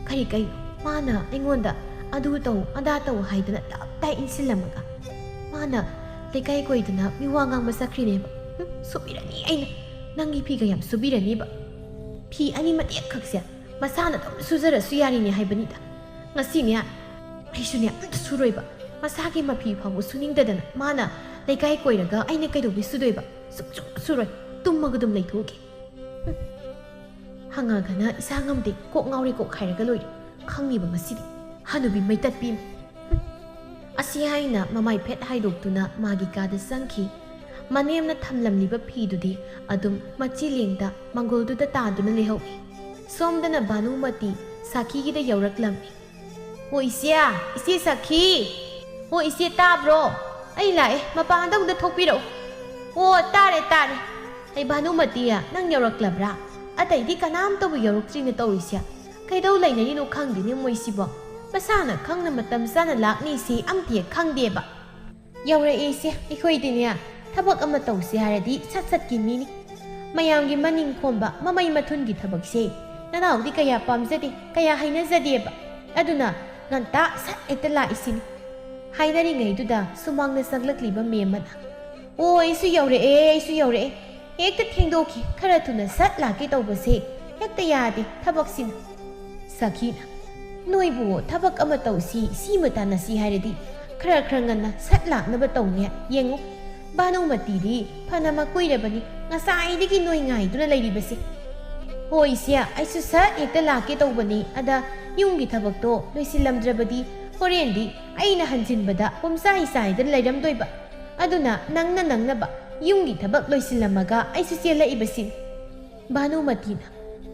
ꯀꯔꯤ ꯀꯩꯅꯣ ꯃꯥꯅ ꯑꯩꯉꯣꯟꯗ ꯑꯗꯨ ꯇꯧ ꯑꯗꯥ ꯇꯧ ꯍꯥꯏꯗꯅ ꯇꯞ ꯇꯥꯏ ꯏꯟꯁꯤꯜꯂꯝꯃꯒ ꯃꯥꯅ ꯂꯩꯀꯥꯏ ꯀꯣꯏꯗꯅ ꯃꯤꯋꯥ ꯉꯥꯡꯕ ꯆꯠꯈ꯭ꯔꯤꯅꯦꯕ꯫ ꯍꯨꯝ, ꯁꯨꯕꯤꯔꯅꯤ ꯑꯩꯅ꯫ ꯅꯪꯒꯤ ꯐꯤꯒ ꯌꯥꯝ ꯁꯨꯕꯤꯔꯅꯤꯕ꯫ ꯐꯤ ꯑꯅꯤ ꯃꯇꯦꯛ ꯈꯛꯁꯦ ꯃꯁꯥꯅ ꯑꯗꯨꯝ ꯁꯨꯖꯔꯁꯨ ꯌꯥꯔꯤꯅꯦ ꯍꯥꯏꯕꯅꯤꯗ꯫ ꯉꯁꯤꯅꯦ ꯑꯩꯁꯨꯅꯦ ꯑꯝꯇ ꯁꯨꯔꯣꯏꯕ꯫ ꯃꯁꯥꯒꯤ ꯃꯐꯤ ꯐꯥꯎꯕ ꯁꯨꯅꯤꯡꯗꯗꯅ ꯃꯥꯅ ꯂꯩꯀꯥꯏ ꯀꯣꯏꯔꯒ ꯑꯩꯅ ꯀꯩꯗꯧꯕꯩ ꯁꯨꯗꯣꯏꯕ? ꯁꯨꯛꯁꯨ ꯁꯨꯔꯣꯏ꯫ ꯇꯨꯝꯃꯒ ꯑꯗꯨꯝ ꯂꯩꯊꯣꯛꯑꯒꯦ꯫ ꯍꯨꯝ꯫ ꯍꯪꯉꯒꯅ ꯏꯁꯥ ꯉꯝꯗꯦ, ꯀꯣꯛ ꯉꯥꯎꯔꯦ ꯀꯣꯛ ꯍꯥꯏꯔꯒ ꯂꯣꯏꯔꯦ꯫ ꯈꯪꯉꯤꯕ ꯃꯁꯤꯗꯤ꯫ ꯍꯅꯨꯕꯤ ꯃꯩꯇꯠꯄꯤ ꯑꯃ꯫ ꯍꯨꯝ꯫ ꯑꯁꯤ ꯍꯥꯏꯅ ꯃꯃꯥꯏ ꯐꯦꯠ ꯍꯥꯏꯗꯣꯛꯇꯨꯅ ꯃꯥꯒꯤ ꯀꯥꯗ ꯆꯪꯈꯤ꯫ ꯃꯅꯦꯝꯅ ꯊꯝꯂꯝꯂꯤꯕ ꯐꯤꯗꯨꯗꯤ ꯑꯗꯨꯝ ꯃꯆꯤ ꯂꯦꯡꯗ ꯃꯪꯒꯣꯜꯗꯨꯗ ꯇꯥꯗꯨꯅ ꯂꯩꯍꯧꯏ꯫ ꯁꯣꯝꯗꯅ ꯚꯥꯅꯨꯃꯇꯤ ꯁꯥꯈꯤꯒꯤꯗ ꯌꯧꯔꯛꯂꯝꯃꯤ꯫ "ꯑꯣ ꯏꯆꯦ, ꯏꯆꯦ ꯁꯥꯈꯤ! ꯑꯣ ꯏꯆꯦ ꯇꯥꯕ꯭ꯔꯣ? ꯑꯩ ꯂꯥꯛꯑꯦ, ꯃꯄꯥꯟꯗ ꯑꯃꯨꯛꯇ ꯊꯣꯛꯄꯤꯔꯛꯎ꯫ ꯑꯣ ꯇꯥꯔꯦ, ꯇꯥꯔꯦ꯫ ꯑꯩ ꯚꯥꯅꯨꯃꯇꯤ, ꯅꯪ ꯌꯧꯔꯛꯂꯕ꯭ꯔꯥ? ꯑꯇꯩꯗꯤ ꯀꯅꯥꯝꯇꯕꯨ ꯌꯧꯔꯛꯇ꯭ꯔꯤꯅꯦ ꯇꯧꯔꯤꯁꯦ꯫ ꯀꯩꯗꯧ ꯂꯩꯅꯔꯤꯅꯣ ꯈꯪꯗꯦꯅꯦ ꯃꯣꯏꯁꯤꯕꯣ꯫ ꯃꯁꯥꯅ ꯈꯪꯅ ꯃꯇꯝ ꯆꯥꯅ ꯂꯥꯛꯅꯤꯁꯤ ꯑꯝꯇ ꯍꯦꯛ ꯈꯪꯗꯦꯕ꯫" "ꯌꯧꯔꯛꯑꯦ ꯏꯆꯦ, ꯑꯩꯈꯣꯏꯗꯤꯅꯦ ꯊꯕꯛ ꯑꯃ ꯇꯧꯁꯦ ꯍꯥꯏꯔꯗꯤ ꯁꯠ ꯁꯠꯀꯤ ꯃꯤꯅꯤ꯫ ꯃꯌꯥꯝꯒꯤ ꯃꯅꯤꯡ ꯈꯣꯝꯕ, ꯃꯃꯩ ꯃꯊꯨꯟꯒꯤ ꯊꯕꯛꯁꯦ ꯅꯅꯥꯎꯗꯤ ꯀꯌꯥ ꯄꯥꯝꯖꯗꯦ, ꯀꯌꯥ ꯍꯩꯅꯖꯗꯦꯕ꯫ ꯑꯗꯨꯅ ꯉꯟꯇꯥ ꯁꯠ ꯍꯦꯛꯇ ꯂꯥꯛꯏꯁꯤꯅꯤ꯫" ꯍꯥꯏꯅꯔꯤꯉꯩꯗꯨꯗ ꯁꯨꯃꯥꯡꯗ ꯆꯪꯂꯛꯂꯤꯕ ꯃꯦꯝ ꯑꯃꯅ, ꯑꯣ, ꯑꯩꯁꯨ ꯌꯧꯔꯛꯑꯦ, ꯑꯩꯁꯨ ꯌꯧꯔꯛꯑꯦ꯫ ꯍꯦꯛꯇ ꯊꯦꯡꯗꯣꯛꯈꯤ꯫ ꯈꯔ ꯊꯨꯅ ꯁꯠ ꯂꯥꯛꯀꯦ ꯇꯧꯕꯁꯦ ꯍꯦꯛꯇ ꯌꯥꯗꯦ ꯊꯕꯛꯁꯤꯅ꯫ ꯁꯈꯤꯅ, "ꯅꯣꯏꯕꯨ ꯊꯕꯛ ꯑꯃ ꯇꯧꯁꯤ, ꯁꯤꯃ ꯇꯥꯟꯅꯁꯤ ꯍꯥꯏꯔꯗꯤ ꯈꯔ ꯈꯔ ꯉꯟꯅ ꯁꯠ ꯂꯥꯛꯅꯕ ꯇꯧꯅꯦ꯫ ꯌꯦꯡꯉꯨ, ꯚꯥꯅꯨꯃꯇꯤꯗꯤ ꯐꯅ ꯃꯀꯨꯏꯔꯕꯅꯤ ꯉꯁꯥꯏꯗꯒꯤ ꯅꯣꯏ ꯉꯥꯏꯗꯨꯅ ꯂꯩꯔꯤꯕꯁꯦ꯫" "ꯍꯣꯏ ꯏꯆꯦ, ꯑꯩꯁꯨ ꯁꯠ ꯍꯦꯛꯇ ꯂꯥꯛꯀꯦ ꯇꯧꯕꯅꯤ꯫ ꯑꯗ ꯌꯨꯝꯒꯤ ꯊꯕꯛꯇꯣ ꯂꯣꯏꯁꯤꯜꯂꯝꯗ꯭ꯔꯕꯗꯤ ꯍꯣꯔꯦꯟꯗꯤ ꯑꯩꯅ ꯍꯟꯖꯤꯟꯕꯗ ꯄꯨꯝꯆꯥꯏ ꯆꯥꯏꯗꯅ ꯂꯩꯔꯝꯗꯣꯏꯕ꯫ ꯑꯗꯨꯅ ꯅꯪꯅ ꯅꯪꯅꯕ ꯌꯨꯝꯒꯤ ꯊꯕꯛ ꯂꯣꯏꯁꯤꯜꯂꯝꯃꯒ ꯑꯩꯁꯨ ꯆꯦꯜꯂꯛꯏꯕꯁꯤꯅꯤ꯫" ꯚꯥꯅꯨꯃꯇꯤꯅ,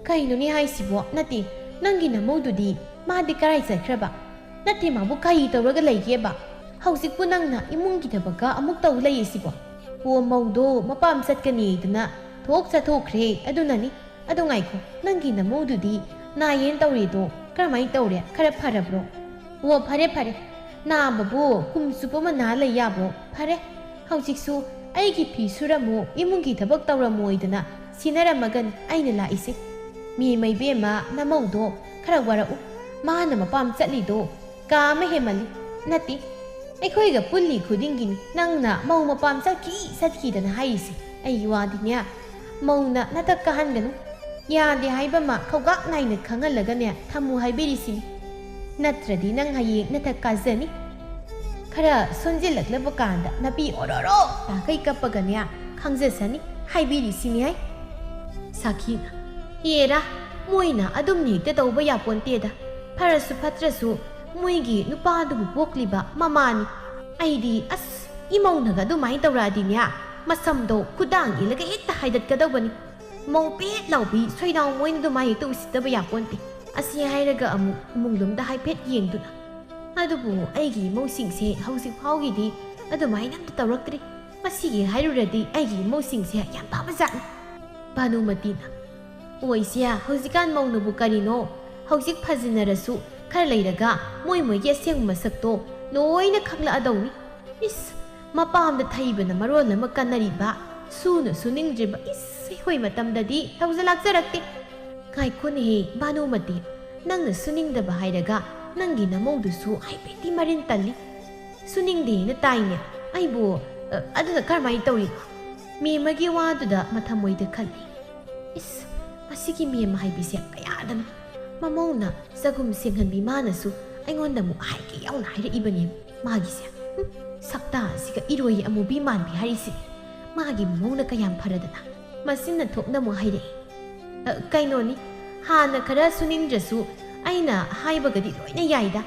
"ꯀꯩꯅꯣꯅꯦ ꯍꯥꯏꯁꯤꯕꯣ? ꯅꯠꯇꯦ, ꯅꯪꯒꯤ ꯅꯃꯧꯗꯨꯗꯤ ꯃꯥꯗꯤ ꯀꯔꯥꯏ ꯆꯠꯈ꯭ꯔꯕ? ꯅꯠꯇꯦ, ꯃꯥꯕꯨ ꯀꯔꯤ ꯇꯧꯔꯒ ꯂꯩꯒꯦꯕ? ꯍꯧꯖꯤꯛꯄꯨ ꯅꯪꯅ ꯏꯃꯨꯡꯒꯤ ꯊꯕꯛꯀ ꯑꯃꯨꯛ ꯇꯧ ꯂꯩꯔꯤꯁꯤꯕꯣ?" "ꯑꯣ, ꯃꯧꯗꯣ ꯃꯄꯥꯝ ꯆꯠꯀꯅꯤꯗꯅ ꯊꯣꯛ ꯆꯠꯊꯣꯛꯈ꯭ꯔꯦ, ꯑꯗꯨꯅꯅꯤ꯫ ꯑꯗꯣ ꯉꯥꯏꯈꯣ, ꯅꯪꯒꯤ ꯅꯃꯧꯗꯨꯗꯤ ꯅꯥꯌꯦꯟ ꯇꯧꯔꯦꯗꯣ ꯀꯔꯝꯍꯥꯏꯅ ꯇꯧꯔꯦ? ꯈꯔ ꯐꯔꯕ꯭ꯔꯣ?" "ꯑꯣ, ꯐꯔꯦ, ꯐꯔꯦ꯫ ꯅꯥꯕꯕꯨ ꯀꯨꯝ ꯆꯨꯞꯄ ꯑꯃ ꯅꯥ ꯂꯩ ꯌꯥꯕ꯭ꯔꯣ? ꯐꯔꯦ, ꯍꯧꯖꯤꯛꯁꯨ ꯑꯩꯒꯤ ꯐꯤ ꯁꯨꯔꯝꯃꯨ, ꯏꯃꯨꯡꯒꯤ ꯊꯕꯛ ꯇꯧꯔꯝꯃꯣꯏꯗꯅ ꯁꯤꯟꯅꯔꯝꯃꯒꯅꯤ ꯑꯩꯅ ꯂꯥꯛꯏꯁꯦ꯫ ꯃꯤ ꯃꯩꯕꯦꯝꯃ, ꯅꯃꯧꯗꯣ ꯈꯔ ꯋꯥꯔꯛꯎ꯫ ꯃꯥꯅ ꯃꯄꯥꯝ ꯆꯠꯂꯤꯗꯣ ꯀꯥ ꯑꯃ ꯍꯦꯟꯃꯜꯂꯤ꯫ ꯅꯠꯇꯦ, ꯑꯩꯈꯣꯏꯒ ꯄꯨꯜꯂꯤ ꯈꯨꯗꯤꯡꯒꯤꯅꯤ ꯅꯪꯅ ꯃꯧ ꯃꯄꯥꯝ ꯆꯠꯈꯤ ꯆꯠꯈꯤꯗꯅ ꯍꯥꯏꯔꯤꯁꯦ꯫ ꯑꯩꯒꯤ ꯋꯥꯗꯤꯅꯦ, ꯃꯧꯅ ꯅꯊꯛ ꯀꯥꯍꯟꯒꯅꯨ꯫ ꯌꯥꯗꯦ ꯍꯥꯏꯕ ꯑꯃ ꯈꯧꯒꯥꯛ ꯅꯥꯏꯅ ꯈꯪꯍꯜꯂꯒꯅꯦ ꯊꯝꯃꯨ ꯍꯥꯏꯕꯤꯔꯤꯁꯤꯅꯤ꯫ ꯅꯠꯇ꯭ꯔꯗꯤ ꯅꯪ ꯍꯌꯦꯡ ꯅꯊꯛ ꯀꯥꯖꯅꯤ꯫ ꯈꯔ ꯁꯣꯟꯖꯤꯜꯂꯛꯂꯕ ꯀꯥꯟꯗ ꯅꯥꯄꯤ ꯑꯣꯔꯣꯔꯣ ꯇꯥꯈꯩ ꯀꯞꯄꯒꯅꯦ ꯈꯪꯖꯁꯅꯤ ꯍꯥꯏꯕꯤꯔꯤꯁꯤꯅꯤ ꯍꯥꯏ꯫" ꯁꯥꯈꯤꯅ, "ꯑꯦꯔꯥ, ꯃꯣꯏꯅ ꯑꯗꯨꯝ ꯍꯦꯛꯇ ꯇꯧꯕ ꯌꯥꯄꯣꯟꯇꯦꯗ꯫ ꯐꯔꯁꯨ ꯐꯠꯇ꯭ꯔꯁꯨ ꯃꯣꯏꯒꯤ ꯅꯨꯄꯥꯗꯨꯕꯨ ꯄꯣꯛꯂꯤꯕ ꯃꯃꯥꯅꯤ꯫ ꯑꯩꯗꯤ ꯑꯁ, ꯏꯃꯧꯅꯒ ꯑꯗꯨꯃꯥꯏꯅ ꯇꯧꯔꯛꯑꯗꯤꯅꯦ, ꯃꯁꯝꯗꯣ ꯈꯨꯗꯥꯡ ꯏꯜꯂꯒ ꯍꯦꯛꯇ ꯍꯥꯏꯗꯠꯀꯗꯧꯕꯅꯤ꯫ ꯃꯧ ꯄꯦꯠ ꯂꯥꯎꯕꯤ ꯁꯣꯏꯅꯥꯎ ꯃꯣꯏꯅ ꯑꯗꯨꯃꯥꯏꯅ ꯍꯦꯛꯇ ꯎꯁꯤꯠꯇꯕ ꯌꯥꯄꯣꯟꯇꯦ꯫" ꯑꯁꯤ ꯍꯥꯏꯔꯒ ꯑꯃꯨꯛ ꯏꯃꯨꯡꯂꯣꯝꯗ ꯍꯥꯏꯐꯦꯠ ꯌꯦꯡꯗꯨꯅ, "ꯑꯗꯨꯕꯨ ꯑꯩꯒꯤ ꯏꯃꯧꯁꯤꯡꯁꯦ ꯍꯧꯖꯤꯛ ꯐꯥꯎꯒꯤꯗꯤ ꯑꯗꯨꯃꯥꯏꯅ ꯑꯝꯇ ꯇꯧꯔꯛꯇ꯭ꯔꯤ꯫ ꯃꯁꯤꯒꯤ ꯍꯥꯏꯔꯨꯔꯗꯤ ꯑꯩꯒꯤ ꯏꯃꯧꯁꯤꯡꯁꯦ ꯌꯥꯝ ꯐꯕ ꯖꯥꯠꯅꯤ꯫" ꯚꯥꯅꯨꯃꯇꯤꯅ, "ꯑꯣ ꯏꯆꯦ, ꯍꯧꯖꯤꯛꯀꯥꯟ ꯃꯧꯅꯕꯨ ꯀꯔꯤꯅꯣ? ꯍꯧꯖꯤꯛ ꯐꯖꯅꯔꯁꯨ ꯈꯔ ꯂꯩꯔꯒ ꯃꯣꯏ ꯃꯣꯏꯒꯤ ꯑꯁꯦꯡꯕ ꯃꯁꯛꯇꯣ ꯂꯣꯏꯅ ꯈꯪꯂꯛꯑꯗꯧꯅꯤ꯫ ꯏꯁ, ꯃꯄꯥꯝꯗ ꯊꯩꯕꯅ ꯃꯔꯣꯜ ꯑꯃ ꯀꯟꯅꯔꯤꯕ, ꯁꯨꯅ ꯁꯨꯅꯤꯡꯗ꯭ꯔꯤꯕ꯫ ꯏꯁ, ꯑꯩꯈꯣꯏ ꯃꯇꯝꯗꯗꯤ ꯇꯧꯖ ꯂꯥꯛꯆꯔꯛꯇꯦ꯫" "ꯉꯥꯏꯈꯣꯅꯦꯍꯦ ꯚꯥꯅꯨꯃꯇꯤ, ꯅꯪꯅ ꯁꯨꯅꯤꯡꯗꯕ ꯍꯥꯏꯔꯒ ꯅꯪꯒꯤ ꯅꯃꯧꯗꯨꯁꯨ ꯍꯥꯏꯐꯦꯠꯇꯤ ꯃꯔꯤꯟ ꯇꯜꯂꯤ꯫ ꯁꯨꯅꯤꯡꯗꯦꯅ ꯇꯥꯏꯅꯦ꯫ ꯑꯩꯕꯨ "ꯑ, ꯑꯗꯨꯅ ꯀꯔꯝꯍꯥꯏꯅ ꯇꯧꯔꯤꯅꯣ?" ꯃꯦꯝꯃꯒꯤ ꯋꯥꯗꯨꯗ ꯃꯊꯃꯣꯏꯗ ꯈꯜꯂꯤ, "ꯏꯁ, ꯃꯁꯤꯒꯤ ꯃꯦꯝ ꯍꯥꯏꯕꯤꯁꯦ ꯀꯌꯥꯗꯅꯣ! ꯃꯃꯧꯅ ꯆꯒꯨꯝ ꯁꯦꯡꯍꯟꯕꯤ ꯃꯥꯅꯁꯨ ꯑꯩꯉꯣꯟꯗ ꯑꯃꯨꯛ ꯍꯥꯏꯒꯦ ꯌꯥꯎꯅ ꯍꯥꯏꯔꯛꯏꯕꯅꯦ ꯃꯥꯒꯤꯁꯦ꯫ ꯍꯨꯝ, ꯁꯛꯇꯥꯁꯤꯒ ꯏꯔꯣꯏ ꯑꯃꯨꯕꯤ ꯃꯥꯟꯕꯤ ꯍꯥꯏꯔꯤꯁꯤꯅꯦ꯫ ꯃꯥꯒꯤ ꯃꯃꯧꯅ ꯀꯌꯥꯝ ꯐꯔꯗꯅ!" ꯃꯆꯤꯟꯅ ꯊꯣꯛꯅ ꯑꯃꯨꯛ ꯍꯥꯏꯔꯛꯏ, "ꯑ, ꯀꯩꯅꯣꯅꯤ, ꯍꯥꯟꯅ ꯈꯔ ꯁꯨꯅꯤꯡꯗ꯭ꯔꯁꯨ ꯑꯩꯅ ꯍꯥꯏꯕꯒꯗꯤ ꯂꯣꯏꯅ ꯌꯥꯏꯗ꯫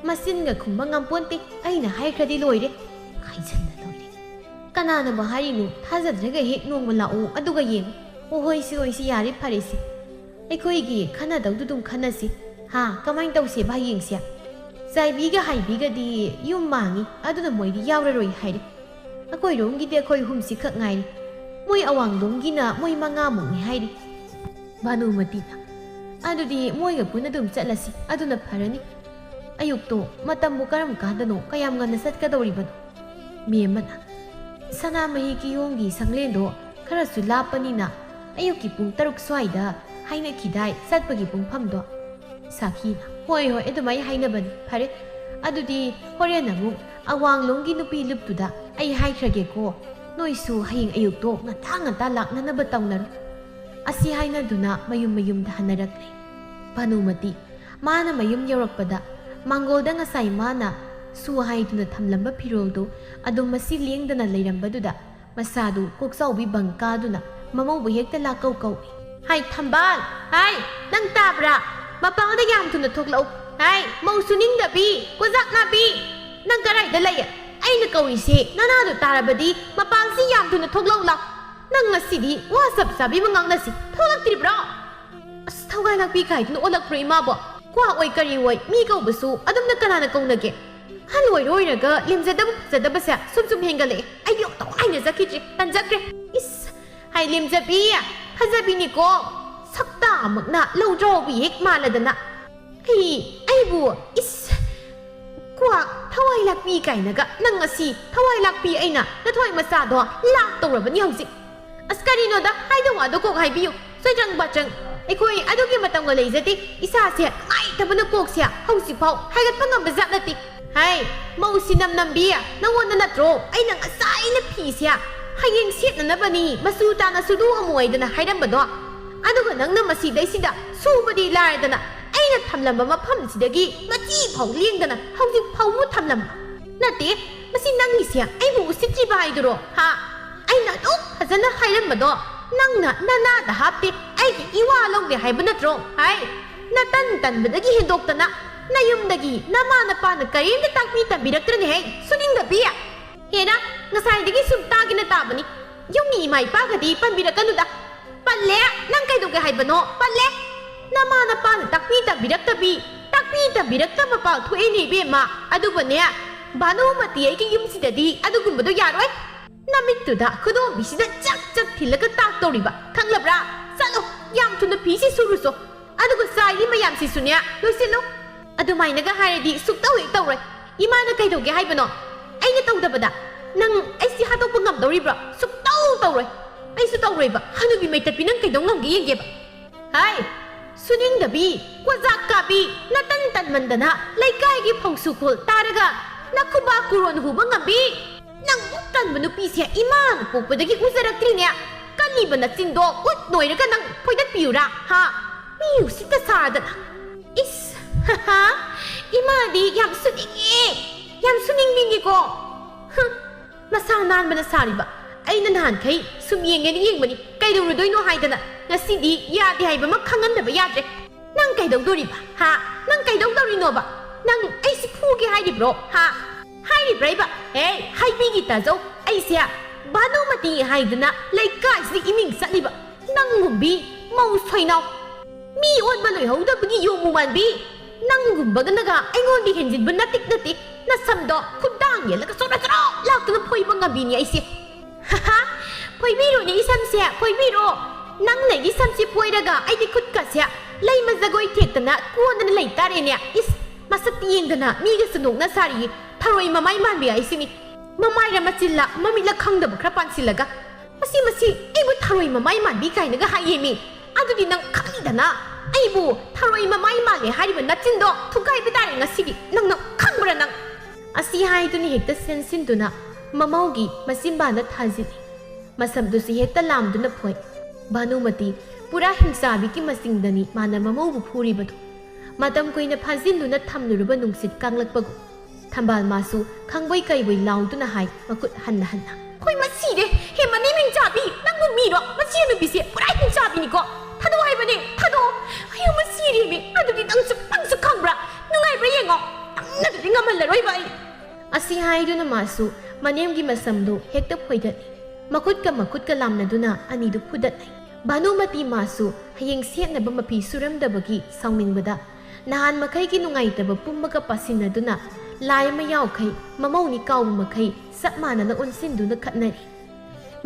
ꯃꯆꯤꯟꯒ ꯈꯨꯝꯕ ꯉꯝꯄꯣꯟꯇꯦ, ꯑꯩꯅ ꯍꯥꯏꯈ꯭ꯔꯗꯤ ꯂꯣꯏꯔꯦ꯫ ꯍꯥꯏꯖꯟꯅ ꯂꯣꯏꯔꯦ꯫ ꯀꯅꯥꯅꯕꯨ ꯍꯥꯏꯔꯤꯅꯣ? ꯊꯥꯖꯗ꯭ꯔꯒ ꯍꯦꯛ ꯅꯣꯡꯃ ꯂꯥꯛꯑꯣ, ꯑꯗꯨꯒ ꯌꯦꯡꯉꯨ꯫ ꯑꯣ, ꯍꯣꯏꯁꯤ, ꯍꯣꯏꯁꯤ, ꯌꯥꯔꯦ, ꯐꯔꯦꯁꯤ꯫ ꯑꯩꯈꯣꯏꯒꯤ ꯈꯟꯅꯗꯧꯗꯨ ꯑꯗꯨꯝ ꯈꯟꯅꯁꯤ꯫ ꯍꯥ, ꯀꯃꯥꯏꯅ ꯇꯧꯁꯦꯕ ꯍꯌꯦꯡꯁꯦ?" ꯆꯥꯏꯕꯤꯒ ꯍꯥꯏꯕꯤꯒꯗꯤ ꯌꯨꯝ ꯃꯥꯡꯉꯤ, ꯑꯗꯨꯅ ꯃꯣꯏꯗꯤ ꯌꯥꯎꯔꯔꯣꯏ ꯍꯥꯏꯔꯤ꯫ ꯑꯩꯈꯣꯏꯔꯣꯝꯒꯤꯗꯤ ꯑꯩꯈꯣꯏ ꯑꯍꯨꯝꯁꯤ ꯈꯛ ꯉꯥꯏꯔꯤ꯫ ꯃꯣꯏ ꯑꯋꯥꯡꯂꯣꯝꯒꯤꯅ ꯃꯣꯏ ꯃꯉꯥꯃꯨꯛꯅꯤ ꯍꯥꯏꯔꯤ꯫ ꯚꯥꯅꯨꯃꯇꯤꯅ, "ꯑꯗꯨꯗꯤ ꯃꯣꯏꯒ ꯄꯨꯟꯅ ꯑꯗꯨꯝ ꯆꯠꯂꯁꯤ, ꯑꯗꯨꯅ ꯐꯔꯅꯤ꯫ ꯑꯌꯨꯛꯇꯣ ꯃꯇꯝꯕꯨ ꯀꯔꯝ ꯀꯥꯟꯗꯅꯣ? ꯀꯌꯥꯝ ꯉꯟꯅ ꯆꯠꯀꯗꯧꯔꯤꯕꯅꯣ?" ꯃꯦꯝꯃꯅ, "ꯁꯅꯥꯃꯍꯤ ꯀꯤꯌꯣꯡꯒꯤ ꯁꯪꯂꯦꯟꯗꯣ ꯈꯔꯁꯨ ꯂꯥꯞꯄꯅꯤꯅ ꯑꯌꯨꯛꯀꯤ ꯄꯨꯡ ꯇꯔꯨꯛ ꯁ꯭ꯋꯥꯏꯗ ꯍꯥꯏꯅꯈꯤꯗꯥꯏ ꯆꯠꯄꯒꯤ ꯄꯨꯡꯐꯝꯗꯣ?" ꯁꯥꯈꯤꯅ, "ꯍꯣꯏ, ꯍꯣꯏ, ꯑꯗꯨꯃꯥꯏꯅ ꯍꯥꯏꯅꯕꯅꯤ꯫ ꯐꯔꯦ, ꯑꯗꯨꯗꯤ ꯍꯣꯔꯦꯟ ꯑꯃꯨꯛ ꯑꯋꯥꯡꯂꯣꯝꯒꯤ ꯅꯨꯄꯤ ꯂꯨꯞꯇꯨꯗ ꯑꯩ ꯍꯥꯏꯈ꯭ꯔꯒꯦꯀꯣ꯫ ꯅꯣꯏꯁꯨ ꯍꯌꯦꯡ ꯑꯌꯨꯛꯇꯣ ꯉꯟꯇꯥ ꯉꯟꯇꯥ ꯂꯥꯛꯅꯅꯕ ꯇꯧꯅꯔꯣ꯫" ꯑꯁꯤ ꯍꯥꯏꯅꯗꯨꯅ ꯃꯌꯨꯝ ꯃꯌꯨꯝꯗ ꯍꯟꯅꯔꯛꯂꯦ꯫ ꯚꯥꯅꯨꯃꯇꯤ, ꯃꯥꯅ ꯃꯌꯨꯝ ꯌꯧꯔꯛꯄꯗ ꯃꯥꯡꯒꯣꯜꯗ ꯉꯁꯥꯏ ꯃꯥꯅ ꯁꯨ ꯍꯥꯏꯗꯨꯅ ꯊꯝꯂꯝꯕ ꯐꯤꯔꯣꯜꯗꯨ ꯑꯗꯨꯝ ꯃꯁꯤ ꯂꯦꯡꯗꯅ ꯂꯩꯔꯝꯕꯗꯨꯗ ꯃꯁꯥꯗꯨ ꯀꯣꯛꯆꯥꯎꯕꯤ ꯕꯪꯀꯥꯗꯨꯅ ꯃꯃꯧꯕꯨ ꯍꯦꯛꯇ ꯂꯥꯛꯀꯧ ꯀꯧꯏ꯫ "ꯍꯥꯏ ꯊꯝꯕꯥꯜ! ꯍꯥꯏ, ꯅꯪ ꯇꯥꯕ꯭ꯔꯥ? ꯃꯄꯥꯜꯗ ꯌꯥꯝ ꯊꯨꯅ ꯊꯣꯛꯂꯛꯎ! ꯍꯥꯏ, ꯃꯧ ꯁꯨꯅꯤꯡꯗꯕꯤ, ꯀꯣꯖꯥꯛ ꯅꯥꯕꯤ! ꯅꯪ ꯀꯗꯥꯏꯗ ꯂꯩ? ꯑꯩꯅ ꯀꯧꯔꯤꯁꯦ ꯅꯅꯥꯗꯨ ꯇꯥꯔꯕꯗꯤ ꯃꯄꯥꯜꯁꯤ ꯌꯥꯝ ꯊꯨꯅ ꯊꯣꯛꯂꯛꯎ ꯂꯥꯎ! ꯅꯪ ꯉꯁꯤꯗꯤ ꯋꯥ ꯆꯞ ꯆꯥꯕꯤ ꯑꯃ ꯉꯥꯡꯅꯁꯤ꯫ ꯊꯣꯛꯂꯛꯇ꯭ꯔꯤꯕ꯭ꯔꯣ?" ꯑꯁ, ꯊꯋꯥꯏ ꯂꯥꯛꯄꯤ ꯀꯥꯏꯗꯨꯅ ꯑꯣꯜꯂꯛꯄ꯭ꯔꯣ ꯏꯃꯥꯕꯣ? ꯀ꯭ꯋꯥ ꯑꯣꯏ ꯀꯔꯤ ꯑꯣꯏ, ꯃꯤ ꯀꯧꯕꯁꯨ ꯑꯗꯨꯝꯅ ꯀꯅꯥꯅ ꯀꯧꯅꯒꯦ? ꯑꯍꯜ ꯑꯣꯏꯔ ꯑꯣꯏꯔꯒ ꯂꯦꯝꯖꯗꯕ ꯐꯖꯗꯕꯁꯦ ꯁꯨꯝ ꯁꯨꯝ ꯍꯦꯟꯒꯠꯂꯛꯑꯦ꯫ ꯑꯩꯗꯤ ꯑꯃꯨꯛꯇ ꯍꯥꯏꯅꯖꯈꯤꯗ꯭ꯔꯤ, ꯇꯟꯖꯈ꯭ꯔꯦ꯫ ꯏꯁ, ꯍꯥꯏ ꯂꯦꯝꯖꯕꯤ, ꯐꯖꯕꯤꯅꯤꯀꯣ, ꯁꯛꯇꯥꯃꯛꯅ ꯂꯧꯗ꯭ꯔꯥꯎꯕꯤ ꯍꯦꯛ ꯃꯥꯜꯂꯗꯅ꯫ ꯑꯩ, ꯑꯩꯕꯨ, ꯏꯁ, ꯀ꯭ꯋꯥꯛ, ꯊꯋꯥꯏ ꯂꯥꯛꯄꯤ ꯀꯥꯏꯅꯒ, ꯅꯪ ꯉꯁꯤ ꯊꯋꯥꯏ ꯂꯥꯛꯄꯤ ꯑꯩꯅ ꯅꯊꯋꯥꯏ ꯃꯆꯥꯗꯣ ꯂꯥꯛꯇꯧꯔꯕꯅꯤ ꯍꯧꯖꯤꯛ꯫ ꯑꯁ, ꯀꯔꯤꯅꯣꯗ, ꯍꯥꯏꯗꯧ ꯋꯥꯗꯣ ꯀꯣꯛ ꯍꯥꯏꯕꯤꯌꯨ꯫ ꯆꯣꯏꯗ꯭ꯔꯪ ꯕꯥꯇ꯭ꯔꯪ꯫ ꯑꯩꯈꯣꯏ ꯑꯗꯨꯒꯤ ꯃꯇꯝꯒ ꯂꯩꯖꯗꯦ꯫ ꯏꯁꯥꯁꯦ ꯅꯨꯡꯉꯥꯏꯇꯕꯅ ꯀꯣꯛꯁꯦ ꯍꯧꯖꯤꯛꯐꯥꯎ ꯍꯥꯏꯒꯠꯄ ꯉꯝꯕ ꯖꯥꯠ ꯅꯠꯇꯦ꯫ ꯍꯥꯏ, ꯃꯧ ꯁꯤꯅꯝ ꯅꯝꯕꯤ, ꯅꯪꯉꯣꯟꯗ ꯅꯠꯇ꯭ꯔꯣ ꯑꯩꯅ ꯉꯁꯥꯏꯅ ꯐꯤꯁꯦ ꯍꯌꯦꯡ ꯁꯦꯠꯅꯅꯕꯅꯤ ꯃꯆꯨ ꯇꯥꯅ ꯁꯨꯗꯣꯛꯑꯝꯃꯨ ꯍꯥꯏꯗꯅ ꯍꯥꯏꯔꯝꯕꯗꯣ? ꯑꯗꯨꯒ ꯅꯪꯅ ꯃꯁꯤꯗꯩꯁꯤꯗ ꯁꯨꯕꯗꯤ ꯂꯥꯏꯔꯗꯅ ꯑꯩꯅ ꯊꯝꯂꯝꯕ ꯃꯐꯝꯁꯤꯗꯒꯤ ꯃꯆꯤ ꯐꯥꯎ ꯂꯦꯡꯗꯅ ꯍꯧꯖꯤꯛ ꯐꯥꯎꯕ ꯊꯝꯂꯝꯕ꯫ ꯅꯠꯇꯦ, ꯃꯁꯤ ꯅꯪꯒꯤꯁꯦ ꯑꯩꯕꯨ ꯎꯁꯤꯠꯇ꯭ꯔꯤꯕ ꯍꯥꯏꯗꯨꯔꯣ? ꯍꯥ? ꯑꯩꯅ ꯑꯗꯨꯛ ꯐꯖꯅ ꯍꯥꯏꯔꯝꯕꯗꯣ ꯅꯪꯅ ꯅꯅꯥꯗ ꯍꯥꯞꯇꯦ, ꯑꯩꯒꯤ ꯏꯋꯥ ꯂꯧꯗꯦ ꯍꯥꯏꯕ ꯅꯠꯇ꯭ꯔꯣ? ꯍꯥꯏ, ꯅꯇꯟ ꯇꯟꯕꯗꯒꯤ ꯍꯦꯟꯗꯣꯛꯇꯅ ꯅꯌꯨꯝꯗꯒꯤ ꯅꯃꯥ ꯅꯄꯥꯅ ꯀꯔꯤꯝꯇ ꯇꯥꯛꯄꯤ ꯇꯝꯕꯤꯔꯛꯇ꯭ꯔꯅꯦ ꯍꯦ, ꯁꯨꯅꯤꯡꯗꯕꯤ! ꯍꯦꯔꯥ, ꯉꯁꯥꯏꯗꯒꯤ ꯁꯨꯝ ꯇꯥꯒꯦꯅ ꯇꯥꯕꯅꯤ꯫ ꯌꯨꯝꯒꯤ ꯏꯃꯥ ꯏꯄꯥꯒꯗꯤ ꯄꯟꯕꯤꯔꯛꯀꯅꯨꯗ꯫ ꯄꯜꯂꯦ? ꯅꯪ ꯀꯩꯗꯧꯒꯦ ꯍꯥꯏꯕꯅꯣ? ꯄꯜꯂꯦ? ꯅꯃꯥ ꯅꯄꯥꯅ ꯇꯥꯛꯄꯤ ꯇꯝꯕꯤꯔꯛꯇꯕꯤ, ꯇꯥꯛꯄꯤ ꯇꯝꯕꯤꯔꯛꯇꯕ ꯄꯥꯎ ꯊꯣꯛꯑꯦꯅꯦ ꯏꯕꯦꯝꯃ꯫ ꯑꯗꯨꯕꯨꯅꯦ, ꯚꯥꯅꯨꯃꯇꯤ ꯑꯩꯒꯤ ꯌꯨꯝꯁꯤꯗꯗꯤ ꯑꯗꯨꯒꯨꯝꯕꯗꯣ ꯌꯥꯔꯣꯏ꯫ ꯅꯃꯤꯠꯇꯨꯗ ꯈꯨꯗꯣꯝꯕꯤꯁꯤꯗ ꯆꯛ ꯆꯛ ꯊꯤꯜꯂꯒ ꯇꯥꯛꯇꯧꯔꯤꯕ, ꯈꯪꯂꯕ꯭ꯔꯥ? ꯆꯠꯂꯣ, ꯌꯥꯝ ꯊꯨꯅ ꯐꯤꯁꯤ ꯁꯨꯔꯨꯆꯣ꯫ ꯑꯗꯨꯒ ꯆꯥꯏꯔꯤ ꯃꯌꯥꯝꯁꯤꯁꯨꯅꯦ, ꯂꯣꯏꯁꯤꯜꯂꯨ꯫ ꯑꯗꯨꯃꯥꯏꯅꯒ ꯍꯥꯏꯔꯗꯤ ꯁꯨꯛꯇꯧ ꯍꯦꯛ ꯇꯧꯔꯣꯏ꯫ ꯏꯃꯥꯅ ꯀꯩꯗꯧꯒꯦ ꯍꯥꯏꯕꯅꯣ? ꯑꯩꯅ ꯇꯧꯗꯕꯗ ꯅꯪ ꯑꯩꯁꯤ ꯍꯥꯠꯇꯣꯛꯄ ꯉꯝꯗꯧꯔꯤꯕ꯭ꯔꯣ? ꯁꯨꯛꯇꯧ ꯇꯧꯔꯣꯏ꯫ ꯑꯩꯁꯨ ꯇꯧꯔꯣꯏꯕ꯫ ꯍꯅꯨꯕꯤ ꯃꯩꯇꯠꯄꯤ, ꯅꯪ ꯀꯩꯗꯧ ꯉꯝꯒꯦ ꯌꯦꯡꯒꯦꯕ꯫ ꯍꯥꯏ, ꯁꯨꯅꯤꯡꯗꯕꯤ, ꯀꯣꯖꯥꯛ ꯀꯥꯕꯤ, ꯅꯇꯟ ꯇꯟꯃꯟꯗꯅ ꯂꯩꯀꯥꯏꯒꯤ ꯐꯧꯁꯨ ꯈꯣꯜ ꯇꯥꯔꯒ ꯅꯈꯨꯕꯥꯛ ꯀꯨꯔꯣꯟ ꯍꯨꯕ ꯉꯝꯕꯤ? ꯅꯪ ꯃꯨꯛ ꯇꯟꯕ ꯅꯨꯄꯤꯁꯦ ꯏꯃꯥꯅ ꯄꯣꯛꯄꯗꯒꯤ ꯎꯖꯔꯛꯇ꯭ꯔꯤꯅꯦ꯫ ꯀꯜꯂꯤꯕ ꯅꯆꯤꯟꯗꯣ ꯎꯠ ꯅꯣꯏꯔꯒ ꯅꯪ ꯐꯣꯏꯗꯠꯄꯤꯌꯨꯔꯥ? ꯍꯥ? ꯃꯤ ꯎꯁꯤꯠꯇ ꯁꯥꯗꯅ꯫ ꯏꯁ, ꯍꯥ, ꯏꯃꯥꯗꯤ ꯌꯥꯝ ꯁꯨꯅꯤꯡꯉꯦ, ꯌꯥꯝ ꯁꯨꯅꯤꯡꯕꯤꯅꯤꯀꯣ꯫ ꯍꯨꯝ, ꯃꯁꯥ ꯅꯥꯟꯕꯅ ꯁꯥꯔꯤꯕ꯫ ꯑꯩꯅ ꯅꯍꯥꯟꯈꯩ ꯁꯨꯝ ꯌꯦꯡꯒꯦꯅ ꯌꯦꯡꯕꯅꯤ, ꯀꯩꯗꯧꯔꯨꯗꯣꯏꯅꯣ ꯍꯥꯏꯗꯅ꯫ ꯉꯁꯤꯗꯤ ꯌꯥꯗꯦ ꯍꯥꯏꯕ ꯑꯃ ꯈꯪꯍꯟꯗꯕ ꯌꯥꯗ꯭ꯔꯦ꯫ ꯅꯪ ꯀꯩꯗꯧꯗꯣꯔꯤꯕ? ꯍꯥ? ꯅꯪ ꯀꯩꯗꯧꯗꯧꯔꯤꯅꯣꯕ? ꯅꯪ ꯑꯩꯁꯤ ꯐꯨꯒꯦ ꯍꯥꯏꯔꯤꯕ꯭ꯔꯣ? ꯍꯥ? ꯍꯥꯏꯔꯤꯕ꯭ꯔꯥ ꯏꯕ? ꯍꯦ, ꯍꯥꯏꯕꯤꯒꯤ ꯇꯥꯖꯧ, ꯑꯩꯁꯦ ꯚꯥꯅꯨꯃꯇꯤ ꯍꯥꯏꯗꯅ ꯂꯩꯀꯥꯏꯁꯤꯗ ꯏꯃꯤꯡ ꯆꯠꯂꯤꯕ ꯅꯪꯒꯨꯝꯕꯤ ꯃꯧ ꯁꯣꯏꯅꯥꯎ, ꯃꯤ ꯑꯣꯟꯕ ꯂꯣꯏꯍꯧꯗꯕꯒꯤ ꯌꯣꯡ ꯃꯥꯟꯕꯤ ꯅꯪꯒꯨꯝꯕꯒꯅꯒ ꯑꯩꯉꯣꯟꯗ ꯍꯦꯟꯖꯤꯟꯕ ꯅꯠꯇꯤꯛ ꯅꯠꯇꯦ꯫ ꯅꯁꯝꯗꯣ ꯈꯨꯗꯥꯡ ꯌꯦꯜꯂꯒ ꯆꯣꯔꯣ ꯆꯣꯔꯣ ꯂꯥꯛꯇꯨꯅ ꯐꯣꯏꯕ ꯉꯝꯕꯤꯅꯤ ꯑꯩꯁꯦ꯫ ꯍꯥꯍꯥ, ꯐꯣꯏꯕꯤꯔꯣꯅꯦ ꯏꯁꯝꯁꯦ, ꯐꯣꯏꯕꯤꯔꯣ꯫ ꯅꯪꯅ ꯑꯩꯒꯤ ꯁꯝꯁꯦ ꯐꯣꯏꯔꯒ ꯑꯩꯒꯤ ꯈꯨꯠꯀꯁꯦ ꯂꯩꯃ ꯖꯒꯣꯏ ꯊꯦꯛꯇꯅ ꯀꯣꯟꯗꯅ ꯂꯩ ꯇꯥꯔꯦꯅꯦ꯫ ꯏꯁ, ꯃꯁꯛꯇꯤ ꯌꯦꯡꯗꯅ ꯃꯤꯒꯁꯨ ꯅꯣꯛꯅ ꯁꯥꯔꯤꯌꯦ꯫ ꯊꯔꯣꯏ ꯃꯃꯥꯏ ꯃꯥꯟꯕꯤ ꯍꯥꯏꯁꯤꯅꯤ꯫ ꯃꯃꯥꯏꯔ ꯃꯆꯤꯜꯂ ꯃꯃꯤꯠꯂ ꯈꯪꯗꯕ ꯈꯔ ꯄꯥꯟꯁꯤꯜꯂꯒ꯫ ꯃꯁꯤ, ꯃꯁꯤ ꯑꯩꯕꯨ ꯊꯔꯣꯏ ꯃꯃꯥꯏ ꯃꯥꯟꯕꯤ ꯀꯥꯏꯅꯒ ꯍꯥꯏꯌꯦꯃꯤ꯫ ꯑꯗꯨꯗꯤ ꯅꯪ ꯈꯪꯉꯤꯗꯅ꯫ ꯑꯩꯕꯨ ꯊꯔꯣꯏ ꯃꯃꯥꯏ ꯃꯥꯜꯂꯦ ꯍꯥꯏꯔꯤꯕ ꯅꯆꯤꯟꯗꯣ ꯊꯨꯒꯥꯏꯕ ꯇꯥꯔꯦ ꯉꯁꯤꯗꯤ꯫ ꯅꯪ ꯅꯪ ꯈꯪꯕ꯭ꯔꯥ ꯅꯪ? ꯑꯁꯤ ꯍꯥꯏꯗꯨꯅ ꯍꯦꯛꯇ ꯁꯦꯟꯁꯤꯟꯗꯨꯅ ꯃꯃꯧꯒꯤ ꯃꯆꯤꯟꯕꯥꯟꯗ ꯊꯥꯖꯤꯜꯂꯤ꯫ ꯃꯁꯝꯗꯨꯁꯨ ꯍꯦꯛꯇ ꯂꯥꯝꯗꯨꯅ ꯐꯣꯏ꯫ ꯚꯥꯅꯨꯃꯇꯤ ꯄꯨꯔꯥ ꯍꯤꯡꯆꯥꯕꯤꯒꯤ ꯃꯆꯤꯡꯗꯅꯤ ꯃꯥꯅ ꯃꯃꯧꯕꯨ ꯐꯨꯔꯤꯕꯗꯨ꯫ ꯃꯇꯝ ꯀꯨꯏꯅ ꯐꯥꯖꯤꯜꯂꯨꯅ ꯊꯝꯂꯨꯔꯕ ꯅꯨꯡꯁꯤꯠ ꯀꯥꯡꯂꯛꯄꯒꯨꯝ꯫ ꯊꯝꯕꯥꯜ ꯃꯥꯁꯨ ꯈꯪꯕꯣꯏ ꯀꯩꯕꯣꯏ ꯂꯥꯎꯗꯨꯅ ꯍꯥꯏ, ꯃꯈꯨꯠ ꯍꯟꯅ ꯍꯟꯅ꯫ ꯍꯣꯏ, ꯃꯁꯤꯔꯦ꯫ ꯍꯦ, ꯃꯅꯦꯝ ꯍꯤꯡꯆꯥꯕꯤ, ꯅꯪꯕꯨ ꯃꯤꯔꯣ? ꯃꯁꯤ ꯅꯨꯄꯤꯁꯦ ꯄꯨꯔꯥ ꯍꯤꯡꯆꯥꯕꯤꯅꯤꯀꯣ꯫ ꯊꯥꯗꯣꯛꯑꯣ ꯍꯥꯏꯕꯅꯦ, ꯊꯥꯗꯣꯛꯑꯣ꯫ ꯑꯌꯣ, ꯃꯁꯤꯔꯦꯃꯤ꯫ ꯑꯗꯨꯗꯤ ꯅꯪꯁꯨ, ꯅꯪꯁꯨ ꯈꯪꯕ꯭ꯔꯥ? ꯅꯨꯡꯉꯥꯏꯕ꯭ꯔꯥ ꯌꯦꯡꯉꯣ꯫ ꯅꯪꯅꯗꯤ ꯉꯝꯍꯜꯂꯔꯣꯏꯕ ꯑꯩ꯫ ꯑꯁꯤ ꯍꯥꯏꯗꯨꯅ ꯃꯥꯁꯨ ꯃꯅꯦꯝꯒꯤ ꯃꯁꯝꯗꯨ ꯍꯦꯛꯇ ꯐꯣꯏꯗꯠꯂꯤ꯫ ꯃꯈꯨꯠꯀ ꯃꯈꯨꯠꯀ ꯂꯥꯝꯅꯗꯨꯅ ꯑꯅꯤꯗꯨ ꯐꯨꯗꯠꯅꯩ꯫ ꯚꯥꯅꯨꯃꯇꯤ ꯃꯥꯁꯨ ꯍꯌꯦꯡ ꯁꯦꯠꯅꯕ ꯃꯐꯤ ꯁꯨꯔꯝꯗꯕꯒꯤ ꯁꯥꯎꯅꯤꯡꯕꯗ ꯅꯍꯥꯟ ꯃꯈꯩꯒꯤ ꯅꯨꯡꯉꯥꯏꯇꯕ ꯄꯨꯝꯕꯒ ꯄꯥꯁꯤꯟꯅꯗꯨꯅ ꯂꯥꯏ ꯑꯃ ꯌꯥꯎꯈꯩ, ꯃꯃꯧꯅꯤ ꯀꯥꯎꯕ ꯃꯈꯩ ꯆꯞ ꯃꯥꯟꯅꯅ ꯑꯣꯟꯁꯤꯟꯗꯨꯅ ꯈꯠꯅꯔꯤ꯫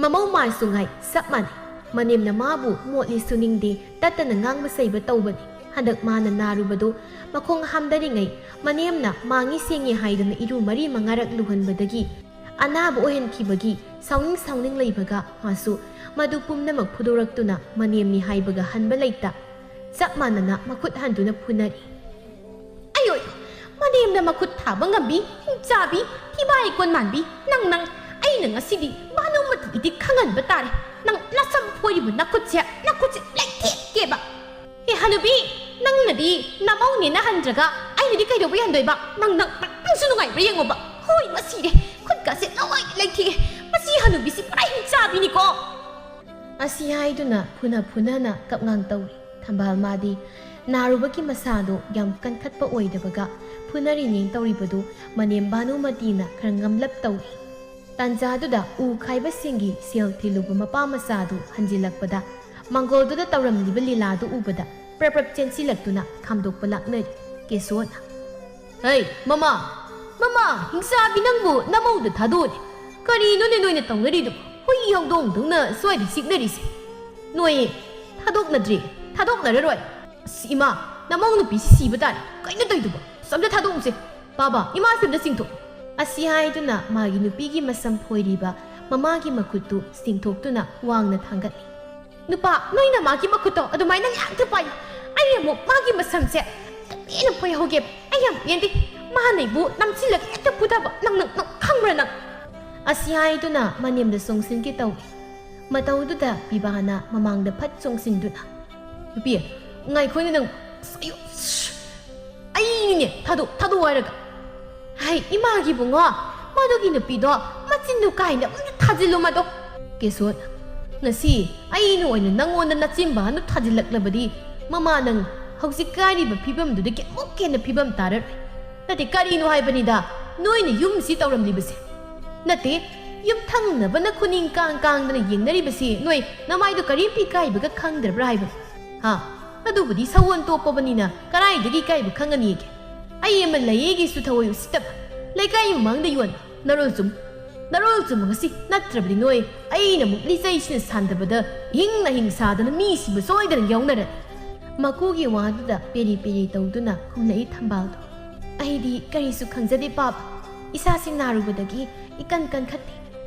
ꯃꯃꯧ ꯃꯥꯁꯨ ꯉꯥꯏ ꯆꯞ ꯃꯥꯟꯅꯩ꯫ ꯃꯅꯦꯝꯅ ꯃꯥꯕꯨ ꯃꯣꯠꯂꯤ ꯁꯨꯅꯤꯡꯗꯦ, ꯇꯠꯇꯅ ꯉꯥꯡꯕ ꯆꯩꯕ ꯇꯧꯕꯅꯤ꯫ ꯍꯟꯗꯛ ꯃꯥꯅ ꯅꯥꯔꯨꯕꯗꯨ ꯃꯈꯣꯡ ꯍꯥꯝꯗꯔꯤꯉꯩ ꯃꯅꯦꯝꯅ ꯃꯥꯡꯉꯤ ꯁꯦꯡꯉꯤ ꯍꯥꯏꯗꯨꯅ ꯏꯔꯨ ꯃꯔꯤ ꯃꯉꯥꯔꯛ ꯂꯨꯍꯟꯕꯗꯒꯤ ꯑꯅꯥꯕ ꯑꯣꯏꯍꯟꯈꯤꯕꯒꯤ ꯁꯥꯎꯅꯤꯡ ꯁꯥꯎꯅꯤꯡ ꯂꯩꯕꯒ ꯃꯥꯁꯨ ꯃꯗꯨ ꯄꯨꯝꯅꯃꯛ ꯐꯨꯗꯣꯔꯛꯇꯨꯅ ꯃꯅꯦꯝꯅꯤ ꯍꯥꯏꯕꯒ ꯍꯟꯕ ꯂꯩꯇ ꯆꯞ ꯃꯥꯟꯅꯅ ꯃꯈꯨꯠ ꯍꯟꯗꯨꯅ ꯐꯨꯅꯔꯤ꯫ ꯑꯌꯣ, ꯃꯅꯦꯝꯅ ꯃꯈꯨꯠ ꯊꯥꯕ ꯉꯝꯕꯤ, ꯍꯤꯡꯆꯥꯕꯤ, ꯊꯤꯕꯥꯏ ꯀꯣꯟ ꯃꯥꯟꯕꯤ, ꯅꯪ, ꯅꯪ, ꯑꯩꯅ ꯉꯁꯤꯗꯤ ꯚꯥꯅꯨꯃꯇꯤꯒꯤꯗꯤ ꯈꯪꯍꯟꯕ ꯇꯥꯔꯦ꯫ ꯅꯪ ꯅꯁꯝ ꯐꯣꯏꯔꯤꯕ ꯅꯈꯨꯠꯁꯦ, ꯅꯈꯨꯠꯁꯦ ꯂꯩꯊꯦꯛꯀꯦꯕ꯫ ꯍꯦ ꯍꯅꯨꯕꯤ, ꯅꯪꯅꯗꯤ ꯅꯃꯧꯅꯦꯅ ꯍꯟꯗ꯭ꯔꯒ ꯑꯩꯅꯗꯤ ꯀꯩꯗꯧꯕ ꯍꯟꯗꯣꯏꯕ? ꯅꯪ, ꯅꯪ, ꯅꯪꯁꯨ ꯅꯨꯡꯉꯥꯏꯕ꯭ꯔꯥ ꯌꯦꯡꯉꯣꯕ꯫ ꯍꯣꯏ, ꯃꯁꯤꯔꯦ꯫ ꯈꯨꯠꯀꯁꯦ ꯂꯣꯏ ꯂꯩꯊꯦꯛꯑꯦ꯫ ꯃꯁꯤ ꯍꯅꯨꯕꯤꯁꯤ ꯄꯨꯔꯥ ꯍꯤꯡꯆꯥꯕꯤꯅꯤꯀꯣ꯫ ꯑꯁꯤ ꯍꯥꯏꯗꯨꯅ ꯐꯨꯅ ꯐꯨꯅꯅ ꯀꯞꯉꯥꯡ ꯇꯧꯔꯤ꯫ ꯊꯝꯕꯥꯜ ꯃꯥꯗꯤ ꯅꯥꯔꯨꯕꯒꯤ ꯃꯁꯥꯗꯨ ꯌꯥꯝ ꯀꯟꯈꯠꯄ ꯑꯣꯏꯗꯕꯒ ꯐꯨꯅꯔꯤꯅꯦ ꯇꯧꯔꯤꯕꯗꯨ ꯃꯅꯦꯝ ꯚꯥꯅꯨꯃꯇꯤꯅ ꯈꯔ ꯉꯝꯂꯞ ꯇꯧꯔꯤ꯫ ꯇꯥꯟꯖꯥꯗꯨꯗ ꯎ ꯈꯥꯏꯕꯁꯤꯡꯒꯤ ꯁꯦꯜ ꯊꯤꯜꯂꯨꯕ ꯃꯄꯥ ꯃꯆꯥꯗꯨ ꯍꯟꯖꯤꯜꯂꯛꯄꯗ ꯃꯪꯒꯣꯜꯗꯨꯗ ꯇꯧꯔꯝꯂꯤꯕ ꯂꯤꯂꯥꯗꯨ ꯎꯕꯗ ꯄ꯭ꯔꯞ ꯄ꯭ꯔꯞ ꯆꯦꯟꯁꯤꯜꯂꯛꯇꯨꯅ ꯈꯥꯝꯗꯣꯛꯄ ꯂꯥꯛꯅꯔꯤ꯫ ꯀꯦꯁꯣꯅ, "ꯍꯩ, ꯃꯃꯥ! ꯃꯃꯥ, ꯍꯤꯡꯆꯥꯕꯤ ꯅꯪꯕꯨ ꯅꯃꯧꯗ ꯊꯥꯗꯣꯛꯑꯣꯅꯦ꯫ ꯀꯔꯤꯅꯣꯅꯦ ꯅꯣꯏꯅ ꯇꯧꯅꯔꯤꯗꯨꯕꯨ? ꯍꯨꯏ ꯍꯧꯗꯣꯡꯗꯧꯅ ꯁ꯭ꯋꯥꯏꯗ ꯆꯤꯛꯅꯔꯤꯁꯦ꯫ ꯅꯣꯏ ꯊꯥꯗꯣꯛꯅꯗ꯭ꯔꯤ, ꯊꯥꯗꯣꯛꯅꯔꯔꯣꯏ꯫ ꯑꯁ, ꯏꯃꯥ, ꯅꯃꯧ ꯅꯨꯄꯤꯁꯤ ꯁꯤꯕ ꯇꯥꯔꯦ꯫ ꯀꯩꯅꯣ ꯇꯧꯔꯤꯗꯨꯕꯣ? ꯑꯁ, ꯑꯝꯇ ꯊꯥꯗꯣꯛꯎꯁꯦ꯫ ꯕꯥꯕꯥ, ꯏꯃꯥꯁꯤ ꯑꯝꯇ ꯆꯤꯡꯊꯣꯛ꯫" ꯑꯁꯤ ꯍꯥꯏꯗꯨꯅ ꯃꯥꯒꯤ ꯅꯨꯄꯤꯒꯤ ꯃꯁꯝ ꯐꯣꯏꯔꯤꯕ ꯃꯃꯥꯒꯤ ꯃꯈꯨꯠꯇꯨ ꯆꯤꯡꯊꯣꯛꯇꯨꯅ ꯋꯥꯡꯅ ꯊꯥꯡꯒꯠꯂꯤ꯫ "ꯅꯨꯄꯥ, ꯅꯣꯏ ꯅꯃꯥꯒꯤ ꯃꯈꯨꯠꯇꯣ ꯑꯗꯨꯃꯥꯏꯅ ꯉꯥꯛꯇ ꯄꯥꯏꯌꯨ꯫ ꯑꯩ ꯑꯃꯨꯛ ꯃꯥꯒꯤ ꯃꯁꯝꯁꯦ ꯀꯃꯥꯏꯅ ꯐꯣꯏꯍꯧꯒꯦ? ꯑꯩ ꯌꯥꯝ ꯄꯦꯟꯗꯦ꯫ ꯃꯥꯅ ꯑꯩꯕꯨ ꯅꯝꯁꯤꯜꯂꯒ ꯍꯦꯛꯇ ꯐꯨꯊꯕ꯫ ꯅꯪ, ꯅꯪ, ꯅꯪ ꯈꯪꯕ꯭ꯔꯥ ꯅꯪ? ꯑꯁꯤ ꯍꯥꯏꯗꯨꯅ ꯃꯅꯦꯝꯗ ꯆꯣꯡꯁꯤꯟꯒꯦ ꯇꯧꯏ꯫ ꯃꯇꯧꯗꯨꯗ ꯄꯤꯕꯥꯅ ꯃꯃꯥꯡꯗ ꯐꯠ ꯆꯣꯡꯁꯤꯟꯗꯨꯅ, "ꯅꯨꯄꯤ, ꯉꯥꯏꯈꯣꯅꯦ ꯅꯪ꯫ ꯑꯁ, ꯑꯌꯣ, ꯁ-, ꯑꯩꯅꯤꯅꯦ, ꯊꯥꯗꯣꯛ, ꯊꯥꯗꯣꯛꯑꯣ ꯍꯥꯏꯔꯒ꯫ ꯍꯩ, ꯏꯃꯥꯒꯤ ꯏꯕꯨꯡꯉꯣ, ꯃꯗꯨꯒꯤ ꯅꯨꯄꯤꯗꯣ ꯃꯆꯤꯟꯗꯨ ꯀꯥꯏꯅ ꯑꯃꯨꯛꯇ ꯊꯥꯖꯤꯜꯂꯨ ꯃꯗꯣ꯫ ꯀꯦꯁꯣꯠ, ꯉꯁꯤ ꯑꯩꯅ ꯑꯣꯏꯅ ꯅꯪꯉꯣꯟꯗ ꯅꯆꯤꯟꯕꯥꯟꯗꯨ ꯊꯥꯖꯤꯜꯂꯛꯂꯕꯗꯤ ꯃꯃꯥ ꯅꯪ ꯍꯧꯖꯤꯛ ꯀꯥꯏꯔꯤꯕ ꯐꯤꯕꯝꯗꯨꯗꯒꯤ ꯑꯃꯨꯛ ꯍꯦꯟꯅ ꯐꯤꯕꯝ ꯇꯥꯔꯔꯣꯏ꯫ ꯅꯠꯇꯦ, ꯀꯔꯤꯅꯣ ꯍꯥꯏꯕꯅꯤꯗ ꯅꯣꯏꯅ ꯌꯨꯝꯁꯤ ꯇꯧꯔꯝꯂꯤꯕꯁꯦ? ꯅꯠꯇꯦ, ꯌꯨꯝꯊꯪꯅꯕꯅ ꯈꯨꯅꯤꯡ ꯀꯥꯡ ꯀꯥꯡꯗꯅ ꯌꯦꯡꯅꯔꯤꯕꯁꯤ ꯅꯣꯏ ꯅꯃꯥꯏꯗꯨ ꯀꯔꯤꯝꯇ ꯏꯀꯥꯏꯕꯒ ꯈꯪꯗ꯭ꯔꯕ꯭ꯔꯥ ꯍꯥꯏꯕꯅꯤ? ꯍꯥ? ꯑꯗꯨꯕꯨꯗꯤ ꯁꯑꯣꯟ ꯇꯣꯞꯄꯕꯅꯤꯅ ꯀꯔꯥꯏꯗꯒꯤ ꯏꯀꯥꯏꯕ ꯈꯪꯒꯅꯤꯒꯦ? ꯑꯩ ꯑꯃ ꯂꯩꯌꯦꯒꯤꯁꯨ ꯊꯑꯣꯏ ꯎꯁꯤꯠꯇꯕ꯫ ꯂꯩꯀꯥꯏ ꯃꯃꯥꯡꯗ ꯌꯣꯟꯕ ꯅꯔꯣꯜ ꯆꯨꯝ, ꯅꯔꯣꯜ ꯆꯨꯝꯕ ꯉꯁꯤ ꯅꯠꯇ꯭ꯔꯕꯗꯤ ꯅꯣꯏ ꯑꯩꯅ ꯑꯃꯨꯛ ꯂꯤꯆꯩꯁꯤꯅ ꯁꯥꯟꯗꯕꯗ ꯏꯍꯤꯡ ꯅꯥꯍꯤꯡ ꯁꯥꯗꯅ ꯃꯤ ꯁꯤꯕ ꯁꯣꯏꯗꯅ ꯌꯥꯎꯅꯔꯅꯤ꯫ ꯃꯀꯨꯒꯤ ꯋꯥꯗꯨꯗ ꯄꯦꯔꯤ ꯄꯦꯔꯤ ꯇꯧꯗꯨꯅ ꯈꯨꯝꯂꯛꯏ ꯊꯝꯕꯥꯜꯗꯣ꯫ ꯑꯩꯗꯤ ꯀꯔꯤꯁꯨ ꯈꯪꯖꯗꯦ ꯄꯥꯕ꯫ ꯏꯁꯥꯁꯤ ꯅꯥꯔꯨꯕꯗꯒꯤ ꯏꯀꯟ ꯀꯟꯈꯠꯇꯦ꯫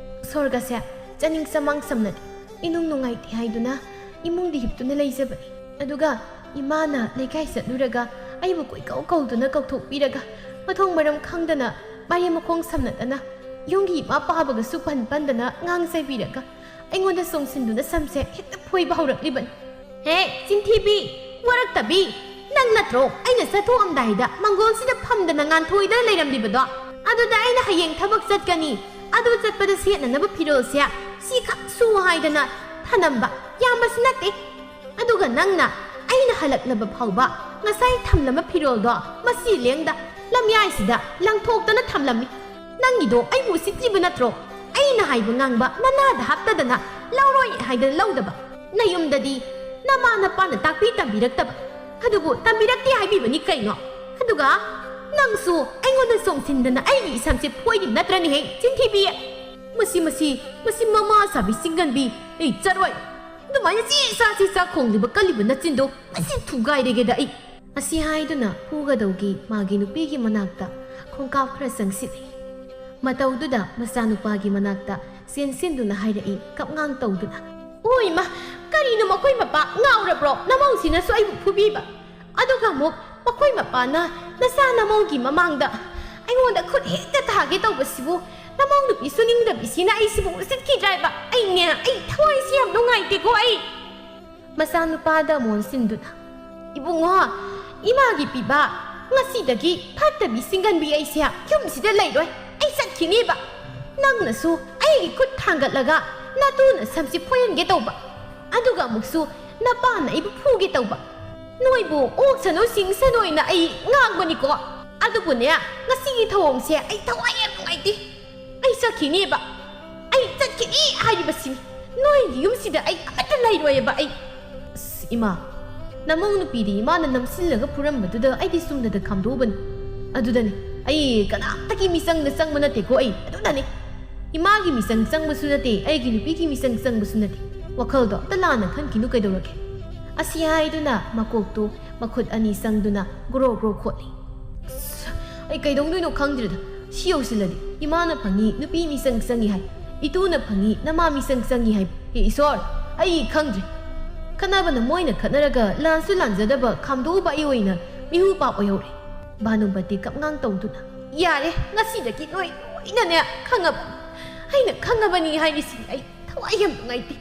ꯁꯣꯔꯒꯁꯦ ꯆꯥꯅꯤꯡ ꯆꯃꯥꯡ ꯁꯝꯅꯗꯦ꯫ ꯏꯅꯨꯡ ꯅꯨꯡꯉꯥꯏꯇꯦ ꯍꯥꯏꯗꯨꯅ ꯏꯃꯨꯡꯗ ꯍꯤꯞꯇꯨꯅ ꯂꯩꯖꯕꯅꯤ꯫ ꯑꯗꯨꯒ ꯏꯃꯥꯅ ꯂꯩꯀꯥꯏ ꯆꯠꯂꯨꯔꯒ ꯑꯩꯕꯨ ꯀꯣꯏꯀꯧ ꯀꯧꯗꯨꯅ ꯀꯧꯊꯣꯛꯄꯤꯔꯒ ꯃꯊꯣꯡ ꯃꯔꯝ ꯈꯪꯗꯅ ꯃꯔꯦꯝ ꯃꯈꯣꯡ ꯁꯝꯅꯗꯅ ꯌꯨꯝꯒꯤ ꯏꯃꯥ ꯄꯥꯕꯒꯁꯨ ꯄꯟ ꯄꯟꯗꯅ ꯉꯥꯡ ꯆꯩꯕꯤꯔꯒ ꯑꯩꯉꯣꯟꯗ ꯆꯣꯡꯁꯤꯟꯗꯨꯅ ꯁꯝꯁꯦ ꯍꯦꯛꯇ ꯐꯣꯏꯕ ꯍꯧꯔꯛꯂꯤꯕꯅꯤ꯫ ꯍꯦ, ꯆꯤꯟꯊꯤꯕꯤ, ꯋꯥꯔꯛꯇꯕꯤ, ꯅꯪ ꯅꯠꯇ꯭ꯔꯣ ꯑꯩꯅ ꯆꯠꯊꯣꯛꯑꯝꯗꯥꯏꯗ ꯃꯪꯒꯣꯜꯁꯤꯗ ꯐꯝꯗꯅ ꯉꯥꯟꯊꯣꯏꯗꯅ ꯂꯩꯔꯝꯂꯤꯕꯗꯣ? ꯑꯗꯨꯗ ꯑꯩꯅ ꯍꯌꯦꯡ ꯊꯕꯛ ꯆꯠꯀꯅꯤ, ꯑꯗꯨ ꯆꯠꯄꯗ ꯁꯦꯠꯅꯅꯕ ꯐꯤꯔꯣꯜꯁꯦ ꯁꯤꯈꯛ ꯁꯨ ꯍꯥꯏꯗꯅ ꯊꯅꯝꯕ ꯌꯥꯝꯕꯁꯨ ꯅꯠꯇꯦ꯫ ꯑꯗꯨꯒ ꯅꯪꯅ ꯑꯩꯅ ꯍꯜꯂꯛꯂꯕ ꯐꯥꯎꯕ ꯉꯁꯥꯏ ꯊꯝꯂꯝꯕ ꯐꯤꯔꯣꯜꯗꯣ ꯃꯁꯤ ꯂꯦꯡꯗ ꯂꯝꯌꯥꯏꯁꯤꯗ ꯂꯪꯊꯣꯛꯇꯅ ꯊꯝꯂꯝꯃꯤ꯫ ꯅꯪꯒꯤꯗꯣ ꯑꯩꯕꯨ ꯎꯁꯤꯠꯇ꯭ꯔꯤꯕ ꯅꯠꯇ꯭ꯔꯣ? ꯑꯩꯅ ꯍꯥꯏꯕ ꯉꯥꯡꯕ ꯅꯅꯥꯗ ꯍꯥꯞꯇꯗꯅ ꯂꯧꯔꯣꯏ ꯍꯥꯏꯗꯅ ꯂꯧꯗꯕ꯫ ꯅꯌꯨꯝꯗꯗꯤ ꯅꯃꯥ ꯅꯄꯥꯅ ꯇꯥꯛꯄꯤ ꯇꯝꯕꯤꯔꯛꯇꯕ꯫ ꯑꯗꯨꯕꯨ ꯇꯝꯕꯤꯔꯛꯇꯦ ꯍꯥꯏꯕꯤꯕꯅꯤ ꯀꯩꯅꯣ? ꯑꯗꯨꯒ ꯅꯪꯁꯨ ꯑꯩꯉꯣꯟꯗ ꯆꯣꯡꯁꯤꯟꯗꯅ ꯑꯩꯒꯤ ꯏꯁꯝꯁꯦ ꯐꯣꯏꯔꯤꯕ ꯅꯠꯇ꯭ꯔꯅꯦꯍꯦ, ꯆꯤꯟꯊꯤꯕꯤ? ꯃꯁꯤ, ꯃꯁꯤ, ꯃꯁꯤ ꯃꯃꯥ ꯁꯥꯕꯤ ꯆꯤꯡꯒꯟꯕꯤ, ꯑꯩ ꯆꯠꯂꯣꯏ꯫ ꯑꯗꯨꯃꯥꯏꯅ ꯆꯦ ꯆꯥ ꯆꯦ ꯆꯥ ꯈꯣꯡꯂꯤꯕ ꯀꯜꯂꯤꯕ ꯅꯆꯤꯟꯗꯣ ꯉꯁꯤ ꯊꯨꯒꯥꯏꯔꯒꯦꯗ ꯑꯩ꯫ ꯑꯁꯤ ꯍꯥꯏꯗꯨꯅ ꯐꯨꯒꯗꯧꯒꯤ ꯃꯥꯒꯤ ꯅꯨꯄꯤꯒꯤ ꯃꯅꯥꯛꯇ ꯈꯣꯡꯀꯥꯞ ꯈꯔ ꯆꯪꯁꯤꯜꯂꯤ꯫ ꯃꯇꯧꯗꯨꯗ ꯃꯆꯥꯅꯨꯄꯥꯒꯤ ꯃꯅꯥꯛꯇ ꯆꯦꯟꯁꯤꯟꯗꯨꯅ ꯍꯥꯏꯔꯛꯏ ꯀꯞꯉꯥꯡ ꯇꯧꯗꯨꯅ꯫ "ꯑꯣ ꯏꯃꯥ, ꯀꯔꯤꯅꯣ ꯃꯈꯣꯏ ꯃꯄꯥ ꯉꯥꯎꯔꯕ꯭ꯔꯣ? ꯅꯃꯧꯁꯤꯅꯁꯨ ꯑꯩꯕꯨ ꯐꯨꯕꯤꯕ, ꯑꯗꯨꯒ ꯑꯃꯨꯛ ꯃꯈꯣꯏ ꯃꯄꯥꯅ ꯅꯆꯥ ꯅꯃꯧꯒꯤ ꯃꯃꯥꯡꯗ ꯑꯩꯉꯣꯟꯗ ꯈꯨꯠ ꯍꯦꯛꯇ ꯊꯥꯒꯦ ꯇꯧꯕꯁꯤꯕꯨ ꯅꯃꯧ ꯅꯨꯄꯤ ꯁꯨꯅꯤꯡꯗꯕꯤꯁꯤꯅ ꯑꯩꯁꯤꯕꯨ ꯎꯁꯤꯠꯈꯤꯗ꯭ꯔꯥ ꯍꯥꯏꯕ? ꯑꯩꯅꯦ, ꯑꯩ ꯊꯋꯥꯏꯁꯤ ꯌꯥꯝ ꯅꯨꯡꯉꯥꯏꯇꯦꯀꯣ꯫ ꯑꯩ ꯃꯆꯥꯅꯨꯄꯥꯗ ꯃꯣꯟꯁꯤꯟꯗꯨꯅ, "ꯏꯕꯨꯡꯉꯣ, ꯏꯃꯥꯒꯤ ꯄꯤꯕ, ꯉꯁꯤꯗꯒꯤ ꯐꯠꯇꯕꯤ ꯁꯤꯡꯒꯟꯕꯤ ꯑꯩꯁꯦ ꯌꯨꯝꯁꯤꯗ ꯂꯩꯔꯣꯏ꯫ ꯑꯩ ꯆꯠꯈꯤꯅꯦꯕ꯫ ꯅꯪꯅꯁꯨ ꯑꯩꯒꯤ ꯈꯨꯠ ꯊꯥꯡꯒꯠꯂꯒ ꯅꯇꯨꯅ ꯁꯝꯁꯤ ꯐꯣꯏꯍꯟꯒꯦ ꯇꯧꯕ, ꯑꯗꯨꯒ ꯑꯃꯨꯛꯁꯨ ꯅꯄꯥꯅ ꯑꯩꯕꯨ ꯐꯨꯒꯦ ꯇꯧꯕ꯫ ꯅꯣꯏꯕꯨ ꯑꯣꯛꯁꯅꯨ ꯁꯤꯡꯁꯅꯨ ꯍꯥꯏꯅ ꯑꯩ ꯉꯥꯡꯕꯅꯤꯀꯣ꯫ ꯑꯗꯨꯕꯨꯅꯦ, ꯉꯁꯤꯒꯤ ꯊꯧꯑꯣꯡꯁꯦ ꯑꯩ ꯊꯋꯥꯏ ꯌꯥꯝ ꯅꯨꯡꯉꯥꯏꯇꯦ꯫ ꯑꯩ ꯆꯠꯈꯤꯅꯦꯕ꯫ ꯑꯩ ꯆꯠꯈꯤꯅꯤ ꯍꯥꯏꯔꯤꯕꯁꯤꯅꯤ꯫ ꯅꯣꯏꯒꯤ ꯌꯨꯝꯁꯤꯗ ꯑꯩ ꯑꯃꯠꯇ ꯂꯩꯔꯣꯏꯕ ꯑꯩ꯫" ꯑꯁ, ꯏꯃꯥ, ꯅꯃꯧ ꯅꯨꯄꯤꯗꯤ ꯏꯃꯥꯅ ꯅꯝꯁꯤꯜꯂꯒ ꯐꯨꯔꯝꯕꯗꯨꯗ ꯑꯩꯗꯤ ꯆꯨꯝꯅꯗ ꯈꯥꯝꯗꯣꯛꯎꯕꯅꯤ꯫ ꯑꯗꯨꯗꯅꯤ, ꯑꯩ ꯀꯅꯥꯝꯇꯒꯤ ꯃꯤꯆꯪꯗ ꯆꯪꯕ ꯅꯠꯇꯦꯀꯣ꯫ ꯑꯩ ꯑꯗꯨꯅꯅꯤ, ꯏꯃꯥꯒꯤ ꯃꯤꯆꯪ ꯆꯪꯕꯁꯨ ꯅꯠꯇꯦ, ꯑꯩꯒꯤ ꯅꯨꯄꯤꯒꯤ ꯃꯤꯆꯪ ꯆꯪꯕꯁꯨ ꯅꯠꯇꯦ꯫ ꯋꯥꯈꯜꯗꯣ ꯑꯝꯇ ꯂꯥꯟꯅ ꯈꯟꯈꯤꯅꯨ꯫ ꯀꯩꯗꯧꯔꯒꯦ? ꯑꯁꯤ ꯍꯥꯏꯗꯨꯅ ꯃꯀꯣꯛꯇꯨ ꯃꯈꯨꯠ ꯑꯅꯤ ꯆꯪꯗꯨꯅ ꯒ꯭ꯔꯣ ꯒ꯭ꯔꯣ ꯈꯣꯠꯂꯤ꯫ ꯑꯁ, ꯑꯩ ꯀꯩꯗꯧꯗꯣꯏꯅꯣ ꯈꯪꯗ꯭ꯔꯦꯗ꯫ ꯁꯤ ꯌꯧꯁꯤꯜꯂꯗꯤ ꯏꯃꯥꯅ ꯐꯪꯉꯤ ꯅꯨꯄꯤ ꯃꯤꯆꯪ ꯆꯪꯉꯤ ꯍꯥꯏ, ꯏꯇꯨꯅ ꯐꯪꯉꯤ ꯅꯃꯥ ꯃꯤꯆꯪ ꯆꯪꯉꯤ ꯍꯥꯏ꯫ ꯍꯦ ꯏꯁꯣꯔ, ꯑꯩ ꯈꯪꯗ꯭ꯔꯦ꯫ ꯈꯠꯅꯕꯅ ꯃꯣꯏꯅ ꯈꯠꯅꯔꯒ ꯂꯥꯟꯁꯨ ꯂꯥꯟꯖꯗꯕ ꯈꯥꯝꯗꯣꯛꯎꯕ ꯑꯩ ꯑꯣꯏꯅ ꯃꯤꯍꯨ ꯄꯥꯞ ꯑꯣꯏꯍꯧꯔꯦ꯫ ꯚꯥꯅꯨꯃꯇꯤ ꯀꯞꯉꯥꯡ ꯇꯧꯗꯨꯅ, "ꯌꯥꯔꯦ, ꯉꯁꯤꯗꯒꯤ ꯅꯣꯏ ꯂꯣꯏꯅꯅꯦ ꯈꯪꯉꯕ? ꯑꯩꯅ ꯈꯪꯉꯕꯅꯤ ꯍꯥꯏꯔꯤꯁꯤꯅꯤ꯫ ꯑꯩ ꯊꯋꯥꯏ ꯌꯥꯝ ꯅꯨꯡꯉꯥꯏꯇꯦ꯫"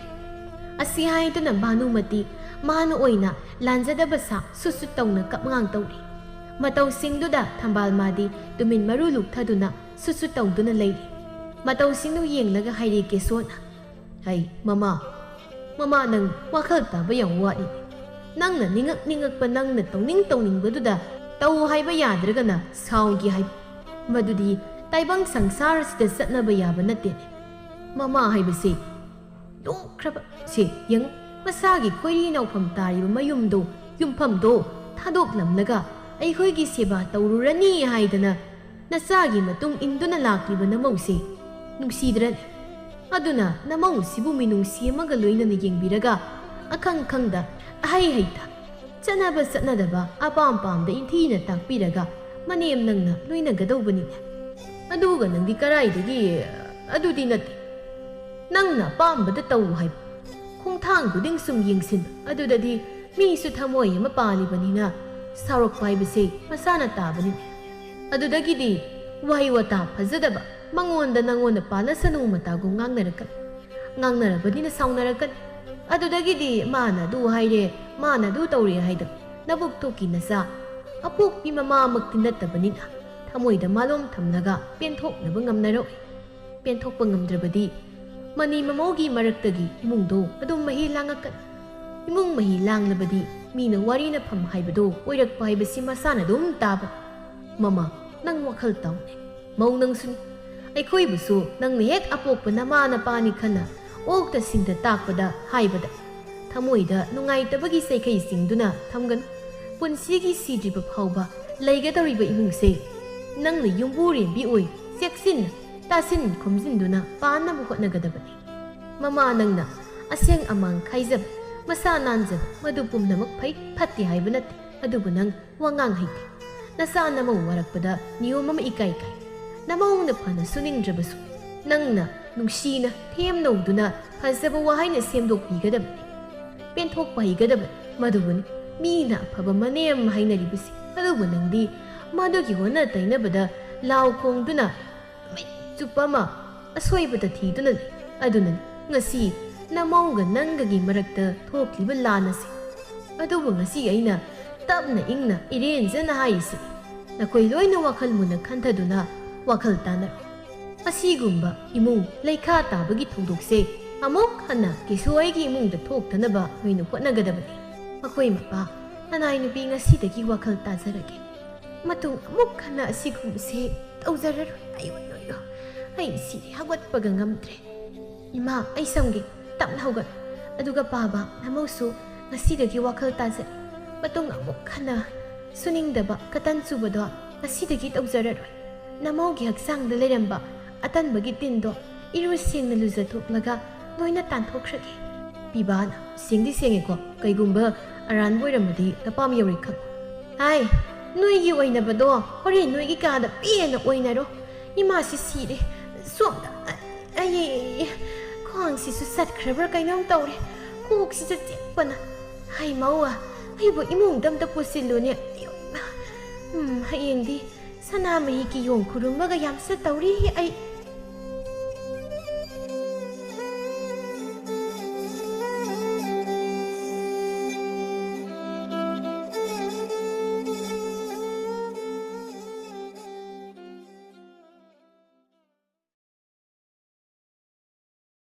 ꯑꯁꯤ ꯍꯥꯏꯗꯨꯅ ꯚꯥꯅꯨꯃꯇꯤ ꯃꯥꯅ ꯑꯣꯏꯅ ꯂꯥꯟꯖꯗꯕ ꯁꯥ ꯁꯨꯠ ꯁꯨꯠ ꯇꯧꯅ ꯀꯞꯉꯥꯡ ꯇꯧꯔꯤ꯫ ꯃꯇꯧꯁꯤꯡꯗꯨꯗ ꯊꯝꯕꯥꯜ ꯃꯥꯗꯤ ꯇꯨꯃꯤꯟ ꯃꯔꯨ ꯂꯨꯞꯊꯗꯨꯅ ꯁꯨꯠ ꯁꯨꯠ ꯇꯧꯗꯨꯅ ꯂꯩꯔꯤ꯫ ꯃꯇꯧꯁꯤꯡꯗꯨ ꯌꯦꯡꯂꯒ ꯍꯥꯏꯔꯦ ꯀꯦꯁꯣꯅ, "ꯍꯩ, ꯃꯃꯥ, ꯃꯃꯥ, ꯅꯪ ꯋꯥꯈꯜ ꯇꯥꯕ ꯌꯥꯝ ꯋꯥꯠꯂꯤ꯫ ꯅꯪꯅ ꯅꯤꯡꯉꯛ ꯅꯤꯡꯉꯛꯄ, ꯅꯪꯅ ꯇꯧꯅꯤꯡ ꯇꯧꯅꯤꯡꯕꯗꯨꯗ ꯇꯧ ꯍꯥꯏꯕ ꯌꯥꯗ꯭ꯔꯒꯅ ꯁꯥꯎꯒꯦ ꯍꯥꯏꯕ, ꯃꯗꯨꯗꯤ ꯇꯥꯏꯕꯪ ꯁꯪꯁꯥꯔꯁꯤꯗ ꯆꯠꯅꯕ ꯌꯥꯕ ꯅꯠꯇꯦꯅꯦ꯫ ꯃꯃꯥ ꯍꯥꯏꯕꯁꯦ ꯂꯨꯞꯈ꯭ꯔꯕ, ꯁꯦ ꯌꯦꯡꯉꯨ, ꯃꯁꯥꯒꯤ ꯈꯣꯏꯔꯤ ꯅꯥꯎꯐꯝ ꯇꯥꯔꯤꯕ ꯃꯌꯨꯝꯗꯣ, ꯌꯨꯝꯐꯝꯗꯣ ꯊꯥꯗꯣꯛꯂꯝꯂꯒ ꯑꯩꯈꯣꯏꯒꯤ ꯁꯦꯕꯥ ꯇꯧꯔꯨꯔꯅꯤ ꯍꯥꯏꯗꯅ ꯅꯆꯥꯒꯤ ꯃꯇꯨꯡ ꯏꯟꯗꯨꯅ ꯂꯥꯛꯂꯤꯕ ꯅꯃꯧꯁꯦ ꯅꯨꯡꯁꯤꯗ꯭ꯔꯅꯦ? ꯑꯗꯨꯅ ꯅꯃꯧꯁꯤꯕꯨ ꯃꯤꯅꯨꯡꯁꯤ ꯑꯃꯒ ꯂꯣꯏꯅꯅ ꯌꯦꯡꯕꯤꯔꯒ ꯑꯈꯪ ꯈꯪꯗ ꯑꯍꯩ ꯍꯩꯇ ꯆꯠꯅꯕ ꯆꯠꯅꯗꯕ ꯑꯄꯥꯝ ꯄꯥꯝꯗ ꯏꯟꯊꯤꯅ ꯇꯥꯛꯄꯤꯔꯒ ꯃꯅꯦꯝ ꯅꯪꯅ ꯂꯣꯏꯅꯒꯗꯧꯕꯅꯤꯅꯦ꯫ ꯑꯗꯨꯒ ꯅꯪꯗꯤ ꯀꯔꯥꯏꯗꯒꯤ? ꯑꯗꯨꯗꯤ ꯅꯠꯇꯦ꯫ ꯅꯪꯅ ꯑꯄꯥꯝꯕꯗ ꯇꯧ ꯍꯥꯏꯕ꯫ ꯈꯣꯡꯊꯥꯡ ꯈꯨꯗꯤꯡ ꯁꯨꯝ ꯌꯦꯡꯁꯤꯟꯕ ꯑꯗꯨꯗꯗꯤ ꯃꯤꯁꯨ ꯊꯃꯣꯏ ꯑꯃ ꯄꯥꯜꯂꯤꯕꯅꯤꯅ ꯁꯥꯎꯔꯛꯄ ꯍꯥꯏꯕꯁꯦ ꯃꯁꯥꯅ ꯇꯥꯕꯅꯤꯅꯦ꯫ ꯑꯗꯨꯗꯒꯤꯗꯤ ꯋꯥꯍꯩ ꯋꯥꯇꯥ ꯐꯖꯗꯕ ꯃꯉꯣꯟꯗ ꯅꯉꯣꯟꯗ ꯄꯥꯜꯂꯁꯅꯨ ꯃꯇꯥꯒꯨꯝ ꯉꯥꯡꯅꯔꯛꯀꯅꯤ꯫ ꯉꯥꯡꯅꯔꯕꯅꯤꯅ ꯁꯥꯎꯅꯔꯛꯀꯅꯤ꯫ ꯑꯗꯨꯗꯒꯤꯗꯤ ꯃꯥꯅ ꯑꯗꯨ ꯍꯥꯏꯔꯦ, ꯃꯥꯅ ꯑꯗꯨ ꯇꯧꯔꯦ ꯍꯥꯏꯗꯅ ꯅꯕꯨꯛ ꯊꯣꯛꯀꯤ ꯅꯆꯥ, ꯑꯄꯣꯛꯄꯤ ꯃꯃꯥꯃꯛꯇꯤ ꯅꯠꯇꯕꯅꯤꯅ ꯊꯃꯣꯏꯗ ꯃꯥꯂꯣꯝ ꯊꯝꯂꯒ ꯄꯦꯟꯊꯣꯛꯅꯕ ꯉꯝꯅꯔꯣꯏ꯫ ꯄꯦꯟꯊꯣꯛꯄ ꯉꯝꯗ꯭ꯔꯕꯗꯤ ꯃꯅꯤ ꯃꯃꯧꯒꯤ ꯃꯔꯛꯇꯒꯤ ꯏꯃꯨꯡꯗꯣ ꯑꯗꯨꯝ ꯃꯍꯤ ꯂꯥꯡꯉꯛꯀꯅꯤ꯫ ꯏꯃꯨꯡ ꯃꯍꯤ ꯂꯥꯡꯂꯕꯗꯤ ꯃꯤꯅ ꯋꯥꯔꯤꯅꯐꯝ ꯍꯥꯏꯕꯗꯣ ꯑꯣꯏꯔꯛꯄ ꯍꯥꯏꯕꯁꯤ ꯃꯁꯥꯅ ꯑꯗꯨꯝ ꯇꯥꯕ꯫ ꯃꯃꯥ, ꯅꯪ ꯋꯥꯈꯜ ꯇꯥꯎꯅꯦ꯫ ꯃꯧ ꯅꯪꯁꯨꯅꯤ꯫ ꯑꯩꯈꯣꯏꯕꯨꯁꯨ ꯅꯪꯅ ꯍꯦꯛ ꯑꯄꯣꯛꯄ ꯅꯃꯥ ꯅꯄꯥꯅꯤ ꯈꯟꯅ ꯑꯣꯛꯇ ꯁꯤꯡꯗ ꯇꯥꯛꯄꯗ ꯍꯥꯏꯕꯗ ꯊꯃꯣꯏꯗ ꯅꯨꯡꯉꯥꯏꯇꯕꯒꯤ ꯆꯩꯈꯩꯁꯤꯡꯗꯨꯅ ꯊꯝꯒꯅꯨ꯫ ꯄꯨꯟꯁꯤꯒꯤ ꯁꯤꯗ꯭ꯔꯤꯕ ꯐꯥꯎꯕ ꯂꯩꯒꯗꯧꯔꯤꯕ ꯏꯃꯨꯡꯁꯦ ꯅꯪꯅ ꯌꯨꯝꯕꯨꯔꯦꯝꯕꯤ ꯑꯣꯏ ꯆꯦꯛꯁꯤꯟꯅ ꯇꯥꯁꯤꯟ ꯈꯣꯝꯖꯤꯟꯗꯨꯅ ꯄꯥꯟꯅꯕ ꯍꯣꯠꯅꯒꯗꯕꯅꯤ꯫ ꯃꯃꯥ ꯅꯪꯅ ꯑꯁꯦꯡ ꯑꯃꯥꯡ ꯈꯥꯏꯖꯕ, ꯃꯁꯥ ꯅꯥꯟꯖꯕ, ꯃꯗꯨ ꯄꯨꯝꯅꯃꯛ ꯐꯩ ꯐꯠꯇꯦ ꯍꯥꯏꯕ ꯅꯠꯇꯦ꯫ ꯑꯗꯨꯕꯨ ꯅꯪ ꯋꯥꯉꯥꯡ ꯍꯩꯇꯦ꯫ ꯅꯆꯥ ꯅꯃꯧ ꯋꯥꯔꯛꯄꯗ ꯅꯤꯌꯣꯝ ꯑꯃ ꯏꯀꯥꯏ ꯀꯥꯏ꯫ ꯅꯃꯧꯅ ꯐꯅ ꯁꯨꯅꯤꯡꯗ꯭ꯔꯕꯁꯨ ꯅꯪꯅ ꯅꯨꯡꯁꯤꯅ ꯊꯦꯝꯅꯧꯗꯨꯅ ꯐꯖꯕ ꯋꯥꯍꯩꯅ ꯁꯦꯝꯗꯣꯛꯄꯤꯒꯗꯕꯅꯤ꯫ ꯄꯦꯟꯊꯣꯛꯄ ꯍꯩꯒꯗꯕꯅꯤ꯫ ꯃꯗꯨꯕꯨꯅꯤ ꯃꯤꯅ ꯑꯐꯕ ꯃꯅꯦꯝ ꯍꯥꯏꯅꯔꯤꯕꯁꯤ꯫ ꯑꯗꯨꯕꯨ ꯅꯪꯗꯤ ꯃꯗꯨꯒꯤ ꯑꯣꯟꯅ ꯇꯩꯅꯕꯗ ꯂꯥꯎ ꯈꯣꯡꯗꯨꯅ ꯅꯨꯃꯤꯠ ꯆꯨꯞꯄ ꯑꯃ ꯑꯁꯣꯏꯕꯗ ꯊꯤꯗꯨꯅ ꯂꯩ꯫ ꯑꯗꯨꯅꯅꯤ ꯉꯁꯤ ꯅꯃꯧꯒ ꯅꯪꯒꯒꯤ ꯃꯔꯛꯇ ꯊꯣꯛꯂꯤꯕ ꯂꯥꯟ ꯑꯁꯤ꯫ ꯑꯗꯨꯕꯨ ꯉꯁꯤ ꯑꯩꯅ ꯇꯞꯅ ꯏꯪꯅ ꯏꯔꯦꯟꯖꯅ ꯍꯥꯏꯔꯤꯁꯤ, ꯅꯈꯣꯏ ꯂꯣꯏꯅ ꯋꯥꯈꯜ ꯃꯨꯟꯅ ꯈꯟꯊꯗꯨꯅ ꯋꯥꯈꯜ ꯇꯥꯟꯅꯔꯣ꯫ ꯑꯁꯤꯒꯨꯝꯕ ꯏꯃꯨꯡ ꯂꯩꯈꯥ ꯇꯥꯕꯒꯤ ꯊꯧꯗꯣꯛꯁꯦ ꯑꯃꯨꯛ ꯍꯟꯅ ꯀꯩꯁꯨ ꯑꯩꯒꯤ ꯏꯃꯨꯡꯗ ꯊꯣꯛꯇꯅꯕ ꯅꯣꯏꯅ ꯍꯣꯠꯅꯒꯗꯕꯅꯤ꯫ ꯃꯈꯣꯏ ꯃꯄꯥ, ꯅꯅꯥꯏ ꯅꯨꯄꯤ ꯉꯁꯤꯗꯒꯤ ꯋꯥꯈꯜ ꯇꯥꯖꯔꯒꯦ꯫ ꯃꯇꯨꯡ ꯑꯃꯨꯛ ꯍꯟꯅ ꯑꯁꯤꯒꯨꯝꯕꯁꯦ ꯇꯧꯖꯔꯔꯣꯏ꯫ ꯑꯌꯣ, ꯑꯌꯣ, ꯑꯌꯣ꯫ ꯑꯩ ꯁꯤꯔꯦ, ꯍꯧꯒꯠꯄꯒ ꯉꯝꯗ꯭ꯔꯦ꯫ ꯏꯃꯥ, ꯑꯩ ꯁꯝꯒꯦ꯫ ꯇꯞꯅ ꯍꯧꯒꯠ꯫ ꯑꯗꯨꯒ ꯄꯥꯕ, ꯅꯃꯧꯁꯨ ꯉꯁꯤꯗꯒꯤ ꯋꯥꯈꯜ ꯇꯥꯖꯔꯦ꯫ ꯃꯇꯨꯡ ꯑꯃꯨꯛ ꯍꯟꯅ ꯁꯨꯅꯤꯡꯗꯕ ꯀꯇꯟ ꯆꯨꯕꯗꯣ ꯉꯁꯤꯗꯒꯤ ꯇꯧꯖꯔꯔꯣꯏ꯫ ꯅꯃꯧꯒꯤ ꯍꯛꯆꯥꯡꯗ ꯂꯩꯔꯝꯕ ꯑꯇꯟꯕꯒꯤ ꯇꯤꯟꯗꯣ ꯏꯔꯨ ꯁꯦꯡꯅ ꯂꯨꯖꯊꯣꯛꯂꯒ ꯂꯣꯏꯅ ꯇꯥꯟꯊꯣꯛꯈ꯭ꯔꯒꯦ꯫ ꯄꯤꯕꯥꯅ, ꯁꯦꯡꯗꯤ ꯁꯦꯡꯉꯦꯀꯣ, ꯀꯩꯒꯨꯝꯕ ꯑꯔꯥꯟꯕ ꯑꯣꯏꯔꯝꯃꯗꯤ ꯅꯄꯥꯝ ꯌꯧꯔꯦ ꯈꯪꯉꯨ꯫ ꯍꯥꯏ, ꯅꯣꯏꯒꯤ ꯑꯣꯏꯅꯕꯗꯣ ꯍꯣꯔꯦꯟ ꯅꯣꯏꯒꯤ ꯀꯥꯗ ꯄꯦꯟꯅ ꯑꯣꯏꯅꯔꯣ꯫ ꯏꯃꯥꯁꯤ ꯁꯤꯔꯦ꯫ ꯁꯣꯝꯗ, ꯑ-, ꯑꯩ, ꯑꯉꯥꯡꯁꯤꯁꯨ ꯆꯠꯈ꯭ꯔꯕ꯭ꯔꯥ ꯀꯩꯅꯣꯝ ꯇꯧꯔꯦ꯫ ꯀꯣꯛꯁꯤꯁꯨ ꯆꯤꯛꯄꯅ꯫ ꯍꯩ ꯃꯧ, ꯑꯩꯕꯨ ꯏꯃꯨꯡꯗ ꯑꯝꯇ ꯄꯨꯁꯤꯜꯂꯨꯅꯦ꯫ ꯎꯝ, ꯍꯌꯦꯡꯗꯤ ꯁꯅꯥꯃꯍꯤ ꯀꯤꯌꯣꯡ ꯈꯨꯔꯨꯝꯃꯒ ꯌꯥꯝ ꯆꯠꯇꯧꯔꯤ ꯑꯩ꯫